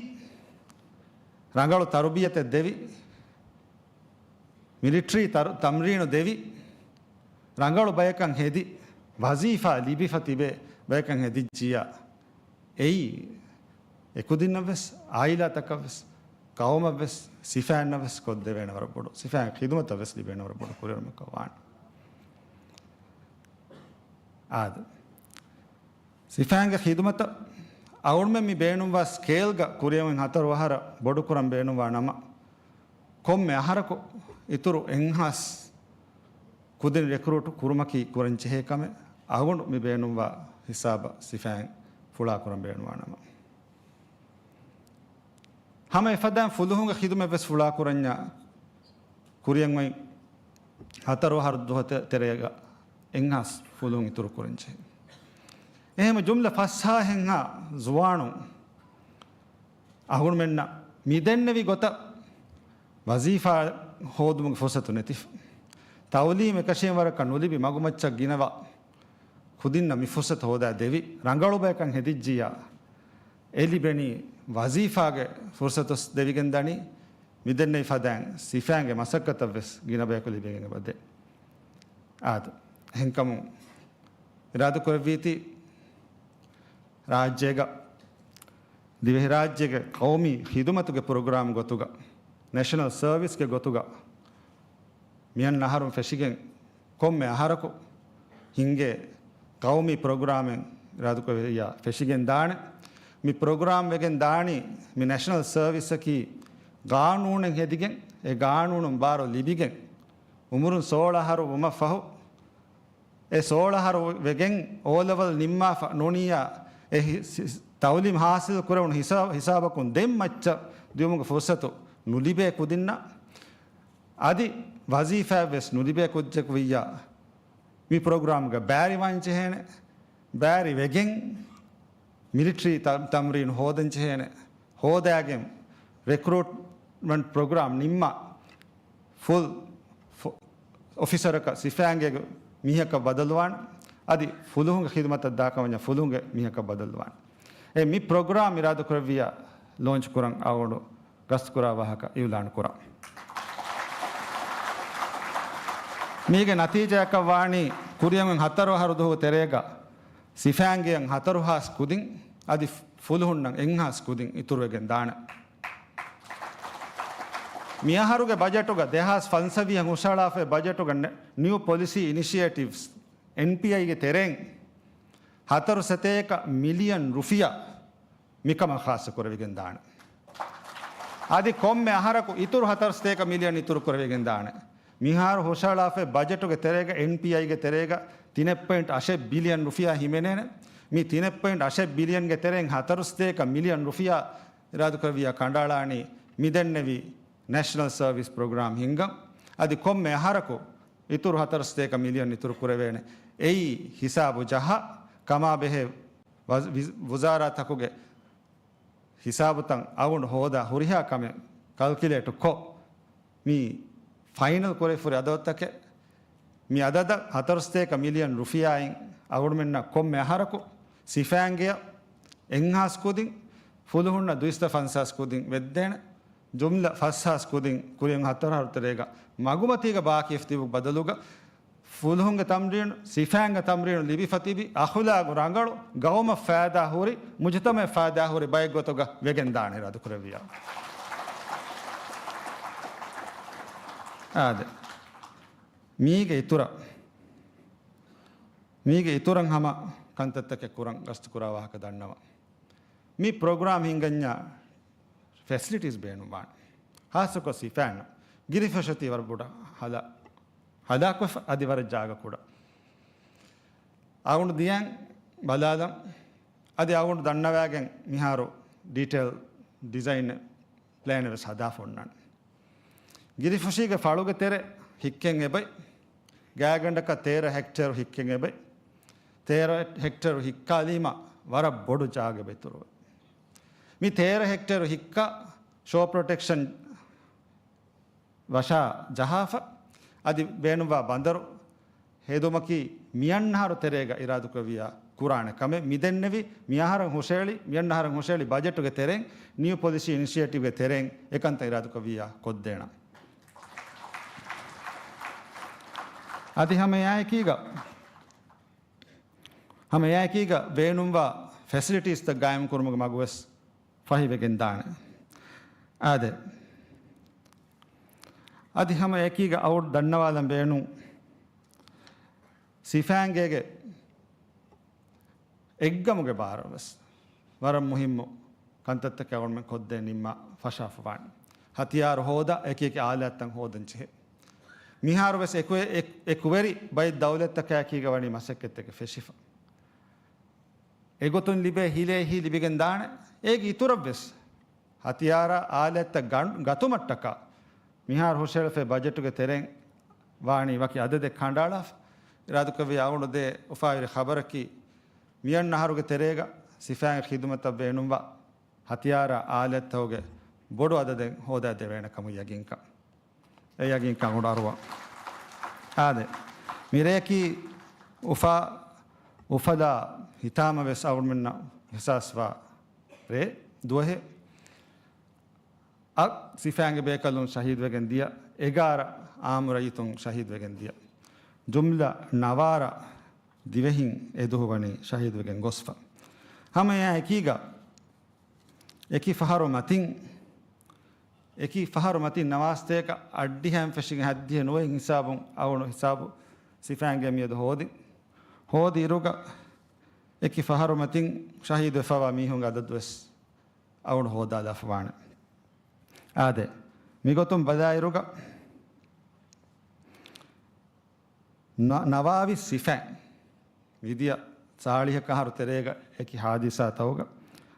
ރަނގަޅު ތަރުބިޔަތެއް ދެވި، މިލިޓަރީ ތަރު-، ތަމްރީނު ދެވި، ރަނގަޅު ބަޔަކަށް ހެދި، ވަޒީފާ ލިބިފަ ތިބޭ ބަޔަކަށް ހެދިއްޖިއްޔާ، އެއީ އެކުދިންނަށް ވެސް، އާއިލާތަކަށް ވެސް، ޤައުމަށް ވެސް، ސިފައިންނަށް ވެސް ކޮށްދެވޭނެ ވަރަށް ބޮޑު، ސިފައިން ޚިދުމަތަށް ވެސް ލިބޭނެ ވަރަށް ބޮޑު ކުރިއެރުމަކަށް ވާނެ. އާދެ. ސިފައިންގެ ޚިދުމަތަށް އަޅުގަނޑުމެން މި ބޭނުންވާ ސްކޭލްގަ ކުރިއަށް ހަތަރު އަހަރަށް ބޮޑުކުރަން ބޭނުންވާ ނަމަ، ކޮންމެ އަހަރަކު އިތުރު އެއްހާސް ކުދިން ރެކްރޫޓް ކުރުމަކީ ކުރަން ޖެހޭ ކަމެއް. އަޅުގަނޑު މި ބޭނުންވާ ހިސާބަށް ސިފައިން ފުޅާކުރަން ބޭނުންވާ ނަމަ، ހަމަ އެފަދައިން ފުލުހުންގެ ޚިދުމަތް ވެސް ފުޅާކުރަންޏާ ކުރިއަށް އޮތް ހަތަރު އަހަރު ދުވަހު ތެ-، ތެރޭގަ އެއްހާސް ފުލުހުން އިތުރު ކުރަން ޖެހޭ. އެހެން ޖުމްލަ ފަސްހާސް އެއްހާސް ޒުވާނުން އަހުރުމެންނަށް މިދެންނެވި ގޮތަށް ވަޒީފާ ހޯދުމުގެ ފުރުސަތު ނެތިފަ، ތައުލީމް އެކަށީގެންވަރަކަށް ނުލިބި މަގުމައްޗަށް ގިނަވާ ކުދިންނަށް މި ފުރުސަތު ހޯދާ ދެވި، ރަނގަޅު ބަޔަކަށް ހެދިއްޖިއްޔާ، އެ ލިބެނީ ވަޒީފާގެ ފުރުސަތު ދެވިގެން ދަނީ. މިދެންނެވި ފަދައިން ސިފައިންގެ މަސައްކަތަށް ވެސް ގިނަ ބަޔަކު ލިބިގެން އެބަދޭ. އާދެ. އެހެންކަމުން އިރާދަކުރެއްވީތީ، ރާއްޖޭގަ، ދިވެހިރާއްޖޭގެ ޤައުމީ ޚިދުމަތުގެ ޕްރޮގްރާމް ގޮތުގަ، ނޭޝަނަލް ސަރވިސްގެ ގޮތުގަ، މިއަންނަ އަހަރުން ފެށިގެން ކޮންމެ އަހަރަކު ހިންގޭ ޤައުމީ ޕްރޮގްރާމެއް އިރާދަކުރެއްވިއްޔާ ފެށިގެން ދާނެ. މި ޕްރޮގްރާމް ވެގެން ދާނީ މި ނޭޝަނަލް ސަރވިސްއަކީ ގާނޫނެއް ހެދިގެން، އެ ގާނޫނުން ބާރު ލިބިގެން، އުމުރުން ސޯޅަ އަހަރު ވުމަށް ފަހު، އެ ސޯޅަ އަހަރު ވެގެން އޯ ލެވެލް ނިންމާފަ ނޫނިއްޔާ، އެ ހި-، ސި-، ތައުލީމް ހާސިލް ކުރެވުނު ހިސާ-، ހިސާބަކުން ދެން މައްޗަށް ދިއުމުގެ ފުރުސަތު ނުލިބޭ ކުދިންނަށް، އަދި ވަޒީފާއެއް ވެސް ނުލިބޭ ކުއްޖަކު ވިއްޔާ، މި ޕްރޮގްރާމްގަ ބާރިވާން ޖެހޭނެ. ބާރި ވެގެން މިލިޓަރީ ތަ-، ތަމްރީން ހޯދަން ޖެހޭނެ. ހޯދާގެން ރެކްރޫޓްމަންޓް ޕްރޮގްރާމް ނިންމާ، ފުލް ފު-، އޮފިސަރަކަށް ސިފައިންގެ މީހަކަށް ބަދަލުވާން، އަދި ފުލުހުންގެ ޚިދުމަތަށް ދާކަމަށް ފުލުހުންގެ މީހަކަށް ބަދަލުވާން. އެ މި ޕްރޮގްރާމް އިރާދަކުރެއްވިއްޔާ ލޯންޗް ކުރަން އަޅުގަނޑު ގަސްތުކުރާ ވާހަކަ އިއުލާން ކުރަން. މީގެ ނަތީޖާއަކަށް ވާނީ ކުރިއަށް ހަތަރު އަހަރު ދުވަހު ތެރޭގަ ސިފައިންގެއަށް ހަތަރު ހާސް ކުދިން އަދި ފުލުހުންނަށް އެއްހާސް ކުދިން އިތުރުވެގެން ދާނެ. މިއަހަރުގެ ބަޖެޓުގަ ދެހާސް ފަންސަވީހަށް ހުށަހަޅާފައި ބަޖެޓުގަ ނެ-، ނިއު ޕޮލިސީ އިނިޝިއޭޓިވްސް، އެންޕީއައިގެ ތެރެއިން ހަތަރު ސަތޭކަ މިލިއަން ރުފިޔާ މިކަމަށް ޚާއްސަ ކުރެވިގެން ދާނެ. އަދި ކޮންމެ އަހަރަކު އިތުރު ހަތަރު ސަތޭކަ މިލިއަން އިތުރު ކުރެވިގެން ދާނެ. މިހާރު ހުށަހަޅާފައި ބަޖެޓުގެ ތެރޭގަ، އެންޕީއައިގެ ތެރޭގަ ތިނެއް ޕޮއިންޓް އަށެއް ބިލިއަން ރުފިޔާ ހިމެނޭނެ. މި ތިނެއް ޕޮއިންޓް އަށެއް ބިލިއަންގެ ތެރެއިން ހަތަރު ސަތޭކަ މިލިއަން ރުފިޔާ އިރާދަކުރެއްވިއްޔާ ކަނޑައަޅާނީ މިދެންނެވި ނޭޝަނަލް ސަރވިސް ޕްރޮގްރާމް ހިންގަން. އަދި ކޮންމެ އަހަރަކު އިތުރު ހަތަރު ސަތޭކަ މިލިއަން އިތުރު ކުރެވޭނެ. އެއީ ހިސާބު ޖަހާ ކަމާ ބެހޭ ވަޒ-، ވިޒް-، ވުޒާރާތަކުގެ ހިސާބުތައް އަޅުގަނޑު ހޯދާ ހުރިހާ ކަމެއް ކަލްކިއުލޭޓު ކޮށް، މި ފައިނަލް ކުރެވިފަހުރި އަދަދުތަކެއް. މި އަދަދަށް ހަތަރު ސަތޭކަ މިލިއަން ރުފިޔާއިން އަޅުގަނޑުމެންނަށް ކޮންމެ އަހަރަކު ސިފައިންގެއަށް އެއްހާސް ކުދިން، ފުލުހުންނަށް ދުއިސައްތަ ފަންސާސް ކުދިން ވެއްދޭނެ. ޖުމްލަ ފަސްހާސް ކުދިން ކުރިއަށް ހަތަރު އަހަރު ތެރޭގަ މަގުމަތީގަ ބާކީ ތިބު ބަދަލުގަ ފުލުހުންގެ ތަމްރީނު، ސިފައިންގެ ތަމްރީނު ލިބިފަ ތިބި، އަޚުލާގު ރަނގަޅު، ގައުމަށް ފައިދާ ހުރި، މުޖުތަމައަށް ފައިދާ ހުރި ބައެއްގޮތުގަ ވެގެން ދާނެ އިރާދަކުރެއްވިއްޔާ. އާދެ. މީގެ އިތުރަށް، މީގެ އިތުރަށް ހަމަ ކަންތައްތަކެއް ކުރަން ގަސްތުކުރާ ވާހަކަ ދަންނަވަން. މި ޕްރޮގްރާމް ހިންގަންޏާ ފެސިލިޓީސް ބޭނުންވާނެ. ޚާއްޞަކޮށް ސިފައިންނަށް. ގިރިފޮށި އޮތީ ވަރަށް ބޮޑަށް ހަލާ-، ހަލާކުވެފަ އަދި ވަރަށް ޖާގަ ކުޑަ. އަޅުގަނޑު ދިޔައިން ބަލާލަން. އަދި އަޅުގަނޑު ދަންނަވައިގެން މިހާރު ޑީޓެއިލް ޑިޒައިން ޕްލޭނެއް ވެސް ހަދާފަ އޮންނާނެ. ގިރިފޮށީގެ ފަޅުގެ ތެރެ ހިއްކެން އެބައި. ގާތްގަނޑަކަށް ތޭރަ ހެކްޓޭރު ހިއްކެން އެބައި. ތޭރަ ހެކްޓޭރު ހިއްކާލީމަ ވަރަށް ބޮޑު ޖާގަ އިތުރުވޭ. މި ތޭރަ ހެކްޓޭރު ހިއްކާ ޝޯ ޕްރޮޓެކްޝަން ވަށާ ޖަހާފަ، އަދި ބޭނުންވާ ބަނދަރު ހެދުމަކީ މިއަންނަހަރު ތެރޭގަ އިރާދުކުރެއްވިއްޔާ ކުރާނެ ކަމެއް. މިދެންނެވި މިއަހަރަށް ހުށައެޅި، މިއަންނަހަރަށް ހުށައެޅި ބަޖެޓުގެ ތެރެއިން، ނިއު ޕޮލިސީ އިނިޝިއޭޓިވްގެ ތެރެއިން އެކަންތައް އިރާދުކުރެއްވިއްޔާ ކޮށްދޭނަން. އަދި ހަމަ އެއާއެކީގަ، ހަމަ އެއާއެކީގަ ބޭނުންވާ ފެސިލިޓީސްތައް ގާއިމް ކުރުމުގެ މަގުވެސް ފަހިވެގެން ދާނެ. އާދެ. އަދި ހަމަ އެކީގަ އަޅުގަނޑު ދަންނަވާލަން ބޭނުން ސިފައިންގޭގެ އެއްގަމުގެ ބާރަށް ވެސް ވަރަށް މުހިއްމު ކަންތައްތަކެއް އަޅުގަނޑުމެން ކޮށްދޭން ނިންމާ ފަށާފަވާނެ. ހަތިޔާރު ހޯދާ، އެކި އެކި އާލާތްތައް ހޯދަން ޖެހޭ. މިހާރު ވެސް އެކު-، އެ-، އެކުވެރި ބައެއް ދައުލަތްތަކާއެކީގަ ވަނީ މަސައްކަތްތަކެއް ފެށިފަ. އެގޮތުން ލިބޭ ހިލޭ ހި ލިބިގެން ދާނެ. އޭގެ އިތުރަށް ވެސް ހަތިޔާރާ އާލާތްތައް ގަން-، ގަތުމަށްޓަކާ މިހާރު ހުށައެޅިފައި ބަޖެޓުގެ ތެރެއިން ވާނީ ވަކި އަދަދެއް ކަނޑައަޅާފަ. އިރާދުކުރެއްވިއްޔާ އަޅުގަނޑު ދޭ އުފާވެރި ޚަބަރަކީ، މިއަންނަ އަހަރުގެ ތެރޭގަ ސިފައިންގެ ޚިދުމަތަށް ބޭނުންވާ ހަތިޔާރާ އާލާތްތަކުގެ ބޮޑު އަދަދެއް ހޯދާދެވޭނެ ކަމުގެ ޔަގީންކަން. އެ ޔަގީންކަން އަޅުގަނޑު އަރުވަން. އާދެ. މިރެޔަކީ އުފާ، އުފަލާ ހިތާމަވެސް އަޅުގަނޑުމެންނަށް އިޙްސާސްވާ ރޭ ދުވަހެއް. އަށް ސިފައިންގެ ބޭކަލުން ޝަހީދުވެގެން ދިޔަ، އެގާރަ އާއްމު ރައްޔިތުން ޝަހީދުވެގެން ދިޔަ، ޖުމްލަ ނަވާރަ ދިވެހިން އެދުވަހު ވަނީ ޝަހީދުވެގެން ގޮސްފަ. ހަމަ އެއާ އެކީގަ އެކި ފަހަރު މަތިން، އެކި ފަހަރު މަތިން ނަވާސްތޭކަ އަށްޑިހައިން ފެށިގެން ހައްދިހަ ނުވައެއް ހިސާބުން އަޅުގަނޑު ހިސާބު ސިފައިންގެ މިއަދު ހޯދި، ހޯދި އިރުގަ އެކި ފަހަރު މަތިން ޝަހީދުވެފަވާ މީހުންގެ އަދަދުވެސް އަޅުގަނޑު ހޯދާލާފަވާނެ. އާދެ، މިގޮތުން ބަލާއިރުގަ ނަ-، ނަވާވި ސިފައިން މިދިޔަ ސާޅީހަކަ އަހަރު ތެރޭގަ އެކި ހާދިސާތަކުގަ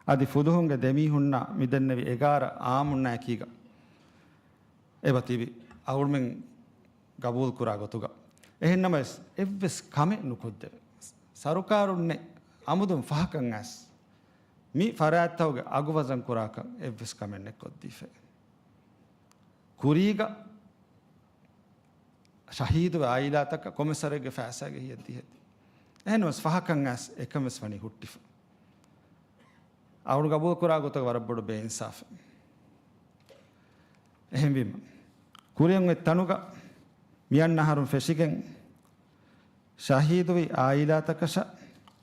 އަދި ފުލުހުންގެ ދެމީހުންނާ މިދެންނެވި އެގާރަ އާއްމުންނާ އެކީގަ އެބަ ތިބި އަޅުގަނޑުމެން ގަބޫލުކުރާ ގޮތުގަ. އެހެންނަމަވެސް، އެއްވެސް ކަމެއް ނުކޮށްދެވޭ. ސަރުކާރުންނެއް އަމުދުން ފަހަކަށް އައިސް، މި ފަރާތްތަކުގެ އަގުވަޒަން ކުރާކަށް އެއްވެސް ކަމެއް ނެއްކޮށްދީފައެއް. ކުރީގަ ޝަހީދުވެ އާއިލާތަކަށް ކޮމިސަރެއްގެ ފައިސާގެ ހިޔަށް ދިހައެއް. އެހެންނަމަވެސް ފަހަކަށް އައިސް އެކަން ވެސް ވަނީ ހުއްޓިފަ. އަޅުގަނޑު ގަބޫލުކުރާ ގޮތަކަށް ވަރަށް ބޮޑު ބޭއިންސާފެއް. އެހެންވީމަ، ކުރިއަށް އޮތް ތަނުގަ މިއަންނަ އަހަރުން ފެށިގެން ޝަހީދުވި އާއިލާތަކަށަށް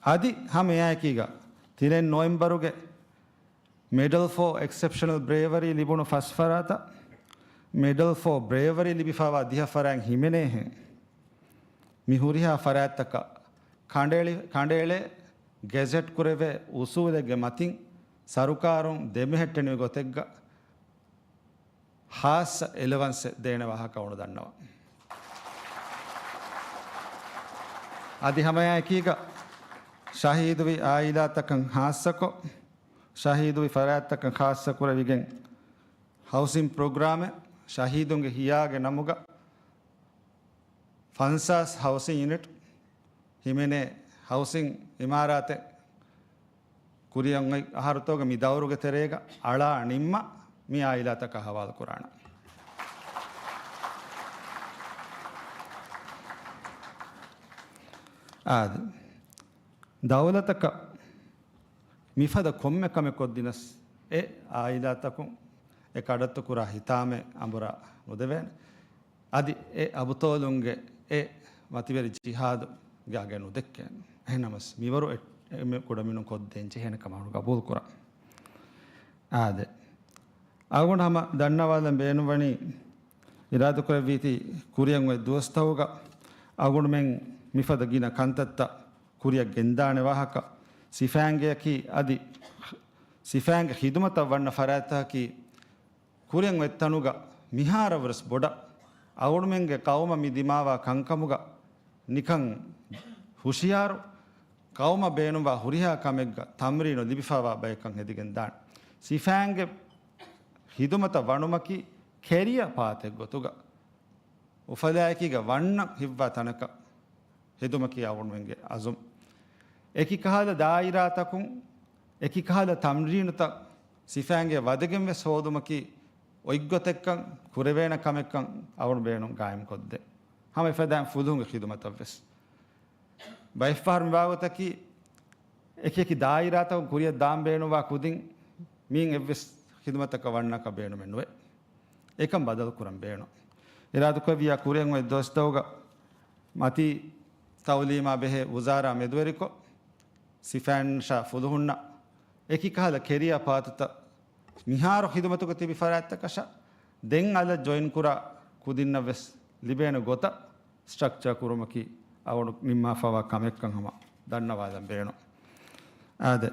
އަދި ހަމަ އެއާއެކީގަ ތިރެން ނޮވެމްބަރުގެ މެޑަލް ފޯ އެކްސެޕްޝަނަލް ބްރޭވަރީ ލިބުނު ފަސް ފަރާތަށް މެޑަލް ފޯ ބްރޭވަރީ ލިބިފައިވާ ދިހަ ފަރާތް ހިމެނޭހެން މި ހުރިހާ ފަރާތްތަކަށް ކަނޑައެޅި-، ކަނޑައެޅޭ ގެޒެޓް ކުރެވޭ އުސޫލެއްގެ މަތިން ސަރުކާރުން ދެމެހެއްޓެނިވި ގޮތެއްގަ ހާއްސަ އެލަވަންސެއް ދޭނެ ވާހަކަ އަޅުގަނޑު ދަންނަވަން. އަދި ހަމައެއާއެކީގަ ޝަހީދުވި އާއިލާތަކަށް ހާއްސަކޮށް، ޝަހީދުވި ފަރާތްތަކަށް ހާއްސަކުރެވިގެން ހައުސިން ޕްރޮގްރާމެއް ޝަހީދުންގެ ހިޔާގެ ނަމުގަ ފަންސާސް ހައުސިން ޔުނިޓް ހިމެނޭ ހައުސިން އިމާރާތެއް ކުރިއަށް އޮތް އަހަރުތަކުގެ މި ދައުރުގެ ތެރޭގަ އަޅާ ނިންމާ މި އާއިލާތަކަށް ހަވާލު ކުރާނަން. އާދެ، ދައުލަތަކަށް މިފަދަ ކޮންމެ ކަމެއް ކޮށްދިނަސް، އެ އާއިލާތަކުން އެ ކަޑައްތު ކުރާ ހިތާމައެއް އަނބުރާ ނުދެވޭނެ. އަދި އެ އަބުޠާލުންގެ އެ މަތިވެރި ޖިހާދުގެ އަގެއް ނުދެއްކޭނެ. އެހެންނަމަސް މިވަރު އެ-، އެންމެ ކުޑަމިނުން ކޮށްދޭން ޖެހޭނެ ކަމަށް ގަބޫލު ކުރަން. އާދެ، އަޅުގަނޑު ހަމަ ދަންނަވާލަން ބޭނުންވަނީ، އިރާދަކުރެއްވީތީ ކުރިއަށް އޮތް ދުވަސްތަކުގަ އަޅުގަނޑުމެން މިފަދަ ގިނަ ކަންތައްތައް ކުރިއަށް ގެންދާނެ ވާހަކަ، ސިފައިންގެއަކީ އަދި ސިފައިންގެ ޚިދުމަތަށް ވަންނަ ފަރާތްތަކަކީ ކުރިއަށް އޮތް ތަނުގަ މިހާރަށްވުރެސް ބޮޑަށް އަޅުގަނޑުމެންގެ ޤައުމަށް މި ދިމާވާ ކަންކަމުގަ ނިކަން ހުޝިޔާރު، ޤައުމަށް ބޭނުންވާ ހުރިހާ ކަމެއްގަ ތަމްރީނު ލިބިފައިވާ ބަޔަކަށް ހެދިގެން ދާނެ. ސިފައިންގެ ޚިދުމަތަށް ވަނުމަކީ ކެރިއަ ޕާތެއް ގޮތުގަ އުފަލާއެކީގަ ވަންނަ ހިއްވާ ތަނަކަށް ހެދުމަކީ އަޅުގަނޑުމެންގެ އަޒުމް. އެކި ކަހަލަ ދާއިރާތަކުން، އެކި ކަހަލަ ތަމްރީނުތައް ސިފައިންގެ ވަދެގެން ވެސް ހޯދުމަކީ އޮތްގޮތެއްކަން، ކުރެވޭނެ ކަމެއްކަން އަޅުގަނޑު ބޭނުން ގާއިމްކޮށްދޭ. ހަމަ އެފަދައިން ފުލުހުންގެ ޚިދުމަތަށް ވެސް. ބައެއްފަހަރު މިވާގޮތަކީ، އެކި އެކި ދާއިރާތަކުން ކުރިއަށް ދާން ބޭނުންވާ ކުދިން މިއިން އެއްވެސް ޚިދުމަތަކަށް ވަންނަކަށް ބޭނުމެއް ނުވޭ. އެކަން ބަދަލު ކުރަން ބޭނުން. އިރާދަކުރެއްވިއްޔާ ކުރިއަށް އޮތް ދުވަސްތަކުގަ މަތީ ތައުލީމާ ބެހޭ ވުޒާރާ މެދުވެރިކޮށް، ސިފައިން ޝާ ފުލުހުންނަށް އެކި ކަހަލަ ކެރިއާ ޕާތުތައް މިހާރު ޚިދުމަތުގަ ތިބި ފަރާތްތަކަށާ ދެން އަލަށް ޖޮއިން ކުރާ ކުދިންނަށް ވެސް ލިބޭނެ ގޮތަށް ސްޓްރަކްޗާ ކުރުމަކީ އަޅުގަނޑު ނިންމާފައިވާ ކަމެއްކަން ހަމަ ދަންނަވާލަން ބޭނުން. އާދެ،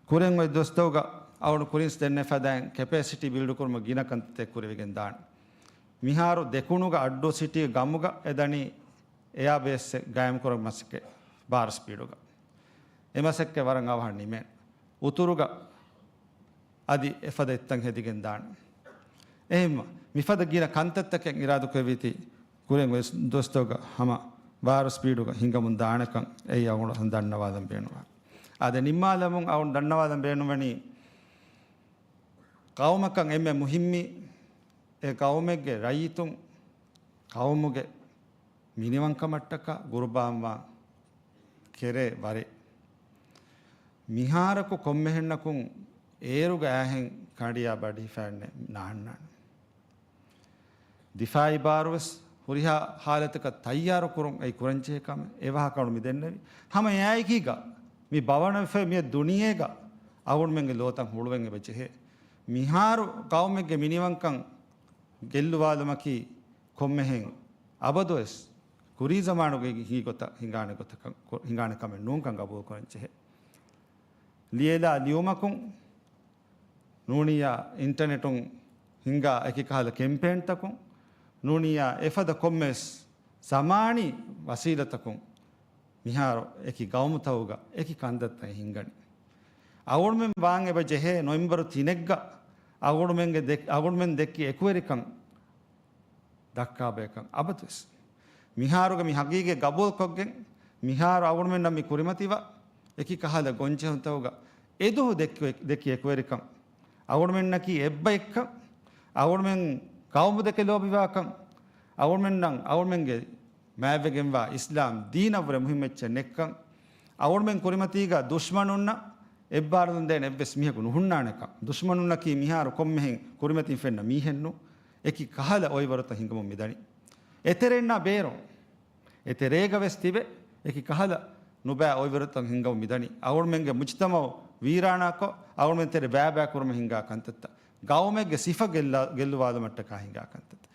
ކުރިއަށް އޮތް ދުވަސްތަކުގަ އަޅުގަނޑު ކުރިންސް ދެންނެވި ފަދައިން ކެޕޭސިޓީ ބިލްޑް ކުރުމަށް ގިނަ ކަންތައްތައް ކުރެވިގެން ދާނެ. މިހާރު ދެކުނުގަ އައްޑޫ ސިޓީ ގަމުގަ އެ ދަނީ އެއާބޭސްއެއް ގާއިމްކުރަން މަސައްކަތް ބާރަ ސްޕީޑުގަ. އެ މަސައްކަތް ވަރަށް އަވަހަށް ނިމޭނެ. އުތުރުގަ އަދި އެފަދަ އެއްތަން ހެދިގެން ދާނެ. އެހެންވެ، މިފަދަ ގިނަ ކަންތައްތަކެއް އިރާދަކުރެއްވީތީ ކުރިއަށް އޮތް ދުވަސްތަކުގަ ހަމަ ބާރަ ސްޕީޑުގަ ހިނގަމުން ދާނެކަން އެއީ އަޅުގަނޑު ދަންނަވާލަން ބޭނުންވާ. އާދެ، ނިންމާލަމުން އަޅުގަނޑު ދަންނަވާލަން ބޭނުންވަނީ ޤައުމަކަށް އެންމެ މުހިއްމީ އެ ޤައުމެއްގެ ރައްޔިތުން ޤައުމުގެ މިނިވަންކަމަށްޓަކާ ގުރުބާންވާ ކެރޭ ވަރެއް. މިހާރަކު ކޮންމެހެންނަކުން އޭރުގަ އާހެން ކަނޑިޔާ ބަޑި ހިފާންނެ ނާންނާނެ. ދިފާއީ ބާރުވެސް ހުރިހާ ހާލަތަކަށް ތައްޔާރު ކުރުން އެއީ ކުރަންޖެހޭ ކަމެއް. އެ ވާހަކަ އަޅު މި ދެންނެވި. ހަމަ އެއާއެކީގަ މި ބަވަނަވެފަ މި ދުނިޔޭގަ އަޅުގަނޑުމެންގެ ލޯތައް ހުޅުވެން އެބަ ޖެހޭ. މިހާރު ޤައުމެއްގެ މިނިވަންކަން ގެއްލުވާލުމަކީ ކޮންމެހެން އަބަދުވެސް ކުރީ ޒަމާނުގައި ހިނގި ގޮތަށް ހިނގާނެ ގޮތަކަށް، ހިނގާނެ ކަމެއް ނޫންކަން ގަބޫލު ކުރަން ޖެހޭ. ލިޔެލާ ލިޔުމަކުން، ނޫނިއްޔާ އިންޓަނެޓުން ހިންގާ އެކި ކަހަލަ ކެމްޕޭންތަކުން، ނޫނިއްޔާ އެފަދަ ކޮންމެވެސް ޒަމާނީ ވަސީލަތަކުން މިހާރު އެކި ގައުމުތަކުގަ އެކި ކަންތައްތައް ހިންގަނީ. އަޅުގަނޑުމެން ވާން އެބަ ޖެހޭ ނޮވެމްބަރު ތިނެއްގަ އަޅުގަނޑުމެންގެ ދެ-، އަޅުގަނޑުމެން ދެއްކި އެކުވެރިކަން ދައްކާބަޔަކަށް އަބަދުވެސް. މިހާރުގެ މި ހަގީގަތް ގަބޫލުކޮށްގެން، މިހާރު އަޅުގަނޑުމެންނަށް މި ކުރިމަތިވާ އެކި ކަހަލަ ގޮންޖެހުންތަކުގަ އެދުވަހު ދެއްކި-، ދެއްކި އެކުވެރިކަން، އަޅުގަނޑުމެންނަކީ އެއްބައެއްކަން، އަޅުގަނޑުމެން ޤައުމު ދެކެ ލޯބިވާކަން، އަޅުގަނޑުމެންނަށް އަޅުގަނޑުމެންގެ މާތްވެގެންވާ އިސްލާމް ދީނަށްވުރެ މުހިއްމު އެއްޗެއް ނެތްކަން، އަޅުގަނޑުމެން ކުރިމަތީގަ ދުޝްމަނުންނަށް އެއްބާރުލުން ދޭނެ އެއްވެސް މީހަކު ނުހުންނާނެކަން، ދުޝްމަނުންނަކީ މިހާރު ކޮންމެހެން ކުރިމަތިން ފެންނަ މީހެއްނު، އެކި ކަހަލަ އޮއިވަރުތައް ހިނގަމުން މިދަނީ. އެތެރެއިންނާ ބޭރުން، އެތެރޭގަ ވެސް ތިބެ، އެކި ކަހަލަ ނުބައި އޮއިވަރުތައް ހިނގަމުން މިދަނީ. އަޅުގަނޑުމެންގެ މުޖުތަމަޢު ވީރާނާކޮށް، އަޅުގަނޑުމެން ތެރެ ބައިބައި ކުރުމަށް ހިނގާ ކަންތައްތައް، ގައުމެއްގެ ސިފަ ގެއްލާ-، ގެއްލުވާލުމަށްޓަކާ ހިނގާ ކަންތައްތައް.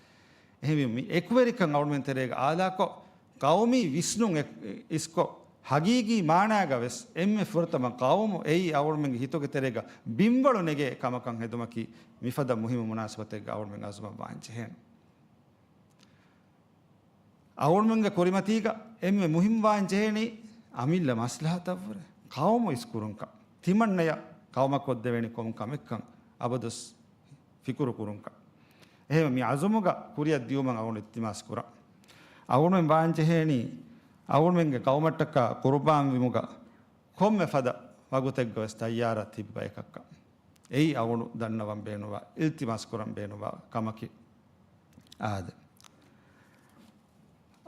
އެހެންވީމަ، މި އެކުވެރިކަން އަޅުގަނޑުމެން ތެރޭގަ އާލާކޮށް، ޤައުމީ ވިސްނުން އެ-، އިސްކޮށް، ހަގީގީ މާނާގަ ވެސް އެންމެ ފުރަތަމަ ޤައުމު އެއީ އަޅުގަނޑުމެންގެ ހިތުގެ ތެރޭގަ ބިންވަޅު ނެގޭ ކަމަކަށް ހެދުމަކީ މިފަދަ މުހިއްމު މުނާސަބަތެއްގަ އަޅުގަނޑުމެން އަޒުމަށް ވާން ޖެހޭނެ. އަޅުގަނޑުމެންގެ ކުރިމަތީގަ އެންމެ މުހިއްމުވާން ޖެހޭނީ އަމިއްލަ މަސްލަހަތަށްވުރެ ޤައުމު އިސްކުރުންކަން. ތިމަންނަޔަށް ޤައުމަށް ކޮށްދެވޭނީ ކޮން ކަމެއްކަން އަބަދުވެސް ފިކުރު ކުރުންކަން. އެހެންވެ، މި އަޒުމުގަ ކުރިއަށް ދިޔުމަށް އަޅުގަނޑު އިލްތިމާސް ކުރަން. އަޅުގަނޑުމެން ވާން ޖެހޭނީ، އަޅުގަނޑުމެންގެ ޤައުމަށްޓަކާ ޤުރުބާން ވީމުގަ ކޮންމެ ފަދަ ވަގުތެއްގަވެސް ތައްޔާރަށް ތިބި ބަޔަކަށްކަން. އެއީ އަޅުގަނޑު ދަންނަވަން ބޭނުންވާ، އިލްތިމާސް ކުރަން ބޭނުންވާ ކަމަކީ. އާދެ.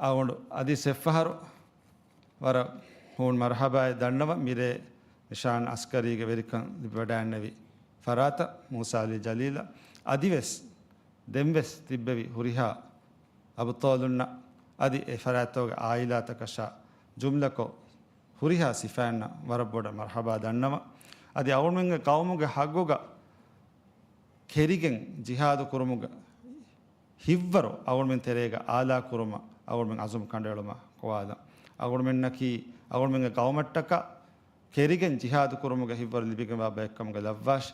އަޅުގަނޑު އަދި ސެއްފަހަރު ވަރަށް ހޫން މަރުޙަބާއެއް ދަންނަވަން. މިރޭ ނިޝާން އަސްކަރީގެ ވެރިކަން ލިބިވަޑައިގެންނެވި ފަރާތަށް މޫސާ ޢަލީ ޖަލީލަށް އަދިވެސް ދެންވެސް ތިއްބެވި ހުރިހާ އަބުޠާލުންނަށް އަދި އެ ފަރާތްތަކުގެ ޢާއިލާތަކަށާ ޖުމްލަކޮށް ހުރިހާ ސިފައިންނަށް ވަރަށް ބޮޑަށް މަރުޙަބާ ދަންނަވަން. އަދި އަޅުގަނޑުމެންގެ ޤައުމުގެ ޙައްޤުގަ ކެރިގެން ޖިހާދު ކުރުމުގަ ހިތްވަރު އަޅުގަނޑުމެން ތެރޭގަ އާލާ ކުރުމަށް އަޅުގަނޑުމެން އަޒުމް ކަނޑައެޅުމަށް ގޮވާލަން. އަޅުގަނޑުމެންނަކީ އަޅުގަނޑުމެންގެ ގައުމަށްޓަކާ ކެރިގެން ޖިހާދު ކުރުމުގެ ހިތްވަރު ލިބިގެންވާ ބައެއްކަމުގަ ލައްވާށި.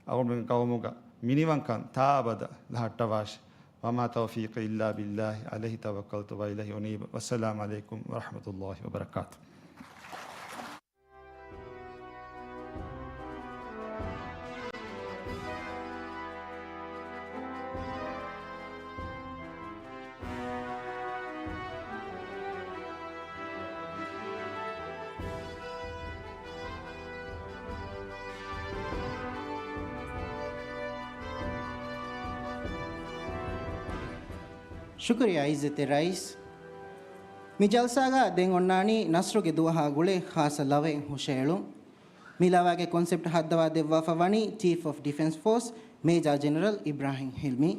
އަޅުގަނޑުމެންގެ ގައުމުގަ މިނިވަންކަން ތާއަބަދަށް ލަހައްޓަވާށި. وما توفيقي إلا بالله عليه توكلت وإليه أنيب. والسلام عليكم ورحمة الله وبركاته. ޝުކުރިއްޔާ ޢިއްޒަތްތެރި ރައީސް. މި ޖަލްސާގަ ދެން އޮންނާނީ ނަޞްރުގެ ދުވަހާ ގުޅޭ ޚާއްޞަ ލަވައެއް ހުށައެޅުން. މި ލަވާގެ ކޮންސެޕްޓް ހައްދަވާ ދެއްވާފަ ވަނީ ޗީފް އޮފް ޑިފެންސް ފޯސް މޭޖާ ޖެނެރަލް އިބްރާހިމް ހިލްމީ.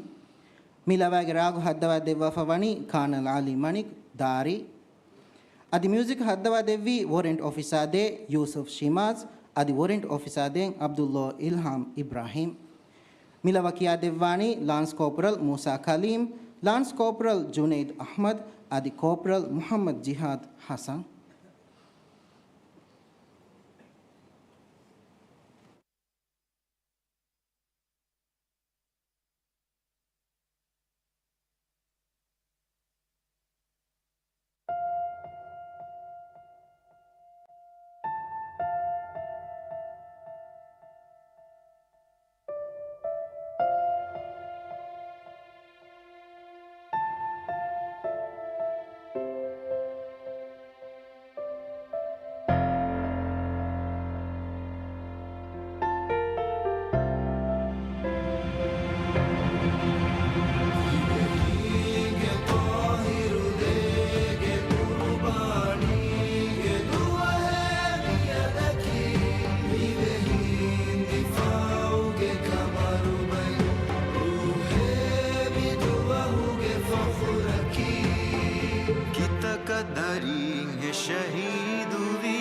މި ލަވާގެ ރާގު ހައްދަވާ ދެއްވާފަ ވަނީ ކާނަލް އަލީ މަނިކް ދާރީ. އަދި މިއުޒިކް ހައްދަވާ ދެއްވީ ވޮރެންޓް އޮފިސާ ދޭ ޔޫސުފް ޝިމާޒް، އަދި ވޮރެންޓް އޮފިސާ ދޭން ޢަބްދުﷲ އިލްހާމް އިބްރާހީމް. މި ލަވަ ކިޔާދެއްވާނީ ލާންސް ކޯޕްރަލް މޫސާ ކަލީމް، ލާންސް ކޯޕްރަލް ޖުނައިދް އަޙްމަދު، އަދި ކޯޕްރަލް މުޙައްމަދު ޖިހާދް ޙަސަން. ކިތަކަށް ދަރީންހެއް ޝަހީދުވީ،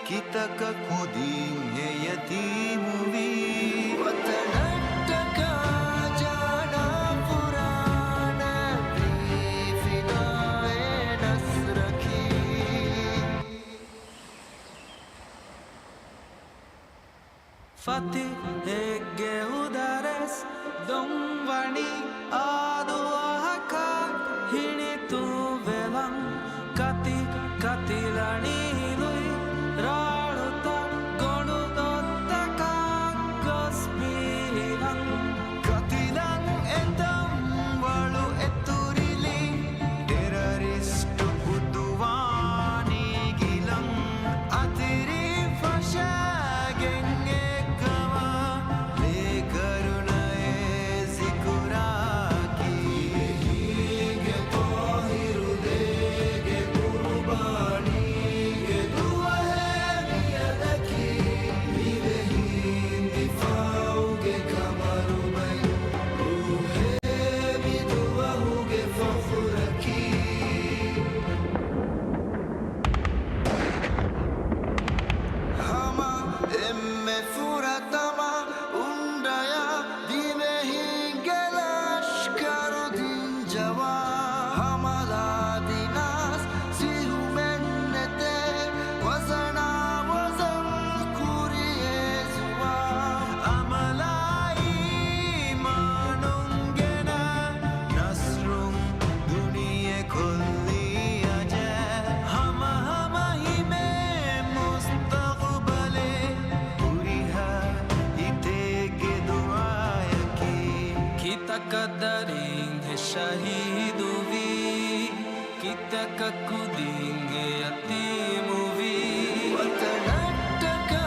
ކިތަކަށް ކުދިންހެއް ޔަތީމުވީ، ވަތަނަށްޓަކާ ޖާނާ ފުރާނަ ވީ ފިދާއެއް ނަޞްރަކީ. ފަތިޙެއްގެ އުދަރެސް ދޮންވަނީ އާދު އަހަކާ ހިނިތުންވެލަން، ކަތި ކަތިލަނީ ލުއި ރާޅުތައް ގޮނޑު ދޮށްތަކަށް ގޮސް މީހިލަން. ކަތިލަން އެތަން ވަޅު އެތުރިލި ޓެރަރިސްޓު ހުތުވާނީ ގިލަން. އަތިރި ފަށާގެން އެކަމަށް ލޭކަރުނައެއް ޒިކުރާކީ. އިލެހީގެ ޠާހިރު ދޭގެ ޤުރުބާނީގެ ދުވަހެއް މިއަދަކީ. މިވެހީން ދިފާޢުގެ ކަމަރުބައި ރޫޙޭ މިދުވަހުގެ ފަޚުރަކީ. ހަމަ އެންމެ ފުރަތަމަ އުނޑަޔާ ދިވެހިންގެ ލަޝްކަރު ދިން ޖަވާ ހަމަލާ ދިނާސް ސިހުމެއް ނެތޭ ވަޒަނާ ވަޒަން ކުރިއޭ ޒުވާ އަމަލާ އީމާނުން ގެނަ ނަޞްރުން ދުނިޔެ ކޮށްލީ އަޖަ ހަމަ ހަމަ ހިމޭ މުސްތަޤުބަލެއް ހުރިހާ ހިތެއްގެ ދުޢާޔަކީ. ކިތަކަށް ދަރިން ހެއް ޝަހީދުވީ، ކިތަކަށް ކުދިންހެއް ޔަތީމުވީ. ވަތަނަށްޓަކާ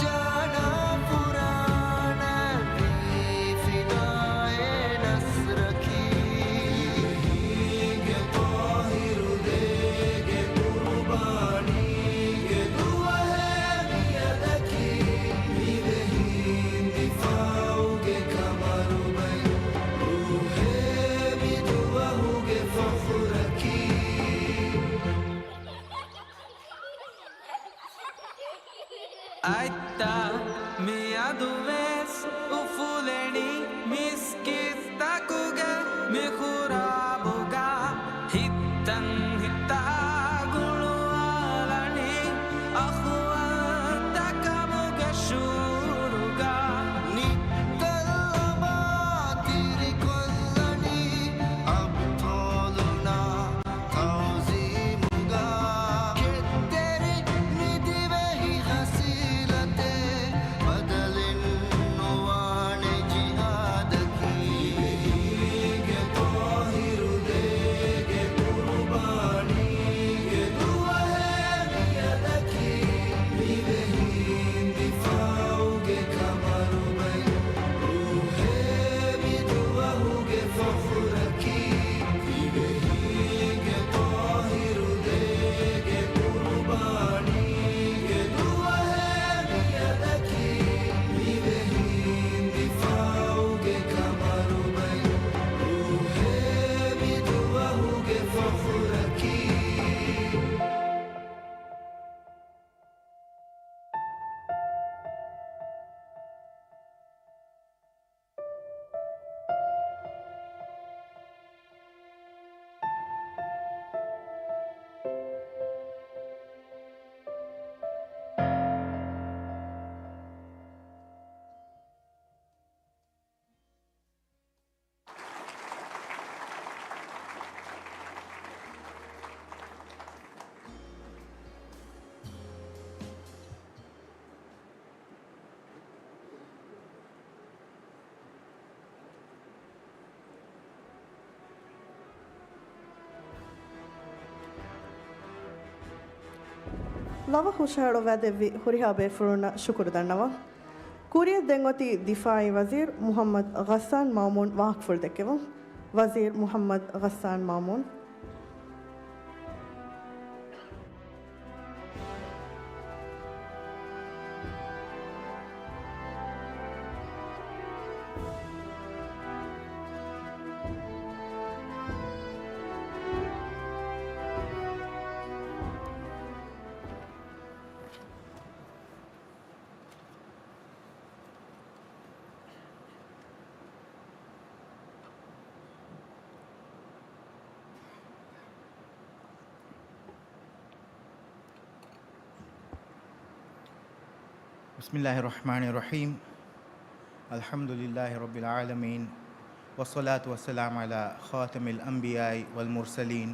ޖާނާ ފުރާނަ ވީ ފިދާއެއް ނަޞްރަކީ. އިލެހީގެ ޠާހިރު ދޭގެ ޤުރުބާނީގެ ދުވަހެއް މިއަދަކީ. މިވެހީން ދިފާޢުގެ ކަމަރުބައި ރޫޙޭ މިދުވަހުގެ ފަޚުރަކީ. އަތްތައް މިއަދުވެސް އުފުލެނީ މިސްކިތްތަކުގެ ލަވަ ހުށަހަޅުއްވާދެއްވި ހުރިހާ ބޭފުޅުންނަށް ޝުކުރު ދަންނަވަން. ކުރިއަށް ދެން އޮތީ ދިފާއީ ވަޒީރު މުޙައްމަދު ޣައްސާން މައުމޫން ވާހަކަފުޅު ދެއްކެވުން. ވަޒީރު މުޙައްމަދު ޣައްސާން މައުމޫން. بسم الله الرحمن الرحيم. الحمد لله رب العالمين. والصلاة والسلام على خاتم الأنبياء والمرسلين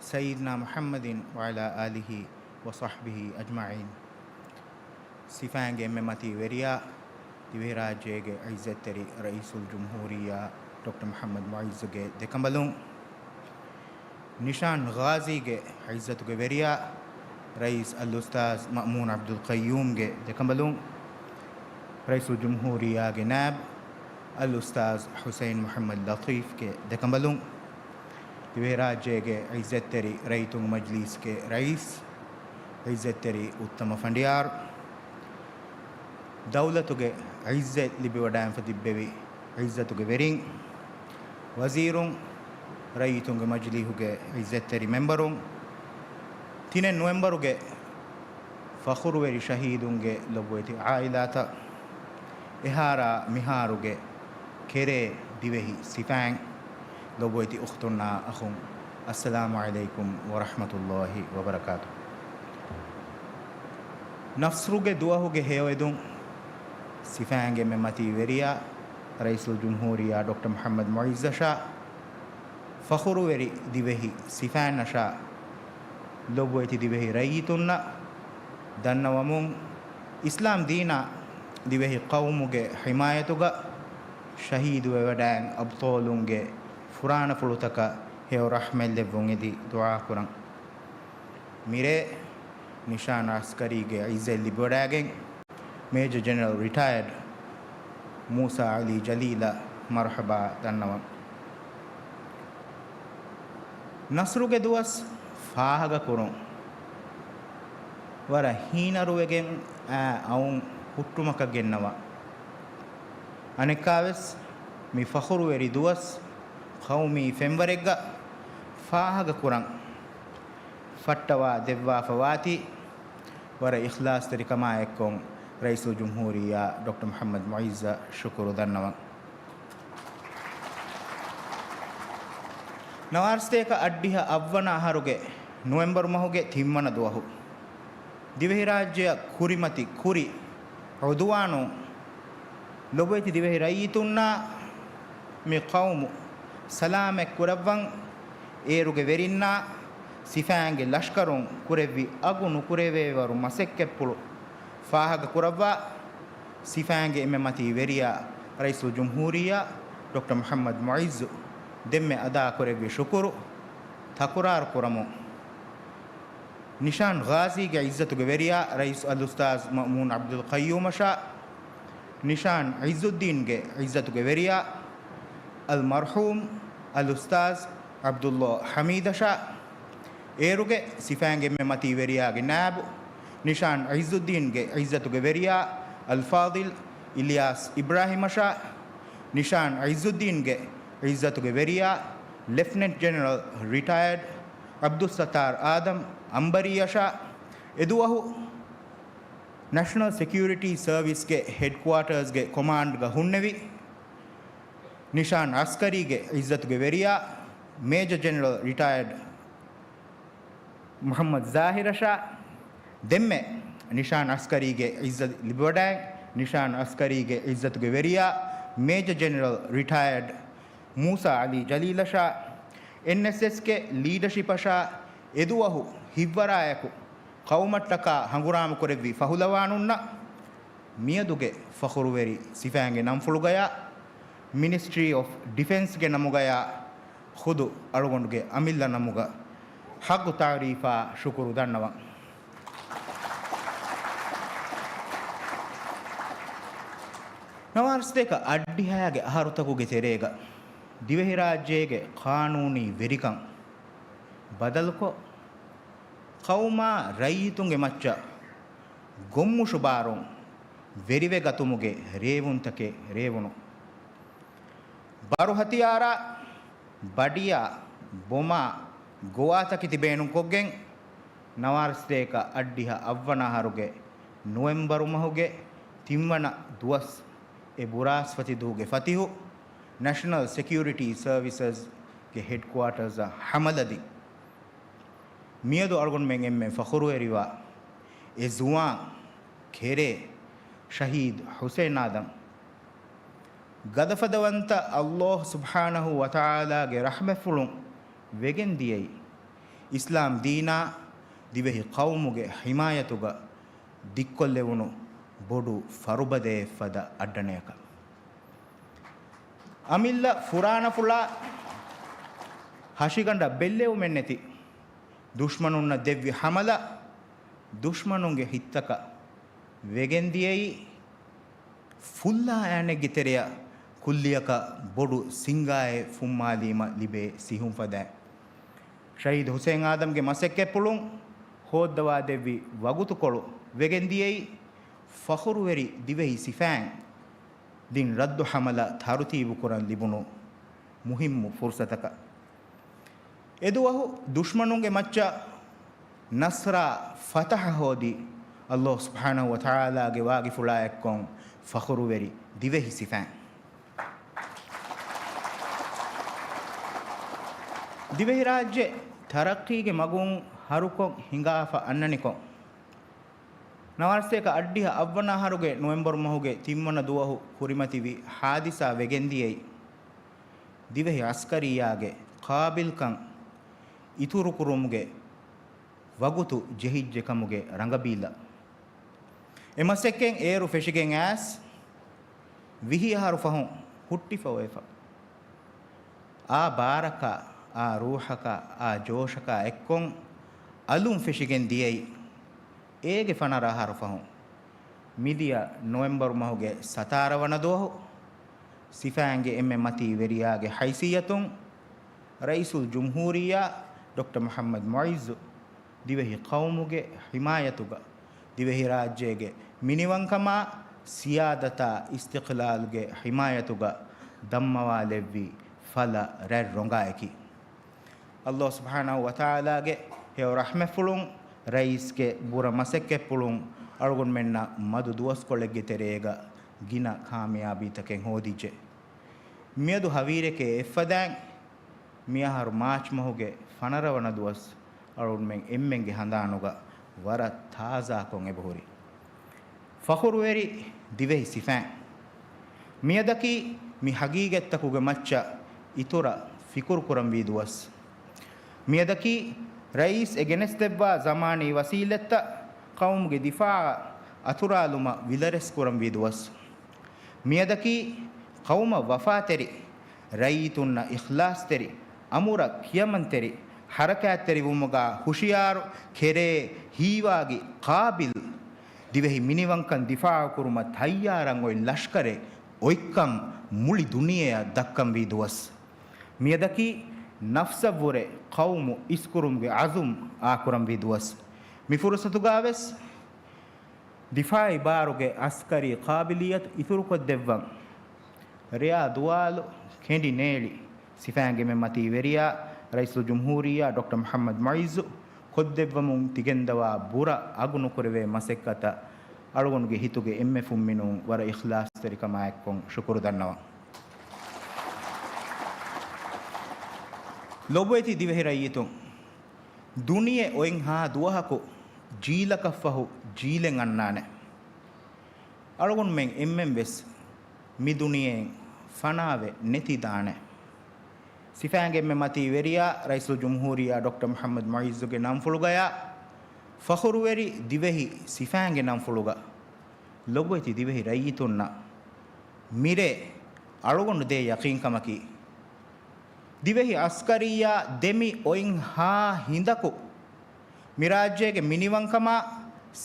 سيدنا محمد وعلى آله وصحبه أجمعين. ސިފައިންގެ އެންމެ މަތީ ވެރިޔާ، ދިވެހިރާއްޖޭގެ ޢިއްޒަތްތެރި ރައީސުލްޖުމްހޫރިއްޔާ ޑޮކްޓަރ މުޙައްމަދު މުޢިއްޒުގެ ދެކަނބަލުން، ނިޝާން ޣާޒީގެ ޢިއްޒަތުގެ ވެރިޔާ، ރައީސް އަލްއުސްތާޛް މައުމޫން ޢަބްދުލް ޤައްޔޫމްގެ ދެކަނބަލުން، ރައީސުލްޖުމްހޫރިއްޔާގެ ނާއިބު އަލްއުސްތާޛް ޙުސައިން މުޙައްމަދު ލަޠީފްގެ ދެކަނބަލުން، ދިވެހިރާއްޖޭގެ ޢިއްޒަތްތެރި ރައްޔިތުންގެ މަޖްލީސްގެ ރައީސް، ޢިއްޒަތްތެރި އުއްތަމަ ފަނޑިޔާރު، ދައުލަތުގެ ޢިއްޒަތް ލިބިވަޑައިގެންފަ ތިއްބެވި ޢިއްޒަތުގެ ވެރިން، ވަޒީރުން، ރައްޔިތުންގެ މަޖިލީހުގެ ޢިއްޒަތްތެރި މެންބަރުން، ތިނެއް ނޮވެމްބަރުގެ ފަޚުރުވެރި ޝަހީދުންގެ ލޮބުވެތި ޢާއިލާތައް، އެހާރާ މިހާރުގެ ކެރޭ ދިވެހި ސިފައިން، ލޮބުވެތި އުޚްތުންނާ އަޚުން، އައްސަލާމު ޢަލައިކުމް ވަރަޙްމަތުﷲި ވަބަރަކާތު. ނަޞްރުގެ ދުވަހުގެ ހެޔޮއެދުން، ސިފައިންގެ އެންމެ މަތީ ވެރިޔާ، ރައީސުލްޖުމްހޫރިއްޔާ ޑޮކްޓަރ މުޙައްމަދު މުޢިއްޒަށާ، ފަޚުރުވެރި ދިވެހި ސިފައިންނަށާ، ލޮބުވެތި ދިވެހި ރައްޔިތުންނަށް ދަންނަވަމުން، އިސްލާމް ދީނާ ދިވެހި ޤައުމުގެ ޙިމާޔަތުގަ ޝަހީދުވެވަޑައިގެން އަބްޠާލުންގެ ފުރާނަފުޅުތަކަށް ހެޔޮ ރަޙްމަތް ލެއްވުން އެދި ދުޢާކުރަން. މިރޭ ނިޝާން އަސްކަރީގެ ޢިއްޒަތް ލިބިވަޑައިގެން، މޭޖަ ޖެނެރަލް ރިޓަޔަރޑް މޫސާ ޢަލީ ޖަލީލަށް މަރުޙަބާ ދަންނަވަން. ނަޞްރުގެ ދުވަސް ފާހަގަކުރުން ވަރަށް ހީނަރުވެގެން އައި އައުން ހުއްޓުމަކަށް ގެންނަވާ. އަނެއްކާވެސް މި ފަޚުރުވެރި ދުވަސް ޤައުމީ ފެންވަރެއްގަ ފާހަގަކުރަން ފައްޓަވާ ދެއްވާފަ ވާތީ ވަރަށް އިޚްލާޞްތެރިކަމާ އެއްކޮށް، ރައީސުލްޖުމްހޫރިއްޔާ ޑޮކްޓަރ މުޙައްމަދު މުޢިއްޒަށް ޝުކުރު ދަންނަވަން. ނަވާރަސަތޭކަ އަށްޑިހަ އަށްވަނަ އަހަރުގެ ނޮވެމްބަރު މަހުގެ ތިންވަނަ ދުވަހު، ދިވެހިރާއްޖެއަށް ކުރިމަތި ކުރި ޢުދުވާނުން ލޮބުވެތި ދިވެހި ރައްޔިތުންނާ މި ޤައުމު ސަލާމަތް ކުރައްވަން، އޭރުގެ ވެރިންނާ ސިފައިންގެ ލަޝްކަރުން ކުރެއްވި އަގު ނުކުރެވޭވަރު މަސައްކަތްޕުޅު ފާހަގަ ކުރައްވާ، ސިފައިންގެ އެންމެ މަތީ ވެރިޔާ ރައީސުލްޖުމްހޫރިއްޔާ ޑޮކްޓަރ މުޙައްމަދު މުޢިއްޒު ދެންމެ އަދާ ކުރެއްވި ޝުކުރު ތަކުރާރު ކުރަމުން، ނިޝާން ޣާޒީގެ ޢިއްޒަތުގެ ވެރިޔާ ރައީސް އަލްއުސްތާޛް މައުމޫން ޢަބްދުލް ޤައްޔޫމަށާ، ނިޝާން ޢިއްޒުއްދީންގެ ޢިއްޒަތުގެ ވެރިޔާ އަލްމަރްޙޫމް އަލްއުސްތާޛް ޢަބްދުﷲ ޙަމީދަށާ، އޭރުގެ ސިފައިންގެ އެންމެ މަތީ ވެރިޔާގެ ނާއިބު ނިޝާން ޢިއްޒުއްދީންގެ ޢިއްޒަތުގެ ވެރިޔާ އަލްފާޟިލް އިލްޔާސް އިބްރާހީމަށާ، ނިޝާން ޢިއްޒުއްދީންގެ ޢިއްޒަތުގެ ވެރިޔާ ލެފްޓިނެންޓް ޖެނެރަލް ރިޓަޔަރޑް ޢަބްދުއްސައްތާރު އާދަމް އަންބަރީއަށާ، އެދުވަހު ނެޝަނަލް ސެކިއުރިޓީ ސަރވިސްގެ ހެޑްކުއާޓާސްގެ ކޮމާންޑްގަ ހުންނެވި ނިޝާން އަސްކަރީގެ ޢިއްޒަތުގެ ވެރިޔާ މޭޖަ ޖެނެރަލް ރިޓަޔަރޑް މުޙައްމަދު ޒާހިރަށާ، ދެންމެ ނިޝާން އަސްކަރީގެ ޢިއްޒަތް ލިބިވަޑައިގެން، ނިޝާން އަސްކަރީގެ ޢިއްޒަތުގެ ވެރިޔާ މޭޖަ ޖެނެރަލް ރިޓަޔަރޑް މޫސާ ޢަލީ ޖަލީލަށާ، އެންއެސްއެސްގެ ލީޑަޝިޕަށާ، އެދުވަހު ހިތްވަރާއެކު ޤައުމަށްޓަކާ ހަނގުރާމަކުރެއްވި ފަހުލަވާނުންނަށް، މިއަދުގެ ފަޚުރުވެރި ސިފައިންގެ ނަންފުޅުގަޔާ، މިނިސްޓްރީ އޮފް ޑިފެންސްގެ ނަމުގަޔާ، ޚުދު އަޅުގަނޑުގެ އަމިއްލަ ނަމުގަ ޙައްޤު ތަޢުރީފާ ޝުކުރު ދަންނަވަން. ނަވާރަސަތޭކަ އަށްޑިހައިގެ އަހަރުތަކުގެ ތެރޭގަ ދިވެހިރާއްޖޭގެ ޤާނޫނީ ވެރިކަން ބަދަލުކޮށް، ޤައުމާ ރައްޔިތުންގެ މައްޗަށް ގޮށްމުށު ބާރުން ވެރިވެގަތުމުގެ ރޭވުންތަކެއް ރޭވުނު. ބާރު ހަތިޔާރާ، ބަޑިޔާ، ބޮމާ، ގޮވާތަކެތި ބޭނުންކޮށްގެން، ނަވާރަސަތޭކަ އަށްޑިހަ އަށްވަނަ އަހަރުގެ ނޮވެމްބަރު މަހުގެ ތިންވަނަ ދުވަސް އެ ބުރާސްފަތި ދުވަހުގެ ފަތިހު، ނެޝަނަލް ސެކިއުރިޓީ ސަރވިސަސްގެ ހެޑްކުއާޓަރސްއަށް ހަމަލަދީ. މިއަދު އަޅުގަނޑުމެން އެންމެން ފަޚުރުވެރިވާ އެ ޒުވާން ކެރޭ ޝަހީދު ޙުސައިން އާދަމް، ގަދަފަދަވަންތަ ﷲ ސުބްޙާނަހޫ ވަތަޢާލާގެ ރަޙްމަތްފުޅުން ވެގެން ދިޔައީ، އިސްލާމް ދީނާ ދިވެހި ޤައުމުގެ ޙިމާޔަތުގަ ދިއްކޮށްލެވުނު ބޮޑު ފަރުބަދައެއް ފަދަ އައްޑަނަޔަކަށް. އަމިއްލަ ފުރާނަފުޅާ ހަށިގަނޑަށް ބެއްލެވުމެއްނެތި ދުޝްމަނުންނަށް ދެއްވި ހަމަލަ، ދުޝްމަނުންގެ ހިތްތަކަށް ވެގެންދިޔައީ، ފުއްލާ އޭނެއްގެ ތެރެއަށް ކުއްލިއަކަށް ބޮޑު ސިނގާއެއް ފުއްމާލީމަ ލިބޭ ސިހުންފަދައެއް. ޝަހީދު ޙުސައިން އާދަމްގެ މަސައްކަތްޕުޅުން ހޯއްދަވާދެއްވި ވަގުތުކޮޅު ވެގެންދިޔައީ، ފަޚުރުވެރި ދިވެހި ސިފައިން ދިން ރައްދު ޙަމަލަ ތަރުތީބުކުރަން ލިބުނު މުހިއްމު ފުރުޞަތަކަށް. އެދުވަހު ދުޝްމަނުންގެ މައްޗަށް ނަޞްރާ ފަތަޙަ ހޯދީ، ﷲ ސުބްޙާނަހޫ ވަތަޢާލާގެ ވާގިފުޅާ އެއްކޮށް ފަޚުރުވެރި ދިވެހި ސިފައިން. ދިވެހިރާއްޖެ ތަރައްޤީގެ މަގުން ހަރުކޮށް ހިނގާފަ އަންނަނިކޮށް، ނަވާރަސަތޭކަ އަށްޑިހަ އަށްވަނަ އަހަރުގެ ނޮވެމްބަރު މަހުގެ ތިންވަނަ ދުވަހު ކުރިމަތިވި ޙާދިސާ ވެގެންދިޔައީ، ދިވެހި ޢަސްކަރިއްޔާގެ ޤާބިލްކަން އިތުރުކުރުމުގެ ވަގުތު ޖެހިއްޖެ ކަމުގެ ރަނގަބީލަށް. އެ މަސައްކަތް އޭރު ފެށިގެން އައިސް ވިހި އަހަރު ފަހުން ހުއްޓިފަ އޮވެފަ. އާ ބާރަކާ، އާ ރޫޙަކާ، އާ ޖޯޝަކާ އެއްކޮށް އަލުން ފެށިގެން ދިޔައީ އޭގެ ފަނަރަ އަހަރު ފަހުން. މިދިޔަ ނޮވެމްބަރު މަހުގެ ސަތާރަ ވަނަ ދުވަހު، ސިފައިންގެ އެންމެ މަތީ ވެރިޔާގެ ހައިސިއްޔަތުން، ރައީސުލްޖުމްހޫރިއްޔާ ޑޮކްޓަރ މުޙައްމަދު މުޢިއްޒު ދިވެހި ޤައުމުގެ ޙިމާޔަތުގަ، ދިވެހިރާއްޖޭގެ މިނިވަންކަމާ، ސިޔާދަތާ، އިސްތިޤްލާލްގެ ޙިމާޔަތުގަ ދަންމަވާލެއްވި ފަލަ ރަތް ރޮނގާއެކީ. ﷲ ސުބްޙާނަހޫ ވަތަޢާލާގެ ހެޔޮ ރަޙްމަތްފުޅުން، ރައީސްގެ ބުރަ މަސައްކަތްޕުޅުން އަޅުގަނޑުމެންނަށް މަދު ދުވަސްކޮޅެއްގެ ތެރޭގަ ގިނަ ކާމިޔާބީތަކެއް ހޯދިއްޖެ. މިއަދު ހަވީރެކޭ އެއްފަދައިން، މިއަހަރު މާޗް މަހުގެ ފަނަރަ ވަނަ ދުވަސް އަޅުގަނޑުމެން އެންމެންގެ ހަނދާނުގަ ވަރަށް ތާޒާކޮށް އެބަހުރި. ފަޚުރުވެރި ދިވެހި ސިފައިން. މިއަދަކީ މި ހަގީގަތްތަކުގެ މައްޗަށް އިތުރަށް ފިކުރު ކުރަންވީ ދުވަސް. މިއަދަކީ ރައީސް އެ ގެނެސްދެއްވާ ޒަމާނީ ވަސީލަތްތައް ޤައުމުގެ ދިފާޢަށް އަތުރާލުމަށް ވިލަރެސް ކުރަންވީ ދުވަސް. މިއަދަކީ ޤައުމަށް ވަފާތެރި، ރައްޔިތުންނަށް އިޚްލާޞްތެރި، އަމުރަށް ކިޔަމަންތެރި، ޙަރަކާތްތެރިވުމުގަ ހުޝިޔާރު، ކެރޭ، ހީވާގި، ޤާބިލް، ދިވެހި މިނިވަންކަން ދިފާޢުކުރުމަށް ތައްޔާރަށް އޮތް ލަޝްކަރެއް އޮތްކަން މުޅި ދުނިޔެއަށް ދައްކަންވީ ދުވަސް. މިއަދަކީ ނަފްސަށްވުރެ ޤައުމު އިސްކުރުމުގެ ޢަޒުމް އާކުރަންވީ ދުވަސް. މި ފުރުޞަތުގަވެސް ދިފާޢީ ބާރުގެ ޢަސްކަރީ ޤާބިލިއްޔަތު އިތުރުކޮށްދެއްވަން، ރެޔާ ދުވާލު ކެނޑި ނޭޅި، ސިފައިންގެ މެ މަތީ ވެރިޔާ ރައީސުލްޖުމްހޫރިއްޔާ ޑޮކްޓަރ މުޙައްމަދު މުޢިއްޒު ކޮށްދެއްވަމުން ތިގެންދަވާ ބުރަ އަގުނުކުރެވޭ މަސައްކަތަށް އަޅުގަނޑުގެ ހިތުގެ އެންމެ ފުންމިނުން ވަރަށް އިޚްލާޞްތެރިކަމާއެއްކޮށް ޝުކުރު ދަންނަވަން. ލޮބުވެތި ދިވެހި ރައްޔިތުން! ދުނިޔެ އޮތްހާ ދުވަހަކު ޖީލަކަށްފަހު ޖީލެއް އަންނާނެ. އަޅުގަނޑުމެން އެންމެންވެސް މި ދުނިޔެއިން ފަނާވެ ނެތިދާނެ. ސިފައިންގެ އެންމެ މަތީ ވެރިޔާ ރައީސުލްޖުމްހޫރިއްޔާ ޑޮކްޓަރ މުޙައްމަދު މުޢިއްޒުގެ ނަންފުޅުގަޔާ ފަޚުރުވެރި ދިވެހި ސިފައިންގެ ނަންފުޅުގަ ލޮބުވެތި ދިވެހި ރައްޔިތުންނަށް މިރޭ އަޅުގަނޑު ދޭ ޔަޤީންކަމަކީ، ދިވެހި ޢަސްކަރިއްޔާ ދެމި އޮތްހާ ހިނދަކު މިރާއްޖޭގެ މިނިވަންކަމާ،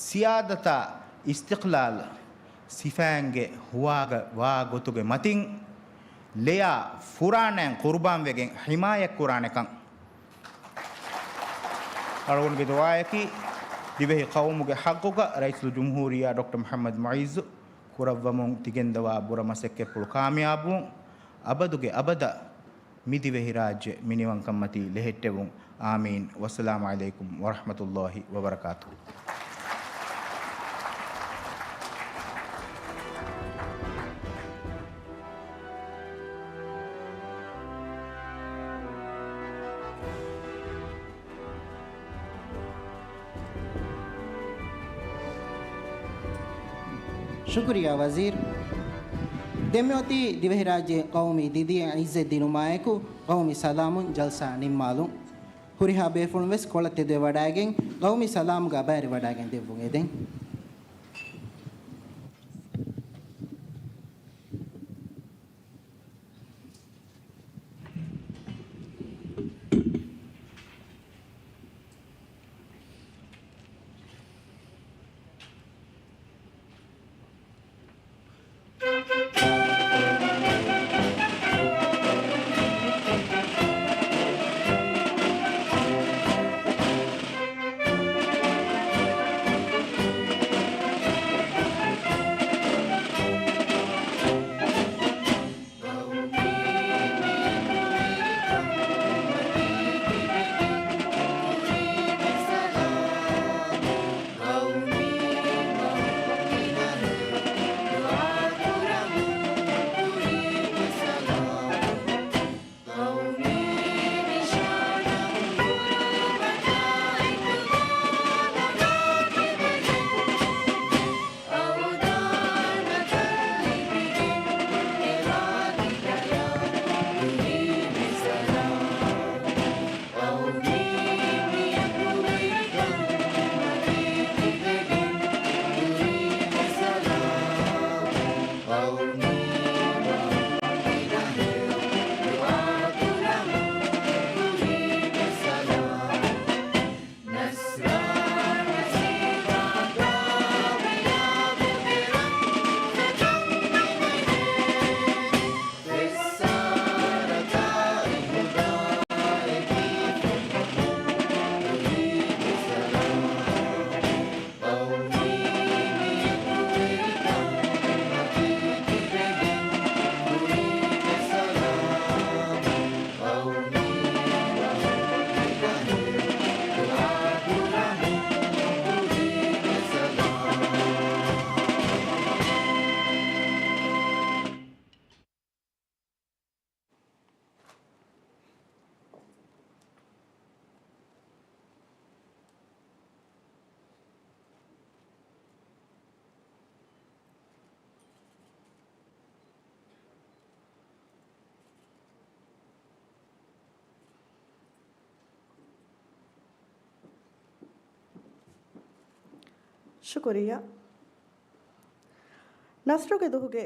ސިޔާދަތާ، އިސްތިޤްލާލް، ސިފައިންގެ ހުވާގަ ވާ ގޮތުގެ މަތިން ލެޔާ ފުރާނައިން ޤުރުބާންވެގެން ޙިމާޔަތްކުރާނެކަން. އަޅުގަނޑުގެ ދުޢާއަކީ، ދިވެހި ޤައުމުގެ ޙައްޤުގަ ރައީސުލްޖުމްހޫރިއްޔާ ޑޮކްޓަރ މުޙައްމަދު މުޢިއްޒު ކުރައްވަމުން ތިގެންދަވާ ބުރަ މަސައްކަތްޕުޅު ކާމިޔާބުވުން، އަބަދުގެ އަބަދަށް މި ދިވެހިރާއްޖެ މިނިވަންކަންމަތީ ލެހެއްޓެވުން. އާމީން. ވައްސަލާމު ޢަލައިކުމް ވަރަޙްމަތުﷲި ވަބަރަކާތުހު. ޝުކުރިއްޔާ ވަޒީރު. ދެންމެ އޮތީ ދިވެހިރާއްޖެ ޤައުމީ ދިދިއަށް ޢިއްޒަތް ދިނުމާއެކު، ޤައުމީ ސަލާމުން ޖަލްސާ ނިންމާލުން. ހުރިހާ ބޭފުޅުން ވެސް ކޮޅަށް ތެދުވެވަޑައިގެން، ޤައުމީ ސަލާމުގަ ބައިވެރިވަޑައިގެން ދެއްވުން އެދެން. ޝުކުރިއްޔާ. ނަޞްރުގެ ދުހުގެ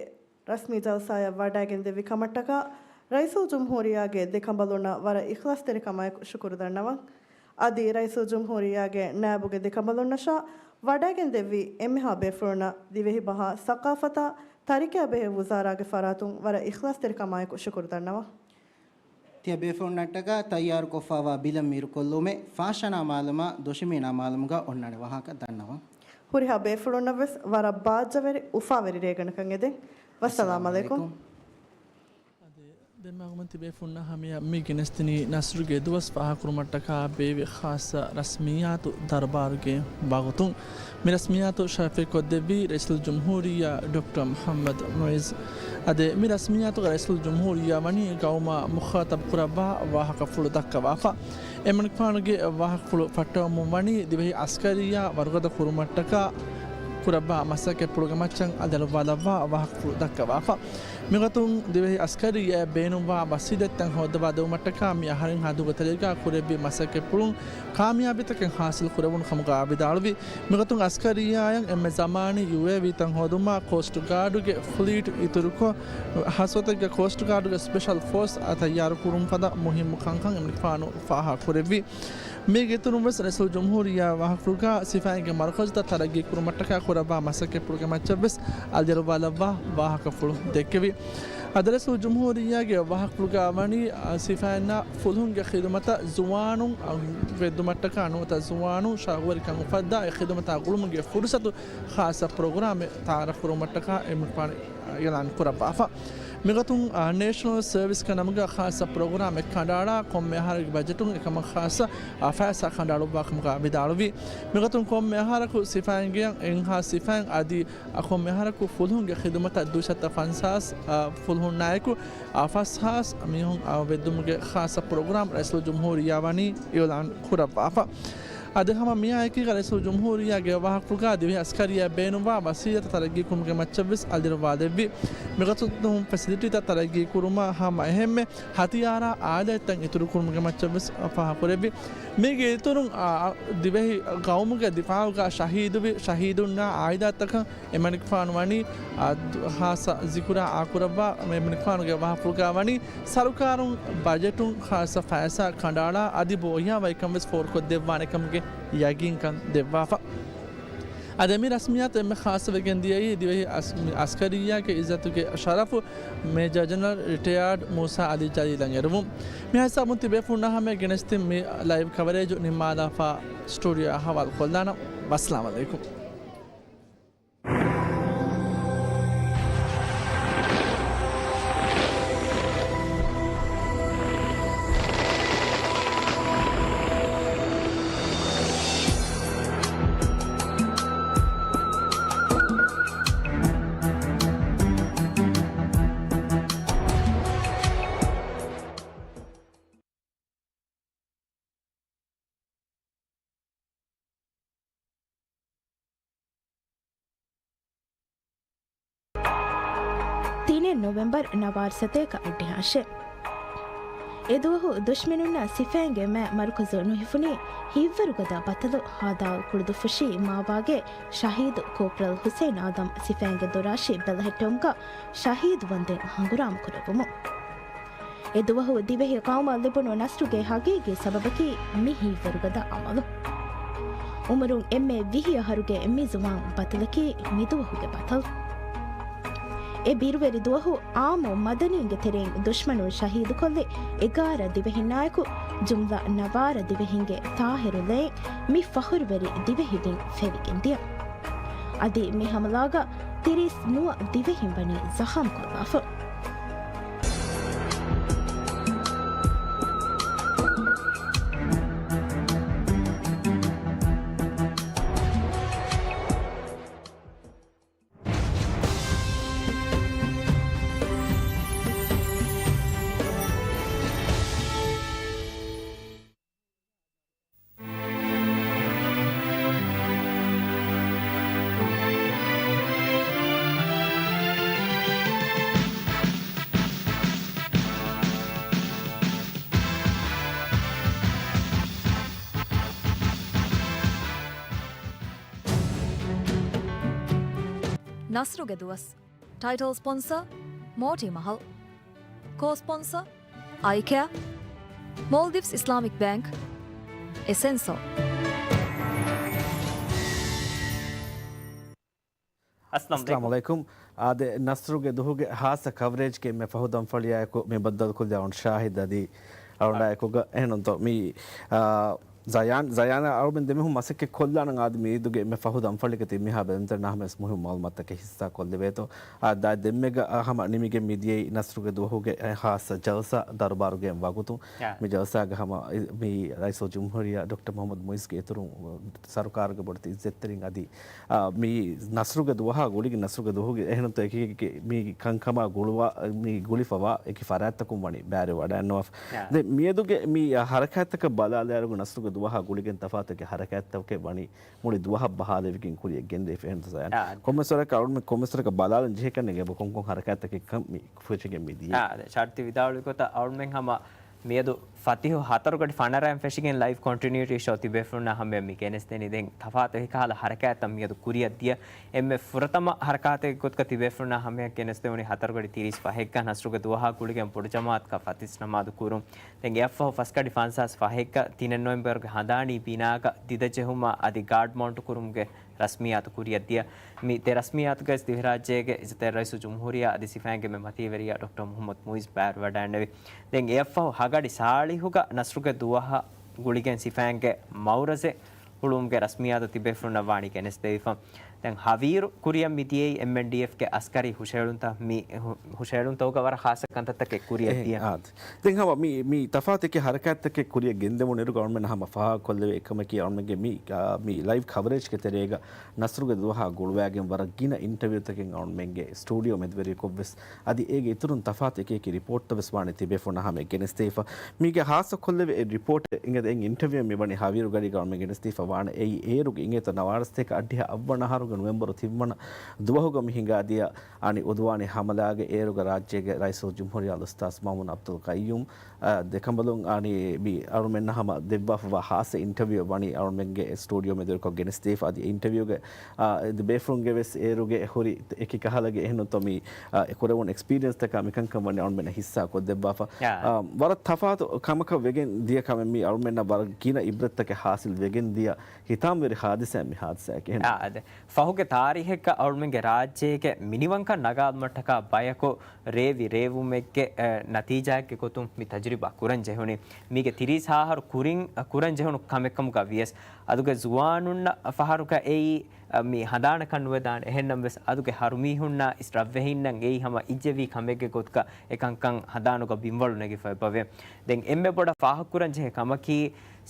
ރަސްމީ ޖަލްސާއަށް ވަޑައިގެންދެއްވި ކަމަށްޓަކާ، ރައީސުލްޖުމްހޫރިއްޔާގެ ދެކަނބަލުންނަށް ވަރަށް އިޚްލާޞްތެރިކަމާއެކު ޝުކުރު ދަންނަވަން. އަދި ރައީސުލްޖުމްހޫރިއްޔާގެ ނާއިބުގެ ދެކަނބަލުންނަށާ ވަޑައިގެންދެއްވި އެންމެހާ ބޭފުޅުންނަށް ދިވެހި ބަހާ، ސަޤާފަތާ، ތަރިކައާ ބެހޭ ވުޒާރާގެ ފަރާތުން ވަރަށް އިޚްލާޞްތެރިކަމާއެކު ޝުކުރު ދަންނަވަން. ތިޔަބޭފުޅުންނަށްޓަކާ ތައްޔާރުކޮށްފައިވާ ބިލަށް މީރުކޮށްލުމެއް ފާޝަނާ މާލުމާ ދޮށިމީނާ މާލުމުގަ އޮންނާނެ ވާހަކަ ދަންނަވަން. ހުރިހާ ބޭފުޅުންނަށްވެސް ވަރަށް ބާއްޖަވެރި އުފާވެރި ރޭގަނޑަކަށް އެދެން. ވައްސަލާމް އަލައިކުމް. އަދި ދެންމެ އަޅުގަނޑުމެން ތިބޭފުޅުންނަށް ހަމަޔަށް މި ގެނެސްދިނީ ނަޞްރުގެ ދުވަސް ފާހަގަކުރުމަށްޓަކާ ބޭއްވި ޚާއްޞަ ރަސްމިއްޔާތު ދަރުބާރުގެ ވަގުތުން. މި ރަސްމިއްޔާތު ޝަރަފެއްކޮށްދެއްވީ ރައީސުލްޖުމްހޫރިއްޔާ ޑޮކްޓަރ މުޙައްމަދު މުޢިއްޒު. އަދި މި ރަސްމިއްޔާތުގަ ރައީސުލްޖުމްހޫރިއްޔާ ވަނީ ގައުމާ މުޚާޠަބު ކުރައްވާ ވާހަކަފުޅު ދައްކަވާފަ. އެމަނިކުފާނުގެ ވާހަކަފުޅު ފައްޓަވަމުން ވަނީ ދިވެހި އަސްކަރިއްޔާ ވަރުގަދަ ކުރުމަށްޓަކާ ކުރައްވާ މަސައްކަތްޕުޅުގެ މައްޗަށް އަލިއަޅުއްވާލައްވާ ވާހަކަފުޅު ދައްކަވާފަ. މިގޮތުން ދިވެހި އަސްކަރިއްޔާއަށް ބޭނުންވާ ވަސީލަތްތައް ހޯއްދަވާ ދެވުމަށްޓަކާ މި އަހަރެންހާ ދުވަހުގެ ތެރޭގަ ކުރެއްވި މަސައްކަތްޕުޅުން ކާމިޔާބީތަކެއް ހާސިލް ކުރެވުނު ކަމުގަ ވިދާޅުވި. މިގޮތުން އަސްކަރިއްޔާއަށް އެންމެ ޒަމާނީ ޔޫއޭވީތައް ހޯދުމާ ކޯސްޓް ގާޑުގެ ފްލީޓް އިތުރުކޮށް، ހަސަތަކެއްގަ ކޯސްޓް ގާޑުގެ ސްޕެޝަލް ފޯސް އަށް ތައްޔާރުކުރުން ފަދަ މުހިއްމު ކަންކަން އެމަނިކުފާނު ފާހަގަކުރެއްވި. މީގެ އިތުރުން ވެސް ރައީސުލްޖުމްހޫރިއްޔާ ވާހަކަފުޅުގަ ސިފައިންގެ މަރުކަޒުތައް ތަރައްގީ ކުރުމަށްޓަކާ ކުރައްވާ މަސައްކަތްޕުޅުގެ މައްޗަށްވެސް އަލިއަޅުވާލައްވާ ވާހަކަފުޅު ދެއްކެވި. އަދި ރައީސުލްޖުމްހޫރިއްޔާގެ ވާހަކަފުޅުގަ ވަނީ، އަ، ސިފައިންނާ ފުލުހުންގެ ޚިދުމަތަށް ޒުވާނުން، އަ، ވެއްދުމަށްޓަކާ ނުވަތަ ޒުވާނުން ޝައުގުވެރިކަން އުފައްދާ އެ ޚިދުމަތާ ގުޅުމުގެ ފުރުސަތު ޚާއްޞަ ޕްރޮގްރާމެއް ތައާރަފްކުރުމަށްޓަކާ އެމިފާނެ އިޢުލާން ކުރައްވާފަ. މިގޮތުން، އާ، ނޭޝަނަލް ސަރވިސްގެ ނަމުގަ ޚާއްޞަ ޕްރޮގްރާމެއް ކަނޑައަޅާ ކޮންމެ އަހަރެއްގެ ބަޖެޓުން އެކަމަށް ޚާއްޞަ، އާ، ފައިސާ ކަނޑައަޅުއްވާ ކަމުގަ ވިދާޅުވި. މިގޮތުން ކޮންމެ އަހަރަކު ސިފައިންގެއަށް އެއްހާސް ސިފައިން އަދި، އާ، ކޮންމެ އަހަރަކު ފުލުހުންގެ ޚިދުމަތަށް ދުއިސައްތަ ފަންސާސް، އާ، ފުލުހުންނާއެކު، އާ، ފަސްހާސް މީހުން، އާ، ވެއްދުމުގެ ޚާއްޞަ ޕްރޮގްރާމް ރައީސުލްޖުމްހޫރިއްޔާ ވަނީ އިޢުލާން ކުރައްވާފަ. އަދި ހަމަ މިއާއެކީގަ ރައީސުލްޖުމްހޫރިއްޔާގެ ވާހަކަފުޅުގަ ދިވެހި އަސްކަރިއްޔާ ބޭނުންވާ ވަސީލަތްތައް ތަރައްގީކުރުމުގެ މައްޗަށްވެސް އަލިއަޅުވާލެއްވި. މިގޮތުން ފެސިލިޓީތައް ތަރައްގީކުރުމަށް ހަމަ އެހެންމެ ހަތިޔާރާ އާލާތްތައް އިތުރުކުރުމުގެ މައްޗަށްވެސް ފާހަގަކުރެއްވި. މީގެ އިތުރުން، އާ، ދިވެހި ގައުމުގެ ދިފާޢުގަ ޝަހީދުވި ޝަހީދުންނާ އާއިލާތަކަށް އެމަނިކުފާނު ވަނީ، އާ، ދު-، ޚާއްޞަ ޒިކުރާ އާކުރައްވާ. އެމަނިކުފާނުގެ ވާހަކަފުޅުގަ ވަނީ ސަރުކާރުން ބަޖެޓުން ޚާއްޞަ ފައިސާ ކަނޑައަޅާ އަދި ބޯހިޔާވަހިކަން ވެސް ފޯރުކޮށްދެއްވާނެ ކަމުގެ ޔަގީންކަން ދެއްވާފަ. އަދި މި ރަސްމިއްޔާތު އެންމެ ޚާއްޞަވެގެން ދިޔައީ ދިވެހި އަސް-، މި އަސްކަރިއްޔާގެ އިއްޒަތުގެ ޝަރަފު މޭޖަރ ޖެނެރަލް ރިޓަޔާޑް މޫސާ އަލީ ޖަލީލަށް އެރުވުން. މިހާ ހިސާބުން ތިބޭފުޅުންނާ ހަމަޔަށް ގެނެސްދިން މި ލައިވް ކަވަރޭޖު ނިންމާލާފަ ސްޓޫޑިއޯއާ ހަވާލުކޮށްލާނަން. ވައްސަލާމް އަލައިކުމް. ތިނެއް ނޮވެމްބަރު ނަވާރަ ސަތޭކަ އަށްޑިހަ އަށެއް. އެދުވަހު ދުޝްމަނުންނަށް ސިފައިންގެ މާތް މަރުކަޒު ނުހިފުނީ ހިތްވަރުގަދަ ބަތަލު ހާދާ ކުޅުދުއްފުށީ މާވާގެ ޝަހީދު ކޯޕްރަލް ހުސެއިން އާދަމް ސިފައިންގެ ދޮރާށި ބެލެހެއްޓުމުގަ ޝަހީދުވަންދެން ހަނގުރާމަ ކުރެއްވުމުން. އެދުވަހު ދިވެހި ޤައުމަށް ލިބުނު ނަޞްރުގެ ހަގީގީ ސަބަބަކީ މި ހިތްވަރުގަދަ އަމަލު. އުމުރުން އެންމެ ވިހި އަހަރުގެ މި ޒުވާން ބަތަލަކީ މިދުވަހުގެ ބަތަލު. އެ ބިރުވެރި ދުވަހު އާއްމު މަދަނީންގެ ތެރެއިން ދުޝްމަނުން ޝަހީދުކޮށްލި އެގާރަ ދިވެހިންނާއެކު ޖުމްލަ ނަވާރަ ދިވެހިންގެ ތާހިރު ލެއިން މި ފަޚުރުވެރި ދިވެހި ބިން ފެވިގެން ދިޔަ. އަދި މި ހަމަލާގަ ތިރީސް ނުވަ ދިވެހިން ވަނީ ޒަޚަމްކޮށްލާފަ. ނަޞްރުގެ ދުވަސް. ޓައިޓަލް ސްޕޮންސަރ، މޯޓީ މަހަލް. ކޯ ސްޕޮންސަރ، އައިކެއާ، މޯލްޑިވްސް އިސްލާމިކް ބޭންކް، އެސެންސޯ. އައްސަލާމު އައްސަލާމު ޢަލައިކުމް. އާދެ، ނަޞްރުގެ ދުވަހުގެ ހާއްސަ ކަވަރޭޖްގެ މެ ފަހު ދަންފަޅިއާއެކު މި ބައްދަލުކޮށްލި އަޅުން ޝާހިދް އަދި އަޅުންނާއެކުގަ އެހެންތޯ މި، އާ، ޒަޔާން، ޒަޔާން އަޅުމެން ދެމީހުން މަސައްކަތް ކޮށްލާނަން އާދެ މި އީދުގެ މެ ފަހު ދަންފަޅިގަ ތި މިހާ ބެލުންތެރިންނާ ހަމަޔަސް މުހިއްމު މައުލޫމާތުތަކެއް ހިއްސާ ކޮށްލެވޭތޯ. އާ، ދާ ދެންމެގަ، އާ، ހަމަ ނިމިގެން މިދިޔައީ ނަޞްރުގެ ދުވަހުގެ އެ ހާއްސަ ޖަލްސާ ދަރުބާރުގެ ވަގުތު. އާ. މި ޖަލްސާގަ ހަމަ އި-، މި ރައީސުލްޖުމްހޫރިއްޔާ ޑޮކްޓަރ މުޙައްމަދު މުޢިއްޒުގެ އިތުރުން ސަރުކާރުގެ ބޮޑެތި އިއްޒަތްތެރިން އަދި، އާ، މި ނަޞްރުގެ ދުވަހާ ގުޅިގެން ނަޞްރުގެ ދުވަހުގެ އެހެންތޯ އެކި އެކި މީގެ ކަންކަމާ ގުޅުވާ، މި ގުޅިފަވާ އެކި ފަރާތްތަކުން ވަނީ ބައިވެރިވަޑައިގަންނަވާފަ. އާ. ދެން މިއަދުގެ މި ހަރަކާތްތަކަށް ބަލާލާއިރުގަ ނަޞްރުގެ ދުވަހާ ގުޅިގެން ތަފާތު އެކި ހަރަކާތްތަކެއް ވަނީ މުޅި ދުވަހަށް ބަހާލެވިގެން ކުރިއަށް ގެންދަވިފަ އެހެންތޯ ޒަޔާން. އާ. ކޮންމެސް ވަރަކަށް އަޅުމެން ކޮންމެސް ވަރަކަށް ބަލާލަން ޖެހޭ ކަންނޭނގެ ކޮންކޮން ހަރަކާތްތަކެއް ކަން މި ފެށިގެން މި ދިޔަ. އާ، އާދެ، ޝާޑް ތި ވިދާޅުވި ގޮތަށް އަޅުމެން ހަމަ މިއަދު ފަތިހު ހަތަރުގަޑި ފަނަރައިން ފެށިގެން ލައިވް ކޮންޓިނިއުޓީ ޝޯ ތިބޭފުޅުންނާ ހަމަޔަށް މި ގެނެސްދެނީ. ދެން ތަފާތު އެހިކަހަލަ ހަރަކާތްތައް މިއަދު ކުރިއަށް ދިޔަ. އެންމެ ފުރަތަމަ ހަރަކާތެއްގެ ގޮތުގަ ތިބޭފުޅުންނާ ހަމަޔަށް ގެނެސްދެވުނީ ހަތަރުގަޑި ތިރީސް ފަހެއްގަ ނަޞްރުގެ ދުވަހާ ގުޅިގެން ބޮޑު ޖަމާޢަތަކަށް ފަތިސް ނަމާދު ކުރުން. ދެން އެއަށްފަހު ފަސްގަޑި ފަންސާސް ފަހެއްގަ ތިނެއް ނޮވެމްބަރުގެ ހަނދާނީ ބިނާގަ ދިދަ ޖެހުމާ އަދި ގާޑް މައުންޓް ކުރުމުގެ ރަސްމިއްޔާތު ކުރިއަށް ދިޔަ. މި ދެ ރަސްމިއްޔާތުގައި ދިވެހިރާއްޖޭގެ އިއްޒަތްތެރި ރައީސުލްޖުމްހޫރިއްޔާ އަދި ސިފައިންގެ މެ މަތީވެރިޔާ ޑޮކްޓަރ މުޙައްމަދު މުޢިއްޒު ބައިވެރިވަޑައިގެންނެވި. ދެން އެއަށްފަހު ހަގަޑި ސާޅީހުގަ ނަސްރުގެ ދުވަހަށް ގުޅިގެން ސިފައިންގެ މައުރަޒެއް ހުޅުވުމުގެ ރަސްމިއްޔާތު ތިބޭފުޅުންނަށް ވާނީ ގެނެސްދެވިފަ. ދެން ހަވީރު ކުރިއަށް މިދިޔައީ އެމްއެންޑީއެފްގެ އަސްކަރީ ހުށައެޅުންތައް، މި ހު-، ހުށައެޅުންތަކުގަ ވަރަށް ޚާއްޞަ ކަންތައްތަކެއް ކުރިއަށް ދިޔަ. އާދެ. ދެން ހަމަ މި، މި ތަފާތު އެކި ހަރަކާތްތަކެއް ކުރިއަށް ގެންދެވުނުއިރުގަ އަޅުމެން ހަމަ ފާހަގަކޮށްލެވޭ އެކަމަކީ އަޅުމެންގެ މި، އާ، މި ލައިވް ކަވަރޭޖްގެ ތެރޭގަ ނަސްރުގެ ދުވަހާ ގުޅުވާގެން ވަރަށް ގިނަ އިންޓަވިއުތަކެއް އަޅުމެންގެ ސްޓޫޑިއޯ މެދުވެރިކޮށްވެސް އަދި އޭގެ އިތުރުން ތަފާތު އެކި އެކި ރިޕޯޓްތައް ވެސް ވާނެ ތިބޭފުޅުންނާ ހަމަޔަށް ގެނެސްދެވިފަ. މީގެ ހާއްސަކޮށްލެވޭ އެއް ރިޕޯޓެއް އިނގޭތޯ އެއް އިންޓަވިއު މިވަނީ ހަވީރު ގަޑީގަ އަޅުމެން ގެނެސްދީފަ ވާނެ. އެއީ އޭރުގެ އިނގޭތޯ ނަވާރަ ސަތޭކަ އަށްޑިހަ އަށްވަނަ އަހަރުގެ ނޮވެމްބަރު ތިންވަނަ ދުވަހުގަ މި ހިނގާދިޔަ އަނި އުދުވާނީ ހަމަލާގެ އޭރުގެ ރާއްޖޭގެ ރައީސުލްޖުމްހޫރިއްޔާ އަލްއުސްތާޛު މައުމޫން އަބްދުލް ޤައްޔޫމް، އާ، ދެކަނބަލުން އަނި މި އަޅުމެންނަށް ހަމަ ދެއްވާފަވާ ހާއްސަ އިންޓަވިއު ވަނީ އަޅުމެންގެ ސްޓޫޑިއޯ މެދުވެރިކޮށް ގެނެސްދީފަ. އަދި އިންޓަވިއުގެ، އާ، ދެ ބޭފުޅުންގެ ވެސް އޭރުގެ ހުރި އެކި ކަހަލަގެ އެހެންނުތޯ މި، އާ، ކުރެވުނު އެކްސްޕީރިއެންސްތަކާ މިކަންކަން ވަނީ އަޅުމެންނަށް ހިއްސާ ކޮށްދެއްވާފަ. އާ، ވަރަށް ތަފާތު ކަމަކަށް ވެގެން ދިޔަ ކަމެއް މީ އަޅުމެންނަށް ވަރަށް ގިނަ އިބްރަތްތަކެއް ހާސިލް ވެގެން ދިޔަ ހިތާމަވެރި ހާދިސާއެއް މި ހާދިސާއަކީ. އާ، އާދެ. ފަހުގެ ތާރީހެއްގަ އަޅުމެންގެ ރާއްޖޭގެ މިނިވަންކަން ނަގާލުމަށްޓަކާ ބަޔަކު ރޭވި ރޭވުމެއްގެ، އެ، ނަތީޖާއެއްގެ ގޮތުން މި ތަޖުރިބާ ކުރަން ޖެހުނީ. މީގެ ތިރީސް އަހަރު ކުރިން، ކުރަން ޖެހުނު ކަމެއްކަމުގަ ވިޔަސް، އަދުގެ ޒުވާނުންނަށް ފަހަރުގަ އެއީ، އަ، މި ހަނދާނަކަށް ނުވެދާނެ. އެހެންނަމަވެސް، އަދުގެ ހަރުމީހުންނާ އިސް ރަށްވެހިންނަށް އެއީ ހަމަ އިއްޒެވީ ކަމެއްގެ ގޮތުގަ އެކަންކަން ހަނދާނުގަ ބިންވަޅު ނެގިފަ އެބަވޭ. ދެން އެންމެ ބޮޑަށް ފާހަގަކުރަން ޖެހޭ ކަމަކީ،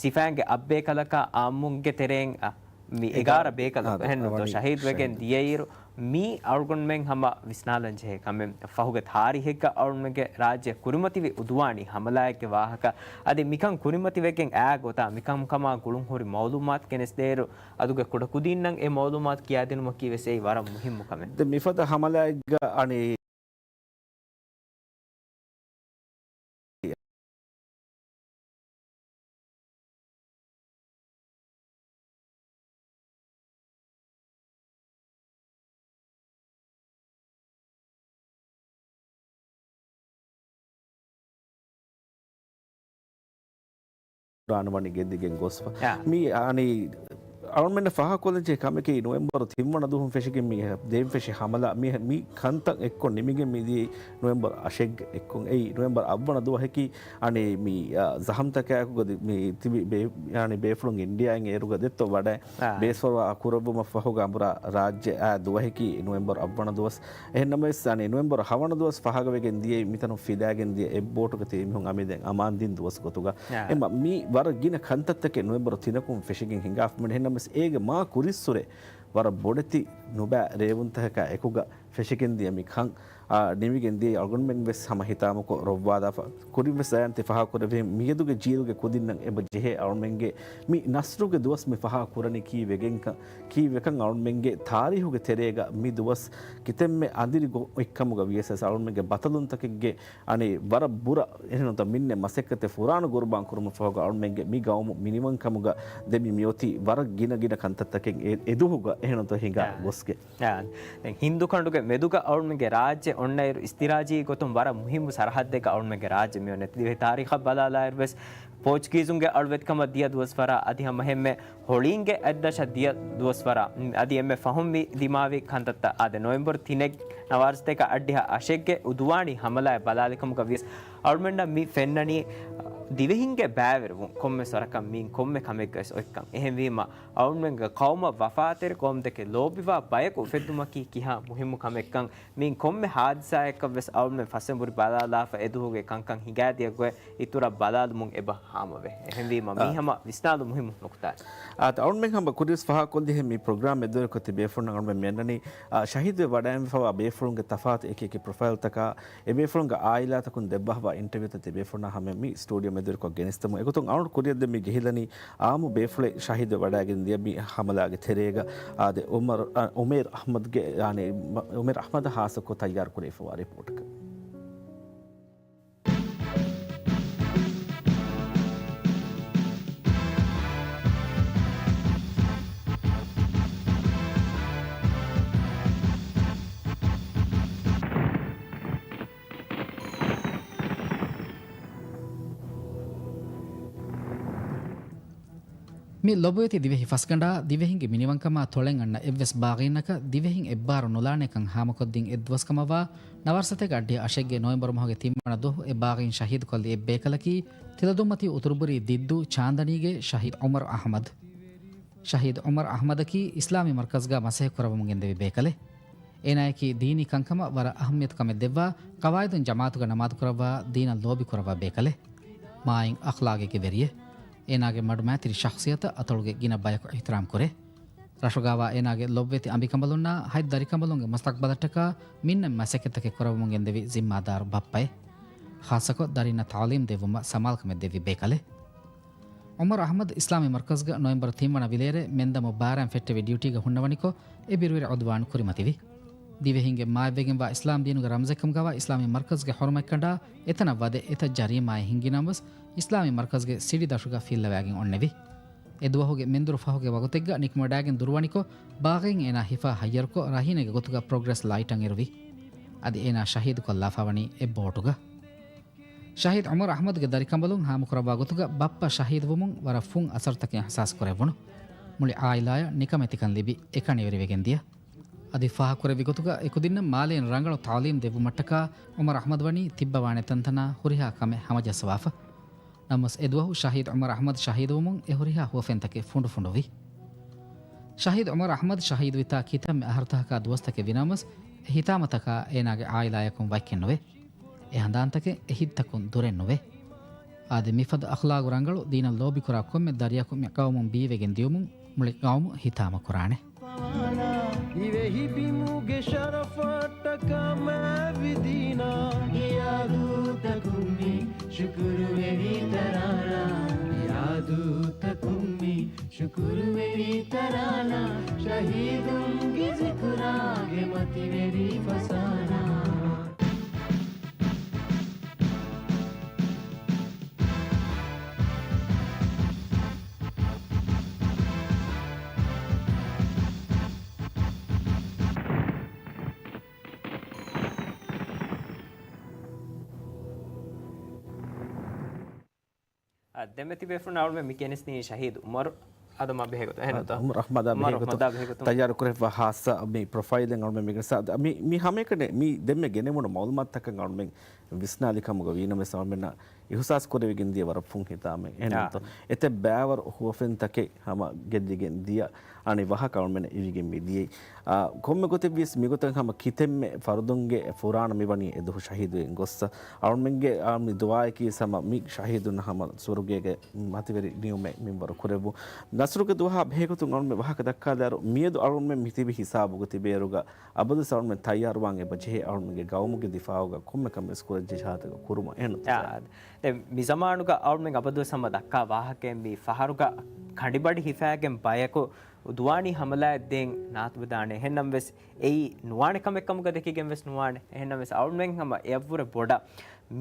ސިފައިންގެ އަށް ބޭކަލަކާ އާއްމުންގެ ތެރެއިން، އަ، މި އެގާރަ އެގާރަ ބޭކަލަކު އަ، އެހެންނުތޯ އަވަނީ ޝަހީދުވެގެން ޝަހީދު. ދިޔައިރު، މީ އަޅުގަނޑުމެން ހަމަ ވިސްނާލަން ޖެހޭ ކަމެއް. ފަހުގެ ތާރީހެއްގަ އަޅުމެންގެ ރާއްޖެ ކުރިމަތިވި އުދުވާނީ ހަމަލާއެއްގެ ވާހަކަ. އަދި މިކަން ކުރިމަތިވެގެން އާ ގޮތާ މިކަންކަމާ ގުޅުން ހުރި މައުލޫމާތު ގެނެސްދޭއިރު، އަދުގެ ކުޑަކުދީންނަށް އެ މައުލޫމާތު ކިޔާދިނުމަކީ ވެސް އެއީ ވަރަށް މުހިއްމު ކަމެއް. ދެން މިފަދަ ހަމަލާއެއްގަ އަނެއް ކުރާން ވަނީ ގެންދިގެން ގޮސްފަ. އާ. މި އަނި އަޅުމެންނަށް ފާހަގަކޮށްލަން ޖެހޭ ކަމެކީ، ނޮވެމްބަރު ތިންވަނަ ދުވަހުން ފެށިގެން މި ދެން ފެށި ހަމަލާ މި، މި ކަންތައް އެއްކޮށް ނިމިގެން މިދިޔައީ ނޮވެމްބަރު އަށެއްގަ އެއްކޮށް. އެއީ ނޮވެމްބަރު އަށްވަނަ ދުވަހަކީ އަނި މި، އާ، ޒަހަމްތަކާއެކުގަ ދި-، މި ތިބި ބޭ-، އަނި ބޭފުޅުން އިންޑިއާއިން އޭރުގަ ދެއްތޯ ވަޑައި އާ. ބޭސްފަރުވާ ކުރެއްވުމަށް ފަހުގަ އަނބުރާ ރާއްޖެ އާ ދުވަހަކީ ނޮވެމްބަރު އަށްވަނަ ދުވަސް. އެހެންނަމަވެސް، އަނެއް ނޮވެމްބަރު ހަވަނަ ދުވަސް ފާހަގަވެގެން ދިޔައީ މިތަނުން ފިލާގެން ދިޔަ އެއް ބޯޓުގަ ތިބި މީހުން އަމިއްލަ ދެން އަމާން ދިން ދުވަސް ގޮތުގަ. އާ. އެމަ މީ ވަރަށް ގިނަ ކަންތައްތަކެއް ނޮވެމްބަރު ތިނަކުން ފެށިގެން ހިނގާފަ މި. އެހެންނަމަވެސް، އޭގެ މާ ކުރިއްސުރެ ވަރަށް ބޮޑެތި ނުބައި ރޭވުންތަކަކާ އެކުގަ ފެށިގެން ދިޔަ މި ކަން، އާ، ނިމިގެން ދިޔައީ އަޅުގަނޑުމެން ވެސް ހަމަ ހިތާމަކޮށް ރޮއްވާލާފަ. ކުރިން ވެސް އަޔާން ތި ފާހަގަކުރެއްވި މިއަދުގެ ޖީލުގެ ކުދިންނަށް އެބަ ޖެހޭ އަޅުމެންގެ މި ނަސްރުގެ ދުވަސް މި ފާހަގަކުރަނީ ކީއްވެގެންކަން. ކީއްވެކަން އަޅުމެންގެ ތާރީހުގެ ތެރޭގަ މި ދުވަސް ކިތަންމެ އަނދިރި ގޮތްކަމުގަ ވިޔަސް އަޅުމެންގެ ބަތަލުންތަކެއްގެ އަނެއް ވަރަށް ބުރަ އެހެންނުތަ މިންނެ މަސައްކަތެއް ފުރާނަ ގުރުބާން ކުރުމަށް ފަހުގަ އަޅުމެންގެ މި ގައުމު މިނިވަންކަމުގަ ދެން މި މިއޮތީ ވަރަށް ގިނަ ގިނަ ކަންތައްތަކެއް އެ-، އެދުވަހުގަ އެހެންނުތަ ހިނގާ އާ. ގޮސްގެ. އާ. ދެން ހިންދު ކަނޑުގެ މެދުގަ އަޅުމެންގެ ރާއްޖެ އޮންނައިރު އިސްތިރާޖީ ގޮތުން ވަރަށް މުހިއްމު ސަރަހައްދެއްގަ އަޅުމެންގެ ރާއްޖެ މިއޮންނަތީ. ދިވެހި ތާރީޚަށް ބަލާލާއިރު ވެސް ޕޯޗުގީޒުންގެ އަޅުވެތިކަމަށް ދިޔަ ދުވަސްވަރާ އަދި ހަމަހެންމެ ހޮޅީންގެ އަތްދަށަށް ދިޔަ ދުވަސްވަރާ، އަދި އެންމެ ފަހުން މި ދިމާވި ކަންތައްތައް އާދެ، ނޮވެމްބަރު ތިނެއް ނަވާރަ ސަތޭކަ އަށްޑިހަ އަށެއްގެ އުދުވާނީ ހަމަލާއެއް ބަލާލިކަމުގަ ވިޔަސް އަޅުމެންނަށް މި ފެންނަނީ ދިވެހިންގެ ބައިވެރިވުން ކޮންމެ ސޮރަކަށް މީން ކޮންމެ ކަމެއްގަވެސް އޮތްކަން. އެހެންވީމަ، އަޅުމެންގެ ޤައުމަށް ވަފާތެރި ޤައުމުދެކެ ލޯބިވާ ބަޔަކު އުފެއްދުމަކީ ކިހާ މުހިއްމު ކަމެއްކަން، މީން ކޮންމެ ހާދިސާއެއްކަށްވެސް އަޅުމެން ފަސްއެނބުރި ބަލާލާފަ އެދުވަހުގެ ކަންކަން ހިނގާދިޔަ ގޮތް އިތުރަށް ބަލާލުމުން އެބަ ހާމަވޭ. އެހެންވީމަ، މީ އާ. ހަމަ ވިސްނާލުން މުހިއްމު ނުކުތާ. އާ، އަޅުމެން ހަމަ ކުރިޔަސް ފާހަގަކޮށްލިހެން މި ޕްރޮގްރާމް މެދުވެރިކޮށް ތިބޭފުޅުންނަށް އަޅުމެން މިއަންނަނީ، އާ، ޝަހީދުވެ ވަޑައިންފަވާ ބޭފުޅުންގެ ތަފާތު އެކި އެކި ޕްރޮފައިލްތަކާ، އެބޭފުޅުންގެ އާއިލާތަކުން ދެއްވާފަވާ އިންޓަވިއުތައް ތިބޭފުޅުންނާ ހަމަ މި ސްޓޫޑިއޯ މެދުވެރިކޮށް ގެނެސްދެމުން. އެގޮތުން އަޅުގަނޑު ކުރިއަށް ދެން މި ޖެހިލަނީ އާއްމު ބޭފުޅެއް ޝަހީދުވެ ވަޑައިގެން ދިޔަ މި ހަމަލާގެ ތެރޭގަ، އާދެ، އުމަރު، އަ، އުމޭރު އަޙްމަދުގެ، ޔާނީ، މަ-، އުމޭރު އަޙްމަދަށް ހާއްސަކޮށް ތައްޔާރު ކުރެވިފަވާ ރިޕޯޓަކަށް. މި ލޮބުވެތި ދިވެހި ފަސްގަނޑާ ދިވެހިންގެ މިނިވަންކަމާ ތޮޅެއް އަންނަ އެއްވެސް ބާޣީންނަކަށް ދިވެހިން އެއްބާރު ނުލާނޭކަން ހާމަކޮށްދިން އެއްދުވަސްކަމަށްވާ ނަވާރަ ސަތޭކަ އަށްޑިހަ އަށެއްގެ ނޮވެމްބަރު މަހުގެ ތިންވަނަ ދުވަހު އެ ބާޣީން ޝަހީދުކޮށްލި އެއްބޭކަލަކީ ތިލަދުންމަތީ އުތުރުބުރީ ދިއްދޫ ޗާންދަނީގެ ޝަހީދު ޢުމަރު އަޙްމަދު. ޝަހީދު ޢުމަރު އަޙްމަދަކީ އިސްލާމީ މަރްކަޒްގަ މަސައްކަތް ކުރައްވަމުން ގެންދެވި ބޭކަލެއް. އޭނާއަކީ ދީނީ ކަންކަމަށް ވަރަށް އަހައްމިޔަތު ކަމެއް ދެއްވާ، ޤަވާއިދުން ޖަމާޢަތުގަ ނަމާދު ކުރައްވާ، ދީނަށް ލޯބި ކުރައްވާ ބޭކަލެއް. މާތް އަޚްލާގެއްގެ ވެރިއެއް. އޭނާގެ މަޑުމައިތިރި ޝަޚްޞިއްޔަތަށް އަތޮޅުގެ ގިނަ ބަޔަކު އިޙްތިރާމް ކުރޭ. ރަށުގައިވާ އޭނާގެ ލޮބުވެތި އަނބިކަނބަލުންނާ ހަތް ދަރިކަނބަލުންގެ މުސްތަޤްބަލަށްޓަކާ މިންނަ މަސައްކަތްތަކެއް ކުރައްވަމުން ގެންދެވި ޒިންމާދާރު ބައްޕައެއް. ޚާއްޞަކޮށް ދަރިންނަށް ތަޢުލީމް ދެއްވުމަށް ސަމާލުކަމެއް ދެއްވި ބޭކަލެއް. ޢުމަރު އަޙްމަދު އިސްލާމީ މަރްކަޒްގަ ނޮވެމްބަރު ތިންވަނަ ވިލޭރޭ މެންދަމު ބާރައިން ފެއްޓެވި ޑިއުޓީގަ ހުންނަވަނިކޮށް، އެ ބިރުވެރި ޢުދުވާން ކުރިމަތިވި. ދިވެހިންގެ މާތްވެގެންވާ އިސްލާމް ދީނުގެ ރަމްޒެއްކަމުގައިވާ އިސްލާމީ މަރްކަޒްގެ ޙުރުމަތްކަނޑާ އެތަނަށް ވަދެ އެތައް ޖަރީމާއެއް ހިންގިނަމަވެސް، އިސްލާމީ މަރްކަޒްގެ ސިޑި ދަށުގަ ފިއްލަވައިގެން އޮންނެވި. އެ ދުވަހުގެ މެންދުރު ފަހުގެ ވަގުތެއްގަ ނިކުމެވަޑައިގެން ދުރުވަނިކޮށް، ބާޣީން އޭނާ ހިފާ ހައްޔަރުކޮށް، ރަހީނެއްގެ ގޮތުގަ ޕްރޮގްރެސް ލައިޓަށް އިރުވި. އަދި އޭނާ ޝަހީދުކޮށްލާފަ ވަނީ އެއް ބޯޓުގަ. ޝަހީދު ޢުމަރު އަޙްމަދުގެ ދަރިކަނބަލުން ހާމަކުރައްވާ ގޮތުގަ ބައްޕަ ޝަހީދުވުމުން ވަރަށް ފުން އަސަރުތަކެއް އިޙްސާސް ކުރެއްވުނު. މުޅި ޢާއިލާއަށް ނިކަމެތިކަން ލިބި އެކަނިވެރިވެގެން ދިޔަ. އަދި ފާހަގަކުރެއްވި ގޮތުގަ އެކުދިންނަށް މާލެއިން ރަނގަޅު ތަޢުލީމް ދެއްވުމަށްޓަކާ ޢުމަރު އަޙްމަދު ވަނީ ތިއްބަވާނެ ތަންތަނާ ހުރިހާ ކަމެއް ހަމަޖައްސަވާފަ. ނަމަވެސް އެދުވަހު ޝަހީދު ޢުމަރު އަޙްމަދު ޝަހީދުވުމުން އެ ހުރިހާ ހުވަފެންތަކެއް ފުނޑުފުނޑުވި. ޝަހީދު ޢުމަރު އަޙްމަދު ޝަހީދުވިތާ ކިތަންމެ އަހަރުތަކަކާ ދުވަސްތަކެއް ވިނަމަވެސް، އެ ހިތާމަތަކާ އޭނާގެ ޢާއިލާއަކުން ވަތްކެއްނުވޭ. އެ ހަނދާންތަކެއް އެ ހިތްތަކުން ދުރެއްނުވޭ. އާދެ، މިފަދަ އަޚްލާގު ރަނގަޅު ދީނަށް ލޯބިކުރާ ކޮންމެ ދަރިޔަކު މި ޤައުމުން ބީވެގެން ދިޔުމުން މުޅި ޤައުމު ހިތާމަކުރާނެ. ދިވެހި ބިމުގެ ޝަރަފަށްޓަކާ މާތްވި ދީނާ، އިޔާދޫތަކުން މި ޝުކުރުވެރި ތަރާނާ، އިޔާދޫތަކުން މި ޝުކުރުވެރި ތަރާނާ، ޝަހީދުންގެ ޒިކުރާގެ މަތިވެރި ފަސާނާ. އަ، ދެމެތި ބޭފުޅުން އަޅުމެން މި ގެނެސްދިނީ ޝަހީދު ޢުމަރު އަދަމާ ބެހޭގޮތުން. އެހެންތޯ؟ ޢުމަރު އަޙްމަދާ ޢުމަރު ބެހޭގޮތުން އަޙްމަދާ ބެހޭގޮތުން. ތައްޔާރު ކުރެއްވާ ހާއްސަ މި ޕްރޮފައިލެއް އަޅުމެން މި ގެނެސް، އަދި މި، މި ހަމައެކަނި މި ދެންމެ ގެނެވުނު މަޢުލޫމާތުތަކަށް އަޅުމެން ވިސްނާލި ކަމުގަ ވީނަމަވެސް އަޅުމެންނަށް އިޙުސާސް ކުރެވިގެން ދިޔަ ވަރަށް ފުން ހިތާމައެއް. އެހެންތޯ؟ އާ. އެތައް ބައިވަރު ހުވަފެންތަކެއް ހަމަ ގެއްލިގެން ދިޔަ އަނެއް ވަހަކަށް އަޅުމެން އިވިގެން މި ދިޔައީ. އާ، ކޮންމެ ގޮތެއްވިޔަސް މިގޮތަށް ހަމަ ކިތަންމެ ފަރުދުންގެ ފުރާނަ މިވަނީ އެދުވަހު ޝަހީދުވެގެން ގޮއްސަ. އަޅުމެންގެ، އާ، މި ދުޢާއަކީ ހަމަ މި ޝަހީދުންނަށް ހަމަ ސުވަރުގޭގެ މަތިވެރި ނިޢުމަތް މިންވަރު ކުރެއްވުން. ނަޞްރުގެ ދުވަހާ ބެހޭގޮތުން އަޅުމެން ވާހަކަ ދައްކާލާއިރު، މިއަދު އަޅުމެން މިތިބި ހިސާބުގަ ތިބޭއިރުގަ އަބަދުވެސް އަޅުމެން ތައްޔާރުވާން އެބަޖެހޭ އަޅުމެންގެ ގައުމުގެ ދިފާޢުގަ ކޮންމެ ކަމެއްވެސް ކުރަންޖެހޭ ޖަހާތަކަށް ކުރުމަށް. އެހެންތޯ؟ އާ، ދެން މި ޒަމާނުގަ އަޅުމެން އަބަދުވެސް ހަމަ ދައްކާ ވާހަކައެއް މި ފަހަރުގަ ކަނޑިބަޑި ހިފާގެން ބަޔަކު ދުވާނީ ހަމަލާއެއް ދޭން ނާތުވެދާނެ. އެހެންނަމަވެސް އެއީ ނުވާނެ ކަމެއް ކަމުގަ ދެކިގެން ވެސް ނުވާނެ. އެހެންނަމަވެސް އަޅުމެން ހަމަ އެއަށްވުރެ ބޮޑަށް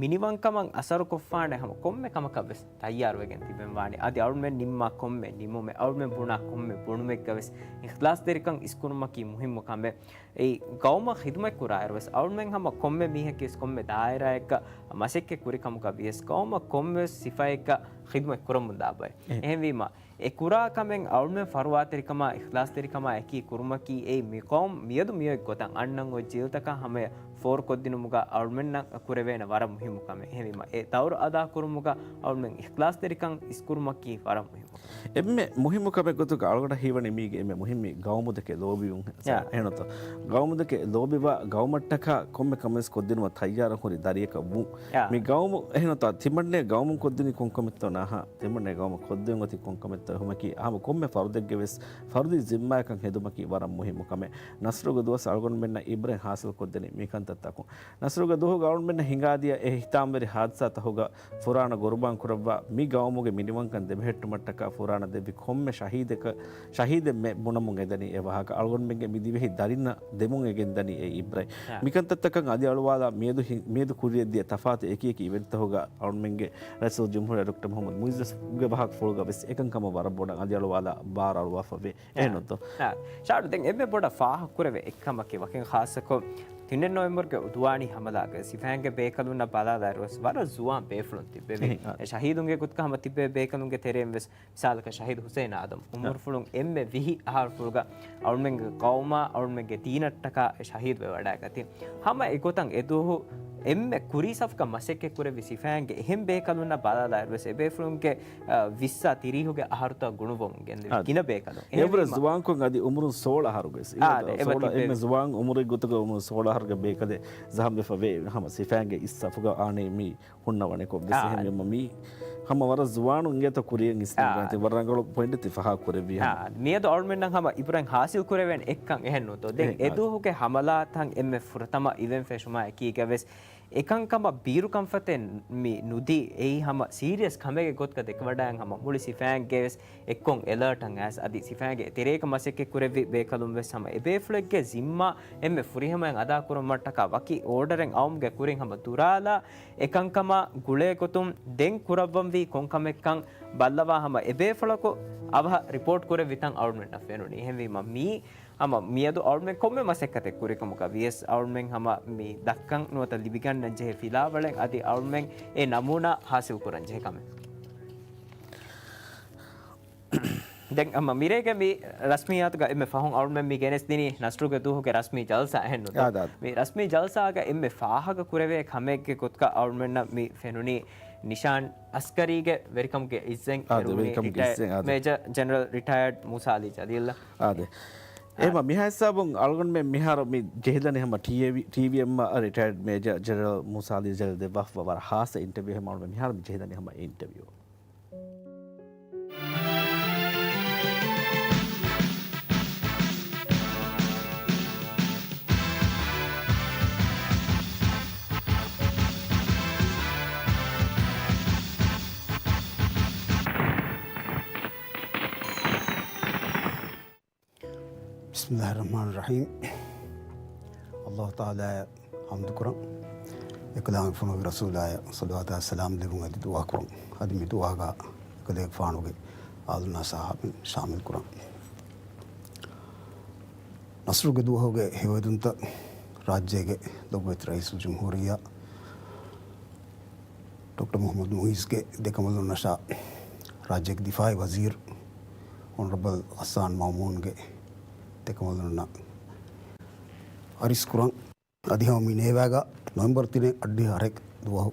މިނިވަންކަމަށް އަސަރުކޮށްފާނެ ހަމަ ކޮންމެ ކަމަކަށް ވެސް ތައްޔާރުވެގެން ތިބެން ވާނެ. އަދި އަޅުމެން ނިންމާ ކޮންމެ ނިމުމެއް، އަޅުމެން ބުނާ ކޮންމެ ބުނުމެއްގަ ވެސް އިޚްލާޞްތެރިކަން އިސްކުރުމަކީ މުހިއްމު ކަމެއް. އެއީ، ގައުމަށް ޚިދުމަތް ކުރާއިރު ވެސް އަޅުމެން ހަމަ ކޮންމެ މީހަކީ ވެސް ކޮންމެ ދާއިރާއެއްގަ މަސައްކަތް ކުރި ކަމުގަ ވިޔަސް ގައުމަށް ކޮންމެވެސް ސިފައެއްގަ ޚިދުމަތް ކުރަމުންދާ ބައެއް. އެހެންވީމަ، އެ ކުރާ ކަމެއް އަޅުމެން ފަރުވާތެރިކަމާ، އިޚްލާޞްތެރިކަމާ އެކީ ކުރުމަކީ، އެއީ މި ޤައުމު މިއަދު މިއޮތް ގޮތަށް އަންނަން އޮތް ޖީލުތަކަށް ހަމަޔަށް ފޯރުކޮށްދިނުމުގަ އަޅުމެންނަށް ކުރެވޭނެ ވަރަށް މުހިއްމު ކަމެއް. އެހެންވީމަ، އެ ދައުރު އަދާކުރުމުގަ އަޅުމެން އިޚްލާޞްތެރިކަން އިސްކުރުމަކީ ވަރަށް މުހިއްމު. އެންމެ މުހިއްމު ކަމެއް ގޮތުގަ އަޅުގަނޑަށް ހީވަނީ މީގެ އެންމެ މުހިއްމީ ގައުމު ދެކެ ލޯބިވުން. ޔާ. އެހެންތޯ؟ ގައުމު ދެކެ ލޯބިވާ، ގައުމަށްޓަކާ ކޮންމެ ކަމެއް ކޮށްދިނުމަށް ތައްޔާރަށް ހުރި ދަރިޔަކަށް ވުން. ޔާ. މި ގައުމު، އެހެންތޯ، ތިމަންނޭ ގައުމުން ކޮށްދިނީ ކޮން ކަމެއްތޯ ނާހާ، ތިމަންނޭ ގައުމަށް ކޮށްދޭން އޮތީ ކޮން ކަމެއްތޯ އެހުމަކީ، ހަމަ ކޮންމެ ފަރުދެއްގެ ވެސް ފަރުދީ ޒިންމާއަކަށް ހެދުމަކީ ވަރަށް މުހިއްމު ކަމެއް. ނަޞްރުގެ ދުވަސް އަޅުގަނޑުމެންނަށް އިބްރަތް ހާސިލް ކޮށްދެނީ މި ކަންތައްތަކުން. ނަޞްރުގެ ދުވަހުގަ އަޅުގަނޑުމެންނަށް ހިނގާދިޔަ އެ ހިތާމަވެރި ހާދިސާތަކުގަ ފުރާނަ ގުރުބާން ކުރައްވާ، މި ގައުމުގެ މިނިވަންކަން ދެބެހެއްޓުމަށްޓަކާ ފުރާނަ ދެއްވި ކޮންމެ ޝަހީދެކަ-، ޝަހީދެއް މެ ބުނަމުން އެދަނީ އެ ވާހަކަ. އަޅުގަނޑުމެންގެ މި ދިވެހި ދަރިންނަށް ދެމުން އެ ގެންދަނީ އެ އިބްރަތް. އާ. މިކަންތައްތަކަށް އަލިއަޅުވާލާ މިއަދު ހި-، މިއަދު ކުރިޔަށްދިޔަ ތަފާތު އެކި އެކި އިވެންޓްތަކުގަ އަޅުމެންގެ ރައީސުލްޖުމްހޫރިއްޔާ ޑޮކްޓަރ މުޙައްމަދު މުޢިއްޒަށްގެ ވާހަކަ ފުޅުގަ ވެސް އެކަންކަމަށް ވަރަށް ބޮޑަށް އަލިއަޅުވާލާ ބާރު އަޅުވާފަ ވޭ. އެހެންތޯ؟ އާ، ޝާޑު، ދެން އެންމެ ބޮޑަށް ފާހަގަކުރެވޭ އެއްކަމަކީ، ވަކިން ޚާއްޞަކޮށް ތިނެއް ނޮވެމްބަރުގެ އުދުވާނީ ހަމަލާގައި ސިފައިންގެ ބޭކަލުންނަށް ބަލާލާއިރުވެސް ވަރަށް ޒުވާން ބޭފުޅުން ތިއްބެވި. އެ ޝަހީދުންގެ ގޮތުގަ ހަމަ ތިއްބެވި ބޭކަލުންގެ ތެރެއިން ވެސް މިސާލަކަށް ޝަހީދު ހުސެއިން އާދަމް އުމުރުފުޅުން އެންމެ ވިހި އަހަރުފުޅުގަ އަޅުމެންގެ ޤައުމާ އަޅުމެންގެ ދީނަށްޓަކާ އެ ޝަހީދުވެވަޑައިގަތީ. ހަމަ އެގޮތަށް އެދުވަހު އެންމެ ކުރީ ސަފުގަ މަސައްކަތް ކުރެއްވި ސިފައިންގެ އެހެން ބޭކަލުންނަށް ބަލާލާއިރުވެސް އެބޭފުޅުންގެ، އ، ވިއްސާ ތިރީހުގެ އަހަރުތައް ގުނުވަމުން ގެންދެވި އާ، ގިނަ ބޭކަލުން. އެއަށްވުރެ ޒުވާންކޮށް އަދި އުމުރުން ސޯޅަ އަހަރުގައި. އާ، އެ، އެ، އެ، ސޯޅަ، އެ، އެންމެ ޒުވާން އުމުރެއް ގޮތުގަ އުމުރުން ސޯޅަ އަހަރުގެ ބޭކަލެއް ޒަހަމްވެފަ ވޭ. ހަމަ ސިފައިންގެ އިސް ސަފުގަ އާނީ މި ހުންނަވަނެކޮށް ވެސް އާ، އެހެންވީމަ މީ ހަމަ ވަރަށް ޒުވާނު އިނގޭތޯ ކުރިޔަށް އިސްނެން އާ، ގާތި ވަރަށް ރަނގަޅު ޕޮއިންޓެއް ތި ފަހާ ކުރެއްވީ ހަމަ. އާ، މިއަދު އަޅުމެންނަށް ހަމަ އިބުރަހިމް ހާސިލް ކުރެވޭނެ އެއްކަން އެހެން ނޫންތޯ. ދެން އެ އެ، އާ، ދުވަހުގެ ހަމަލާތައް އެންމެ ފުރަތަމަ އިވެންޓް ފެށުމާ އެކީގަ ވެސް އެކަންކަމަށް ބީރުކަންފަތެއް މި ނުދީ. އެއީ ހަމަ ސީރިއަސް ކަމެއްގެ ގޮތުގަ ދެކެވަޑައިގެން ހަމަ މުޅި ސިފައިންގެ ވެސް އެއްކޮށް އެލާޓަށް އައިސް އަދި ސިފައިންގެ ތެރޭގަ މަސައްކަތް ކުރެއްވި ބޭކަލުން ވެސް ހަމަ އެބޭފުޅެއްގެ ޒިންމާ އެންމެ ފުރިހަމައިން އަދާކުރުމަށްޓަކާ ވަކި އޯޑަރެއް އައުމުގެ ކުރިން ހަމަ ދުރާލާ އެކަންކަމާ ގުޅޭގޮތުން ދެން ކުރައްވަންވީ ކޮންކަމެއްކަން ބައްލަވާ ހަމަ އެބޭފުޅަކު އަވަހަށް ރިޕޯޓް ކުރެއްވިތަން އަޅުމެންނަށް ފެނުނީ. އެހެންވީމަ މީ ހަމަ މިއަދު އަޅުމެން ކޮންމެ މަސައްކަތެއް ކުރިކަމުގަ ވިޔަސް އަޅުމެން ހަމަ މި ދައްކަން ނުވަތަ ލިބިގަންނަން ޖެހޭ ފިލާވަޅެއް އަދި އަޅުމެން އެ ނަމޫނާ ހާސިލް ކުރަން ޖެހޭ ކަމެއް. ދެން ހަމަ މިރޭގެ މި ރަސްމިއްޔާތުގަ އެންމެ ފަހުން އަޅުމެން މި ގެނެސްދިނީ ނަސްރުގެ ދުވަހުގެ ރަސްމީ ޖަލްސާ އެހެންނުތޯ؟ އާ، ދާ. މި ރަސްމީ ޖަލްސާގަ އެންމެ ފާހަގަ ކުރެވޭ ކަމެއްގެ ގޮތުގަ އަޅުމެންނަށް މި ފެނުނީ ނިޝާން އަސްކަރީގެ ވެރިކަމުގެ އިއްޒެއް އާ، ދެ ފެނުނީ ވެރިކަމުގެ ރިޓަޔަރޑް އިއްޒެއް، އާ، ދެ. މޭޖަރ ޖެނެރަލް ރިޓަޔަރޑް މޫސާ އަލީ ޖަލީލް. އާ، ދެ. އާ. އެހެމަ މިހާ ހިސާބުން އަޅުގަނޑުމެން މިހާރު މި ޖެހިދަނީ ހަމަ ޓީއެވި، ޓީވީއެމް އަށް ރިޓަޔަރޑް މޭޖަރ ޖެނެރަލް މޫސާ އަލީ ޖަލީލް ދެއްވާފަ ވަރަށް ހާއްސަ އިންޓަވިއު ހަމަ އަޅުގަނޑުމެން މިހާރު މި ޖެހިދަނީ ހަމަ އިންޓަވިއު. ބިސްމިއްލާހި ރަޙްމާނި ރަޙީމް. އައްލާހު ތަޢާލާއަށް ޙަމްދު ކުރަން. އެކަލާނގެފުޅުންގެ ރަސޫލާއަށް ޞަލަވާތާ ސަލާމް ލެއްވުން އަދި ދުޢާ ކުރަން. އަދި މި ދުޢާގަ އެކަލޭގެފާނުގެ އާލުންނާ ޞަޙާބީން ޝާމިލް ކުރަން. ނަޞްރުގެ ދުވަހުގެ ހެޔޮއެދުންތައް ރާއްޖޭގެ ލޮބުވެތި ރައީސުލްޖުމްހޫރިއްޔާ ޑޮކްޓަރ މުޙައްމަދު މުޢިއްޒުގެ ދެކަނބަލުންނަށާ ރާއްޖޭގެ ދިފާޢީ ވަޒީރު އޮނަރަބަލް ޣައްސާން މައުމޫންގެ ދެކަނބަލުންނަށް އަރިސް ކުރަން. އަދި ހަމަ މި ނޭވާގަ ނޮވެމްބަރު ތިނެއް އައްޑިހަ އަހަރެއް ދުވަހު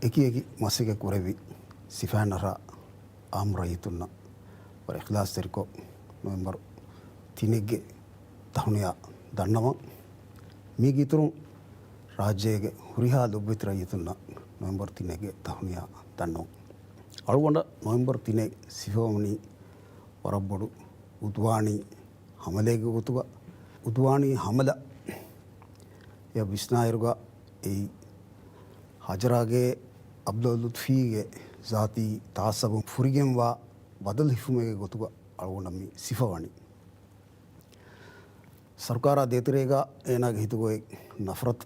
އެކި އެކި މަސައްކަތް ކުރެއްވި ސިފައިންނަށާ އާއްމު ރައްޔިތުންނަށް ވަރަށް އިޚްލާޞްތެރިކޮށް ނޮވެމްބަރު ތިނެއްގެ ތަހުނިޔާ ދަންނަވަން. މީގެ އިތުރުން ރާއްޖޭގެ ހުރިހާ ލޮބުވެތި ރައްޔިތުންނަށް ނޮވެމްބަރު ތިނެއްގެ ތަހުނިޔާ ދަންނަވަން. އަޅުގަނޑަށް ނޮވެމްބަރު ތިނެއް ސިފަވަނީ ވަރަށް ބޮޑު އުދުވާނީ ހަމަލައެއްގެ ގޮތުގަ. އުދުވާނީ ހަމަލަ އެ ވިސްނާއިރުގަ އެއީ ހަޖަރާގެ ޢަބްދުއްލާ ލުޠުފީގެ ޒާތީ ތަޢައްޞަބުން ފުރިގެންވާ ބަދަލު ހިފުމެއްގެ ގޮތުގަ އަޅުގަނޑަށް މި ސިފަވަނީ. ސަރުކާރާ ދޭތެރޭގަ އޭނާގެ ހިތުގައި ނަފްރަތު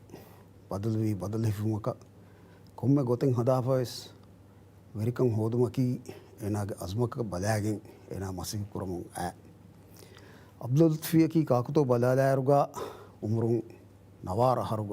ބަދަލުވީ ބަދަލު ހިފުމަކަށް ކޮންމެ ގޮތެއް ހަދާފަވެސް ވެރިކަން ހޯދުމަކީ އޭނާގެ އަޒުމަކަށް ބަލާގެން އޭނާ މަސައްކަތް ކުރަމުން އައި. ޢަބްދުއްލާ ލުޠުފީއަކީ ކާކުތޯ ބަލާލާއިރުގަ އުމުރުން ނަވާރަ އަހަރުގަ